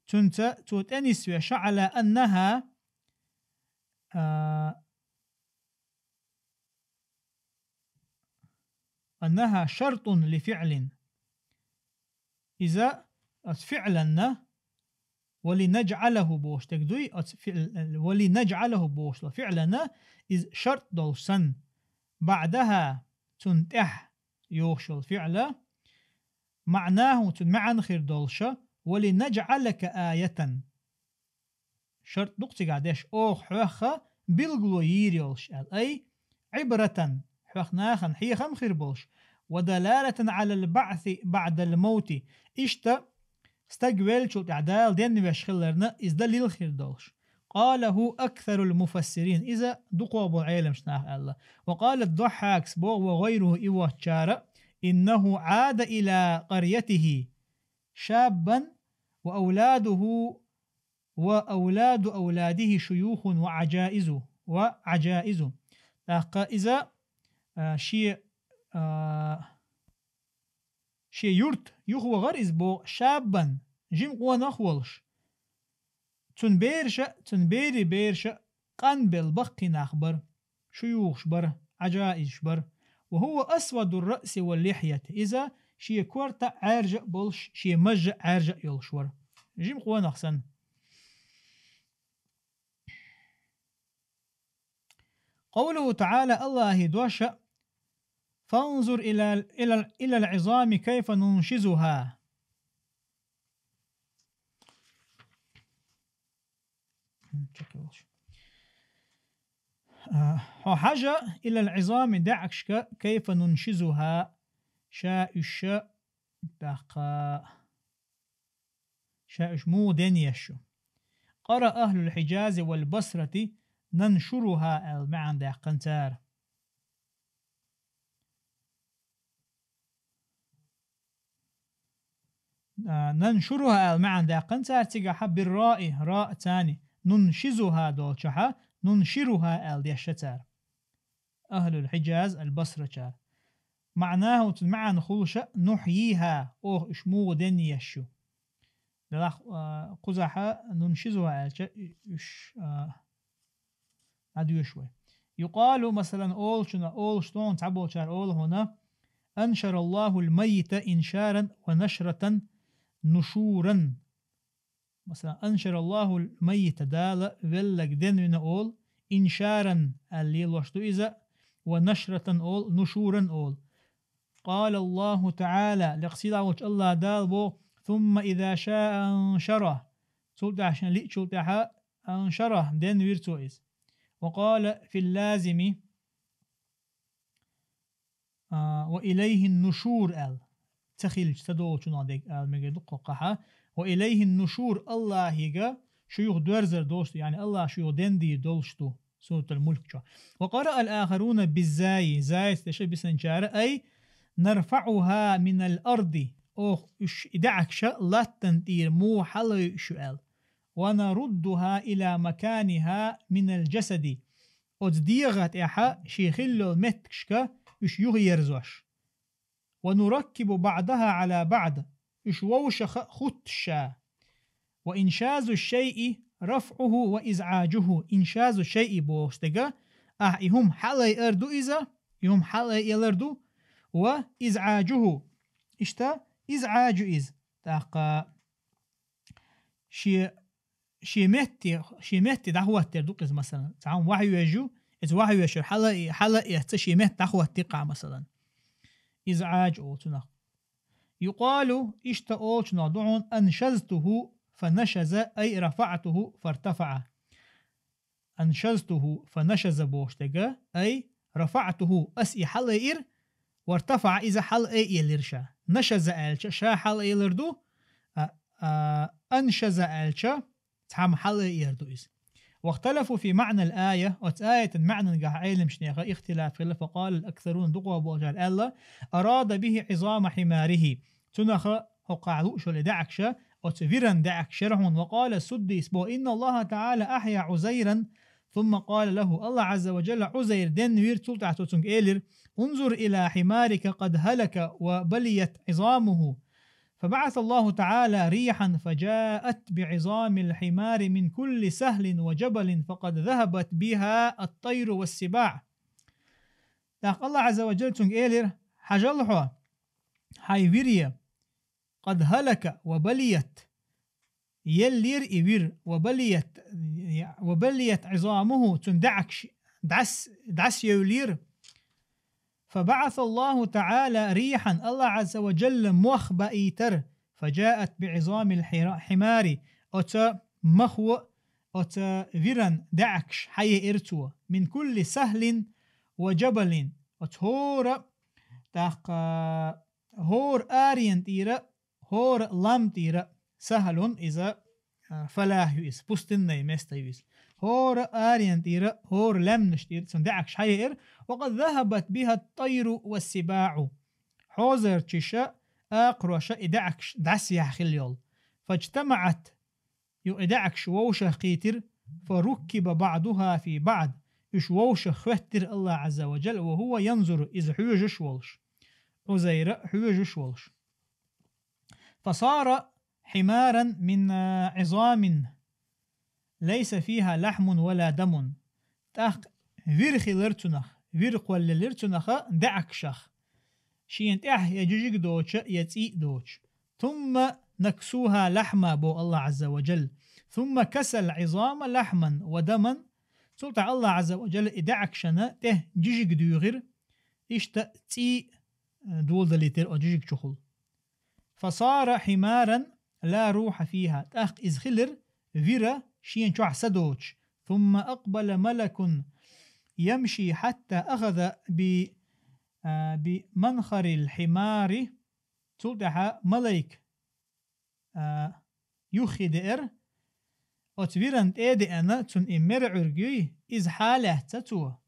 цунца, цо тӀенисвеш, على أنها, а, أنها شرط لفعل. Иза оцу фиӀланна, ولنجعله бохуш дерг дуй, оцу фиӀл-, ولنجعله бохуш долу фиӀлана, иза шарт долуш санна, بعدها, цунна тӀехь йохуш йолу фиӀла, معناه, цунна маьӀна хир долуша, ولنجعلك آية. Шарт ду-кх цигахь деш, оха хьоьха билгало йийр йолуш аьлла. أي عبرة, хьоьх нахана хьехам хир болуш, ودلالة على البعث بعد الموت, иштта стаг веллачул тӀаьхьа Дала денвеш хиларна иза далил хир долуш. قاله أكثر المفسرين, иза дукхох болу Ӏеламчу наха аьлла. وقال الضحاك, боху, وغيره, и воцчара, إنه عاد إلى قريته شابا وأولاده وأولاد أولاده شيوخ وعجائز، وعجائز. ТӀаккха иза, а, шен, а, шен юрт юхавахара иза, боху, شابا, жима къонах волуш. Цуьнан бераша, цуьнан берийн бераша къанбелла баккхий нах бара, шуюхаш бара, Ӏажаизаш бара. وهو أسود الرأس واللحية. Иза шен корта Ӏаьржа а болуш, шен мажжа а Ӏаьржа а йолуш вара. Жима къонах санна. قوله تعالى, Аллахьан дош: فانظر إلى، إلى، إلى العظام كيف ننشزها. А, хьо хьажа, إلى العظام, даьӀахкашка, كيف ننشزها, ша уьш, тӀаккха, ша уьш муха денъеш ю. قرأ أهل الحجاز والبصرة ننشرها аьлла маьӀна даьккхина цара. А, ننشرها аьлла маьӀна даьккхина цара цигахьа بالراء, ра царна, ننشزها долчохьа, ننشرها аьлла дешша цара. أهل الحجاز البصرة чара. معناه, цуьнан маьӀна хуьлуша, نحييها, оха уьш муха денъеш ю. Делахь, а, кхузахьа ننشزها аьлча, уьш, а, дӀадоьшу вай. يقال, масалан, олучуна, олуш тхуна цхьаболчара олу хьуна: أنشر الله الميت إنشارا ونشرة نشورا. Масалан, أنشر الله الميت, Дала веллаг денвина олу, إنشارا аьлла лелош ду иза, ونشرة олу, نشورا олу. قال الله تعالى, лекха сийлахь волчу Аллахь Дала боху: ثم إذا شاء أنشره. Цул тӀаьхьа шен лиъчул тӀаьхьа, أنشره, денвира цо иза. وقال في اللازم, а, وإليه النشور аьлла. Ца хилча, ца долчунах дерг ала мегар ду кхоккхахьа. وإليه النشور, Аллахьига шу юха доьрзар долуш ду, яъни Аллахь шу юха дендийр долуш ду. Суратуль-Мульк чохь. وقرأ الآخرون بالزاي, зайца дешан бисанчара, أي نرفعها من الأرض. Оха уьш и даьӀахкаша латтана тӀера муха хьалайо уьш аьлла. ونردها إلى مكانها من الجسد. Оцу дегӀа тӀехьа шен хилла йолу меттигашка уьш юхаерзош. ونركب بعضها على بعض. Уьш вовшаха хуттуш ша. وإنشاز الشيء رفعه وإزعاجه. إنشاز الشيء бохуш дерг, ахь и хӀума хьалайар ду иза, и хӀума хьалаялар ду, وإزعاجه. Иштта изӀаж ю иза. ТӀаккха шен, шен метте, шен метте дӀахӀоттар ду-кх иза, масалан. Цхьа хӀума вахьа вежа ю, иза вахьа вешар хьала, хьала эцна шен метте дӀахӀоттий-кх, масалан. ИзӀаж олу цунах. يقال, иштта олучунах ду хьуна: أنشزته فنشز، أي رفعته فارتفع. أنشزته فنشز бохуш дерг, أي رفعته, ас и хьалаайира, وارتفع, иза хьалаайелира ша. نشز аьлча, ша хьалаайелар ду, а, а, أنشز аьлча, цхьамма хьалаайер ду иза. واختلفوا في معنى الآية, оцу аятан маьӀнангахь Ӏеламчу нехан ихтилаф хилла, فقال الأكثرون, дукхох болчара аьлла: أراد به عظام حماره. Цунах хӀокхахь лууш йолу даьӀахкаша, оцу виран даьӀахкаш яра хьуна. وقال السدي, боху: إن الله تعالى أحيا عزيرا ثم قال له, Аллахь Ӏазза ва Джалла Ӏузайр денвира, цул тӀаьхьа цо цуьнга элира: انظر إلى حمارك قد هلك وبليت عظامه. فبعث الله تعالى ريحا فجاءت بعظام الحمار من كل سهل وجبل فقد ذهبت بها الطير والسباع. ТӀаккха Аллах Ӏазза ва Джалла цунга элира: «Хьажал хьо, хьай вире, قد هلك وبليت, еллира и вир, وبليت, وبليت عظامه, цун даьӀахкаш дӀас-, дӀасайевлира». فبعث الله تعالى ريحا, Аллах Ӏазза ва Джалла мох баийтар, فجاءت بعظام الحرا-, الحمار, оцу мохо, оцу виран даьӀахкаш хьаеара цо, من كل سهل وجبل, оцу хӀора, тӀаккха хӀора арена тӀера, хӀора лам тӀера, سهل иза, а, فلاة ю иза, пустынный место ю иза. ХӀора арена тӀера, хӀора лаьмнаш тӀера цун даьӀахкаш хьаеара, وقد ذهبت بها الطير والسباع. Хьозарчаша, акхароша и даьӀахкаш дӀасаяьха хилла йолу. فاجتمعت, юха и даьӀахкаш вовшахкхийтира, فركب بعضها في بعض, уьш вовшахкхоьттира Аллах Ӏазза ва Джалла, وهو ينظر, иза хьоьжуш волуш, Ӏузайра хьоьжуш волуш. فصار حمارا من عظام ليس فيها لحم ولا دم. ТӀаккха вир хилира цунах, вир кхоллаелира цунах даьӀахкашах, шена тӀехь я жижиг доцуш, я цӀий доцуш. ثم نكسوها لحما, боху Аллах Ӏазза ва Джалла. ثم كسى العظام لحما ودما. Цул тӀаьхьа Аллах Ӏазза ва Джалла и даьӀахкашна тӀе жижиг дуьйхира, иштта цӀий, э, доладалийтира оцу жижиг чухула. فصار حمارا لا روح فيها. ТӀаккха иза хилира вира, шена чохь са доцуш. ثم أقبل ملك يمشي حتى أخذ ب-, а, بمنخر الحمار. Цул тӀаьхьа малайк, а, юххе деара, оцу виран тӀе а деана, цунна и мера Ӏуьрг юй, иза хьалаьцна цо.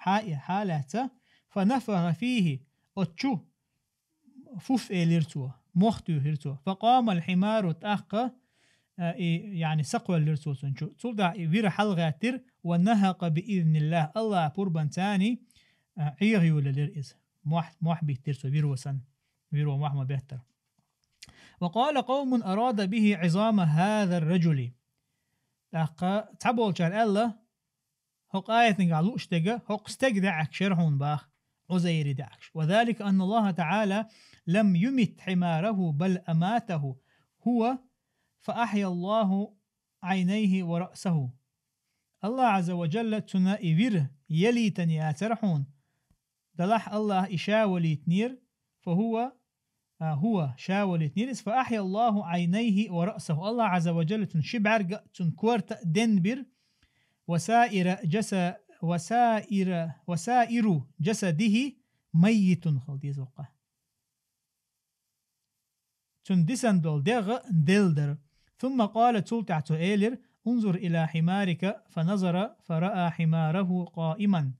Хьа-, и хьалаьцна, فنفخ فيه, оцу чу фуф элира цо, мох туьйхира цо. فقام الحمار, тӀаккха, а, и, яъни, сакхоьллира цо цунна чу. Цул тӀаьхьа и вир хьалагӀаьттира, ونهق بإذن الله, Аллахьан пурбанца, а, Ӏеха йолаелира иза. Мохь, мохь биттира цо виро санна, виро мохь ма беттара. وقال قوم أراد به عظام هذا الرجل. ТӀаккха цхьаболчара аьлла: «ХӀокху аятангахь лууш дерг, хӀокху стеган даьӀахкаш яра хьуна», баха, Ӏузайран даьӀахкаш. وذلك أن الله تعالى لم يمت حماره بل أماته هو فأحيا الله عينيه ورأسه. Аллах Ӏазза ва Джалла цунна и вир ялийтина яцара хьуна, делахь Аллаха и ша валийтинера, فهو, а, هو, ша валийтинера иза, فأحيا الله عينيه ورأسه. Аллах Ӏазза ва Джалла цуьнан ши бӀаьрг а, цуьнан корта а денбира, وسائر جس-, وسائر, وسائر جسده ميت хила деза воккха. Цуьнан дисина долу дегӀ а делла дара. ثم قال, цул тӀаьхьа цо элира: انظر إلى حمارك. فنظر فرأى حماره قائما.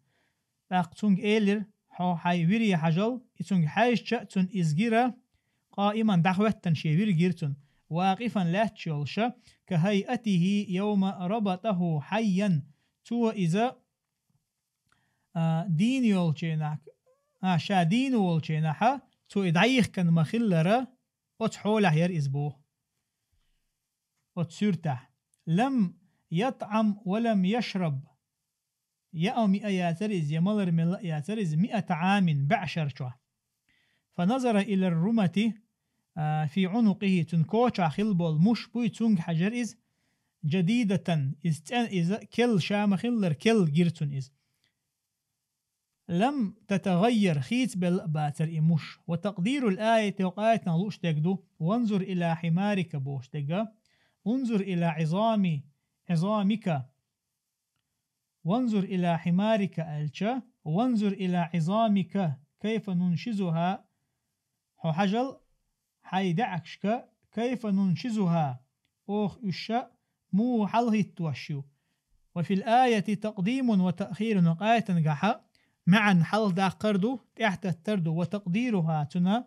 ТӀаккха цуьнга элира: «Хьо хьайн вире хьажал», и цуьнга хьаьжча, цуьнан иза гира, قائما, дӀахӀоьттина шен вир гира цуьнан, واقفا, лаьтташ йолуша, كهيئته يوم ربطه حيا, цо иза, а, дийна йолчу хенахь, а, ша дийна волчу хенахь, цо и дӀайихкина ма-хиллара, оцу хьолехь яра иза боху. Оцу суьртехь. لم يطعم ولم يشرب. Яа-миа яцара иза, я малар-мелла а яцара иза, مائة عام, бӀе шар чохь. فنظر إلى الرمة, а, في عنقه, цуьнан кочахь хилла болу муш буй, цуьнга хьаьжира иза, جديدة, иза цӀена, иза керла, ша ма-хиллара керла гира цуьнан иза. لم تتغير, хийцабелла а бацара и муш. وتقدير الآية, хӀокху аятан лууш дерг ду: وانظر إلى حمارك бохуш дерг а, انظر إلى عظام, عظامك. وانظر إلى حمارك аьлча, وانظر إلى عظامك كيف ننشزها, хьо хьажал хьайн даьӀахкашка, كيف ننشزها, оха уьш муха хьалахӀиттош ю. وفي الآية تقديم وتأخير, хӀокху аятангахь маьӀна хьалхадаккхар ду, тӀаьхьататтар ду, وتقديرها, цуьнан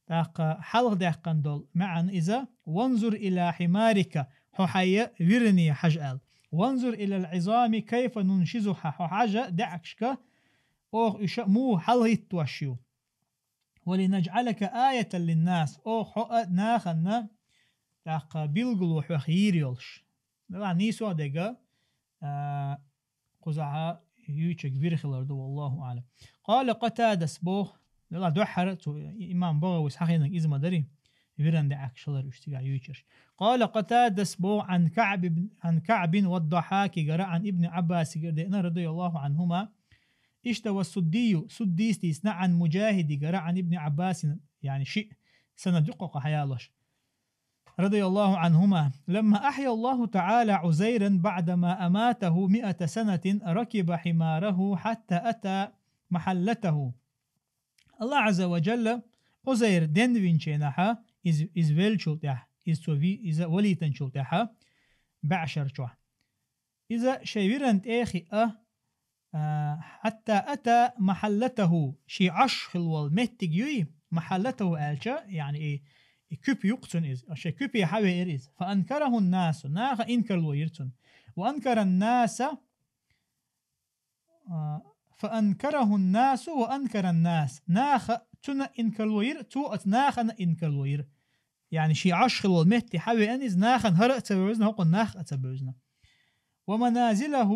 тӀаккха хьалхадаьккхина долу маьӀна иза: وانظر إلى حمارك, хьо хьайн виране хьажа аьлла. وانظر إلى العظام كيف ننشزها, хьо хьажа даьӀахкашка, оха уьш муха хьалахӀиттош ю. «ولنجعلك آية للناس», оха хьо а нахана тӀаккха билгало хьох йийр йолуш. Делахь нийсо а дега, а, кхузахьа юьйчуьнга вир хилар ду, والله أعلم. قال قتادة боху, делахь дуьххьара цу имам БагӀавис хьахийнарг иза ма дарий, виран даьӀахкаш хилар уьш цигахь юьйцурш. قال قتادة боху عن كعب بن، عن كعب والضحاكигара عن ابن عباسигара деана, رضي الله عنهما. Иштта والسدي, Суддис дийцина عن مجاهدигара عن ابن عباس, яъни шиъ санад ю кху хьаялош. رضي الله عنهما: لما أحيا الله تعالى عزيرا بعدما أماته مئة سنة ركب حماره حتى أتى محلته. Аллах Азза ва Джалла Узайр денвинчу хенахьа, иза, иза веллачул тӀаьхьа, иза цо ви-, иза валийтанчул тӀаьхьа, бӀешар чохь. Иза шайн виран тӀе а хиъна, а, حتى أتى محلته, шен Ӏаш хилла волу меттиг юй, محلته аьлча, яъни и, и куьпа ю-кх цуьнан иза, шайн куьпе хьавеара иза. فأنكره الناس, наха инкарло йира цунна. وأنكر الناس, а, فأنكره الناس وأنكر الناس. Наха цунна инкарло йира, цо оцу нахана инкарло йира. Яъни шен Ӏаш хилла волу метте хьавеана иза, нахана хӀара а ца вевзина, хӀокхунна нах а ца бевзина. ومنازله,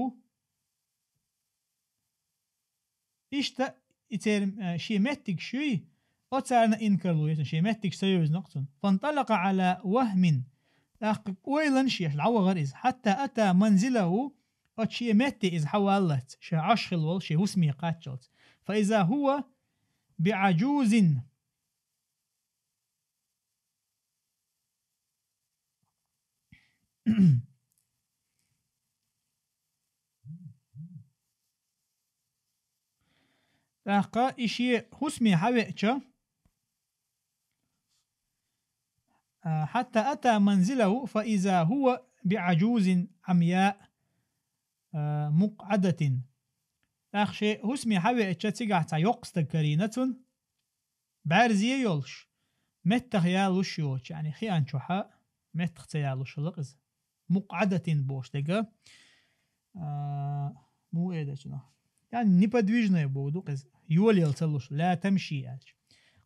иштта и церан, э, шен меттигаш юй, оцарна инкарло йира цунна, шен меттигаш ца евзина-кх цунна. فانطلق على وهم, тӀаккха ойланаш еш дӀавахара иза. حتى أتى منزله, оцу шен метте иза хьаваллалц, шен Ӏаш хилла волу шен хӀусаме кхаччалц. فإذا هو بعجوز. ТӀаккха и шен хӀусаме хьавеача, а, حتى أتى منزله فإذا هو بعجوز عمياء, а, مقعدة. ТӀаккха шен хӀусаме хьавеача, цигахь цхьа йоккха стаг карийна цунна, бӀаьрзе йолуш, меттах ялуш йоцуш, яъни хиъна чохь а меттах ца ялуш хилла-кх иза. مقعدة бохуш дерг, а, муха эр ду цунах? Яъни неподвижная бохург ду-кх иза. Йолаелла ца луш, لا تمشي аьлча.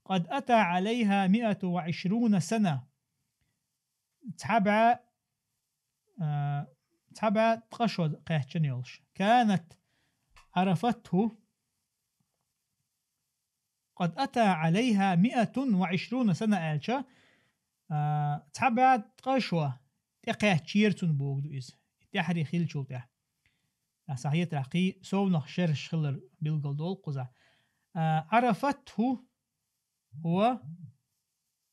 قد أتى عليها مئة وعشرون سنة. Цхьа бӀе, а, цхьа бӀе ткъа шо кхаьчна йолуш. كانت عرفته قد أتى عليها مئة وعشرون سنة аьлча, а, цхьа бӀе ткъа шо тӀекхаьчнера цунна бохург ду иза, и тӀаьхьарий хиллачул тӀаьхьа. Аса хьетарехь кхин совнах шераш хилар билгалдолу кхузахь. А, عرفته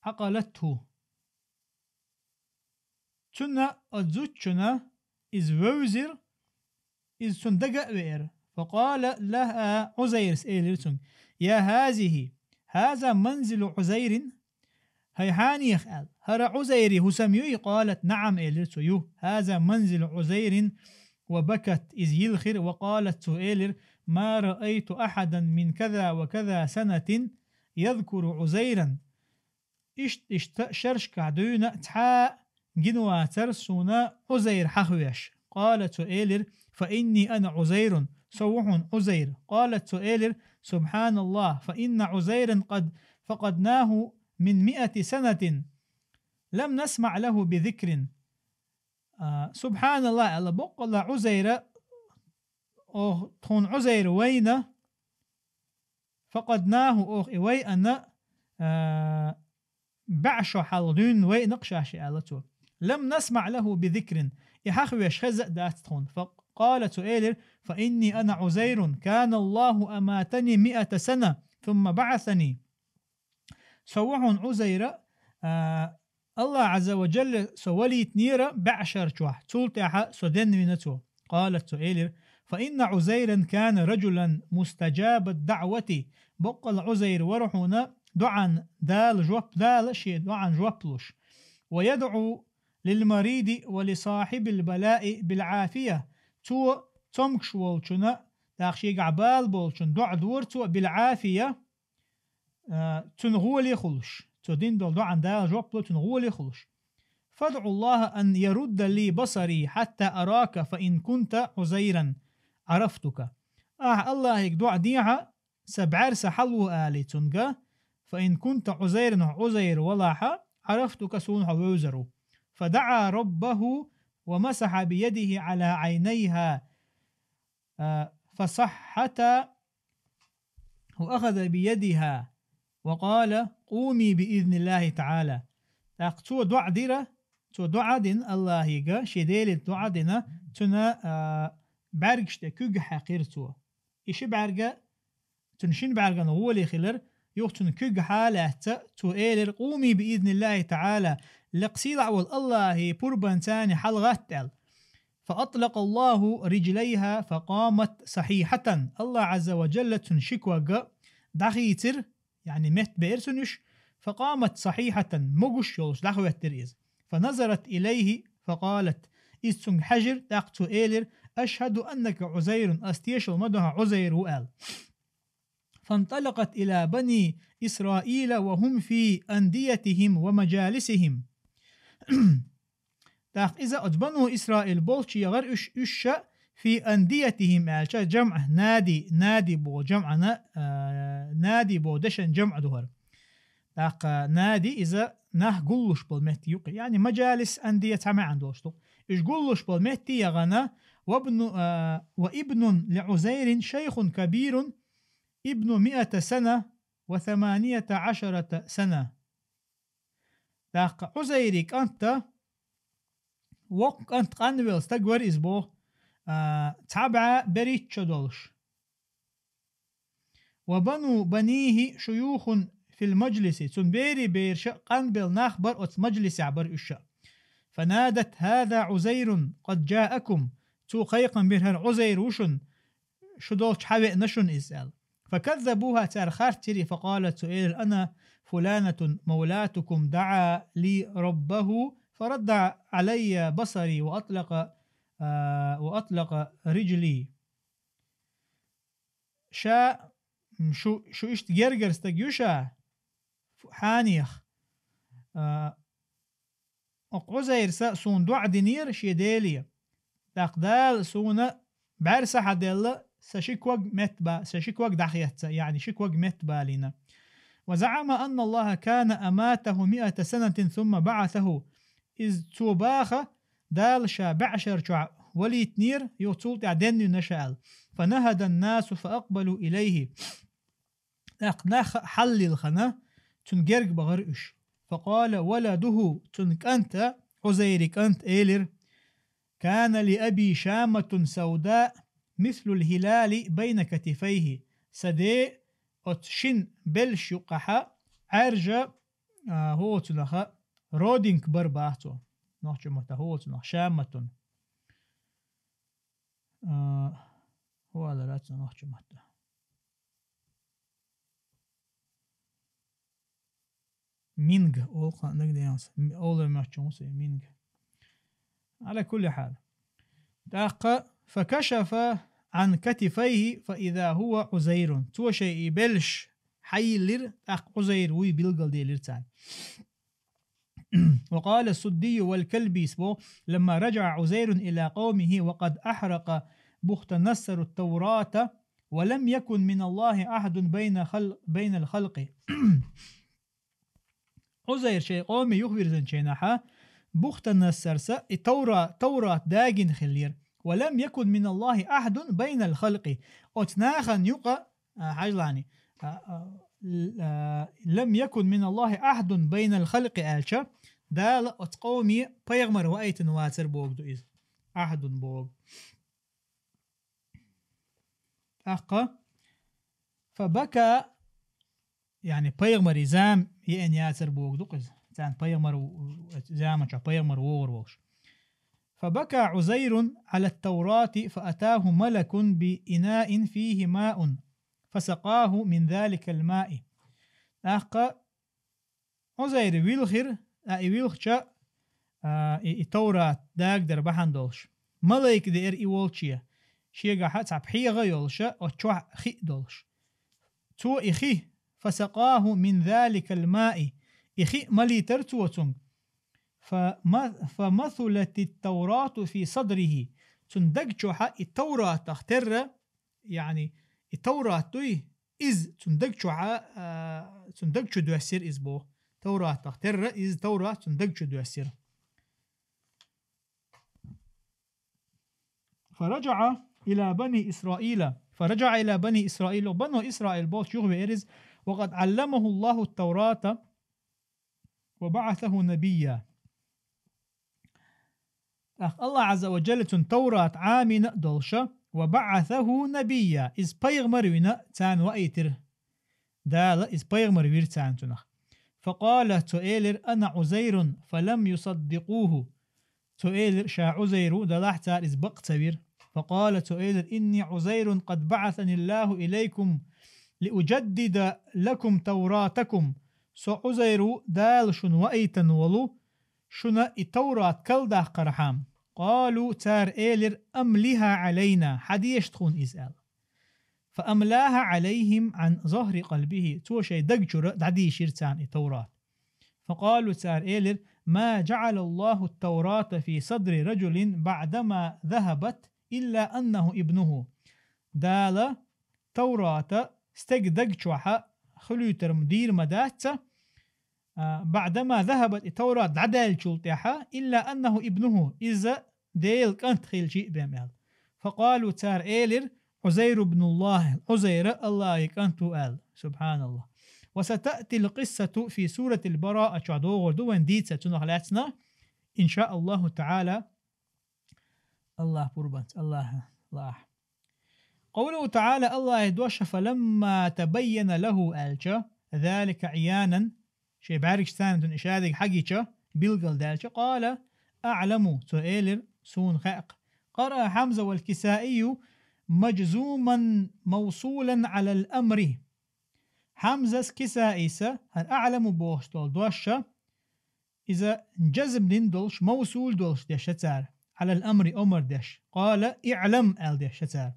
وعقلته. Цунна, оцу зудчунна иза вевзира, иза цунна дага а веара. فقال لها عزير, элира цуьнга: يا هذه، هذا منزل عزير؟ ХӀай хьанех, аьлла, хӀара Ӏузайран хӀусам юй? قالت: نعم, элира цо, ю. هذا منزل عزير. وبكت, иза йилхира, وقالت, цо элира: ما رأيت أحدا من كذا وكذا سنة يذكر عزيرا. Иштта, иштта шерашкахь дуьйна цхьа а гина вацара суна Ӏузайр хьахавеш. قال, цо элира: فإني أنا عزير, со ву хьуна Ӏузайр. قالت, цо элира: سبحان الله، فإن عزيرا قد فقدناه من مئة سنة لم نسمع له بذكر. А, субхьаналлахӀ, аьлла, боккъала Ӏузайра, оха тхуна Ӏузайр вайна, فقدناه, оха и вайъина, а, бӀе шо хьалха дуьйна вайъина-кх шаьш, аьлла цо. لم نسمع له بذكر, и хьахавеш хеза а дац тхуна. فقال, цо элира: فإني أنا عزير، كان الله أماتني مئة سنة ثم بعثني. Со ву хьуна Ӏузайра, а, Аллах Ӏазза ва Джалла со валийтинера бӀе шар чохь, цул тӀаьхьа со денвина цо. قالت, цо элира: فإن عزيرا كان رجلا مستجاب الدعوة. Боккъала Ӏузайр вара хьуна доӀан Дала жоп дала, шен доӀан жоп луш. ويدعو للمريض ولصاحب البلاء بالعافية. Цо цомгуш волчунна, тӀаккха шегахь бала болчунна доӀа дора цо, بالعافية, а, цуьнан гӀоле а хуьлуш. Цо дина долу доӀан Дала жоп ло, цуьнан гӀоле а хуьлуш. فادع الله أن يرد لي بصري حتى أراك، فإن كنت عزيرا عرفتك. Ахьа Аллахьига доӀа дехьа, сан бӀаьрса хьалаву алий цуьнга, فإن كنت عزيرا, Ӏузайр валахьа, عرفتك, суна хьо вевзар ву. فدعا ربه ومسح بيده على عينيها, а, فصحتا وأخذ بيدها وقال: قومي بإذن الله تعالى. ТӀаккха цо доӀа дира, цо доӀа дина Аллахьига, шен Деле доӀа дина, цуьнан, а, бӀаьргаш тӀе куьг хьаькхира цо. И ши бӀаьрга, цуьнан шина бӀаьргана гӀоли хилар, юха цуьнан куьг хьа а лаьцна, цо элира: قومي بإذن الله تعالى, лекха сийлахь волу Аллахьан пурбанца хьалагӀатта аьлла. فأطلق الله رجليها فقامت صحيحة. Аллахь Ӏазза ва Джалла цуьнан ши ког дӀахийцира, яъни меттабеара цуьнан уьш, فقامت صحيحة, могуш йолуш дӀахӀоьттира иза. فنظرت إليه فقالت, иза цуьнга хьаьжира, тӀаккха цо элира: أشهد أنك عزير, ас тешалла ма до хьо Ӏузайр ву аьлла. فانطلقت إلى بني إسرائيل وهم في أنديتهم ومجالسهم. ТӀаккха иза оцу бану Исраил болчу яхара уьш, уьш ша في أنديتهم аьлча, جمع نادي, نادي боху جمعана, а, نادي боху дешан جمع ду хӀара. ТӀаккха نادي иза нах гуллуш болу меттиг ю-кх. Яъни مجالس, أندية цхьа маьӀна долуш ду. Уьш гуллуш болу метте яхана, وابن, а, وابن لعزير شيخ كبير ابن مائة سنة وثمانية عشرة سنة. ТӀаккха Ӏузайрин кӀанта, воккха кӀант къанвелла стаг вара иза боху, а, цхьа бӀе берхӀитта шо долуш. وبنو بنيه شيوخ في المجلس, цуьнан берийн бераша къанбелла нах бара оцу мажлисехь бара уьш а. فنادت: هذا عزير قد جاءكم. Цо кхайкхам бира: хӀара Ӏузайр ву шуна, шу долчу хьавеана шуна иза аьлла. فكذبوها, цара харцйира, فقالت, цо элира: أنا فلانة مولاتكم دعا لي ربه فرد علي بصري وأطلق, а, وأطلق رجلي. Ша, м, шу, шу иштта гергара стаг ю ша, фу-, хьанех. А, Оцу Ӏузайрас суна доӀа динера шен Деле. ТӀаккха Дала суна бӀаьрса хьаделла, сан ши ког меттаба-, сан ши ког дӀахецна, яъни ши ког меттабалийна. وزعم أن الله كان أماته مائة سنة ثم بعثه. Иза цо баха, Дала ша бӀешар чохь валийтинера, юха цул тӀаьхьа денвина ша аьлла. فنهض الناس فأقبلوا إليه. ТӀаккха нах хьаллилхина, цуьнан герга бахара уьш. فقال ولده, цуьнан кӀанта, Ӏузайрин кӀанта элира: كان لأبي شامة سوداء مثل الهلال بين كتفيه. Сан ден оцу шина беллаш юккъехь Ӏаьржа, а, хӀоцунах, родинка бара баха цо. Нохчийн маттахь хӀоцунах, шаматун. А, хӀу алара цо нохчийн маттахь. Минг, олу кхаънаг денас. М-, олар маччун ву се, минг. على كل حال. ТӀаккха, فكشف عن كتفيه فإذا هو عزير. Цо шайн и беллаш хьайиллира, тӀаккха Ӏузайр вуй билгалделира царна. وقال السدي والكلبي, боху: لما رجع عزير إلى قومه وقد أحرق بختنصر التوراة ولم يكن من الله عهد بين خل-، بين الخلق. Ӏузайр шайн къоме юхавирзинчу хенахь, Бухтанассарса и Тавра-, Таврат дагийна хиллера. ولم يكن من الله عهد بين الخلق. Оцу нахана юкъа, а, хьажалани, а, а, л-, а, لم يكن من الله عهد بين الخلق аьлча, Дала оцу къоме пайхамар ваийтина вацара бохург ду иза. Ахьдун боху. ТӀаккха, فبكى, яъни пайхамаран зама еана яцара бохург ду-кх иза. Царна пайхамар в-, заманчохь пайхамар вогӀур волуш. فبكى عزير على التوراة فأتاه ملك بإناء فيه ماء فسقاه من ذلك الماء. ТӀаккха Ӏузайр вилхира, а, и вилхча, а, и, и Таврат дагадар бахьана долуш. Малайка деара и волче, шегахь цхьа пхьегӀа а йолуша, оцу чохь хи а долуш. Цо и хи, فسقاه من ذلك الماء, и хи малийтара цо цуьнга. فم-, فمثلت التوراة في صدره. Цуьнан даг чохь и Тавратах терра, яъни, и Таврат дуй, из цун даг чу хьа, а, цун даг чу доссира из боху. Тавратах терра из Таврат цун даг чу доссира. فرجع إلى بني إسرائيل. فرجع إلى بني إسرائيل. Бану Исраил болчу юха веара иза. وقد علمه الله التوراة وبعثه نبيا. ТӀаккха Аллах Азза ва Джалла цунна Таврат Ӏамийна а долуша, وبعثه نبيا, иза пайхамар вина царна ваийтира. Дала иза пайхамар вира царна цунах. فقال, цо элира: أنا عزير, فلم يصدقوه. Цо элира, ша Ӏузайр ву, делахь цара иза бакъ ца вира. فقال, цо элира: إني عزير قد بعثني الله إليكم لأجدد لكم توراتكم. Со Ӏузайр ву, Дала шуна ваийтина волу, шуна и Таврат калдаккхархьама. قالوا, цара элира: أملها علينا, хьадеша тхуна иза аьлла. فأملاها عليهم عن ظهر قلبه. Цо шайн даг чура дӀадийшира царна и Таврат. فقالوا, цара элира: ما جعل الله التوراة في صدر رجل بعدما ذهبت إلا أنه ابنه. Дала Таврата стеган даг чохь хуьлуьйтур дийр ма дац, а, بعدما ذهبت, и Таврат дӀадаьллачул тӀаьхьа, إلا أنه ابنه, иза Делан кӀант хилча а бен аьлла. فقالوا, цара элира: عزير ابن الله, Ӏузайр Аллахьан кӀант ву аьлла. سبحان الله. وستأتي القصة في سورة البراءة, чохь догӀур ду вайн дийца цунах лаьцна, إن شاء الله تعالى. Аллахь пурбанца, Аллахь лахь. قوله تعالى, Аллахьан дош: فلما تبين له аьлча, ذلك عيانا, шен бӀаьргаш царна дуьна и шадерг хьагича, билгалдаьлча, قال: أعلم, цо элира: суна хаьа. قرأ حمزة والكسائي مجزوما موصولا على الأمر. Хьамзас, Кисаис, хӀара أعلم бохуш долу дош, иза жазм дина долуш, мавсул долуш деш цара. على الأمر, омар деш. قال: اعلم аьлла деш цара.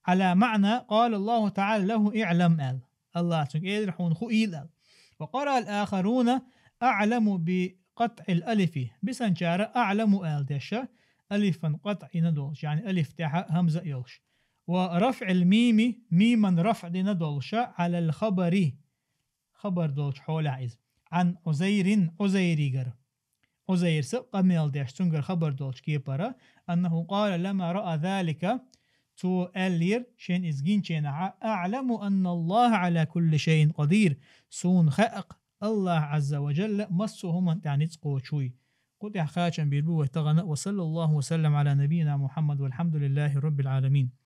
على معنى قال الله تعالى له: اعلم аьлла. Аллахь цуьнга элира: хьуна хуийла аьлла. وقرأ الآخرون: أعلم بقطع الألف. Бисанчара أعلم аьлла деш, алифан къатӀ йина долуш, яъни алиф тӀехьа хӀамза а йолуш. ورفع الميم, миман рафӀ дина долуша, على الخبر, хабар долчу хьолехь иза. عن عزير, Ӏузайригара. Ӏузайрса къамел деш, цуьнгара хабар долчу кепара, أنه قال لما رأى ذلك, цо аьллера, шен иза гинченахьа: أعلم أن الله على كل شيء قدير. Суна хаьа-кх, Аллахь Азза ва Джалла массо а хӀуманна тӀехь ницкъ кхочуш вуй. Кху тӀехь кхачам бийр бу вай тахана. وصلى الله وسلم على نبينا محمد والحمد لله رب العالمين.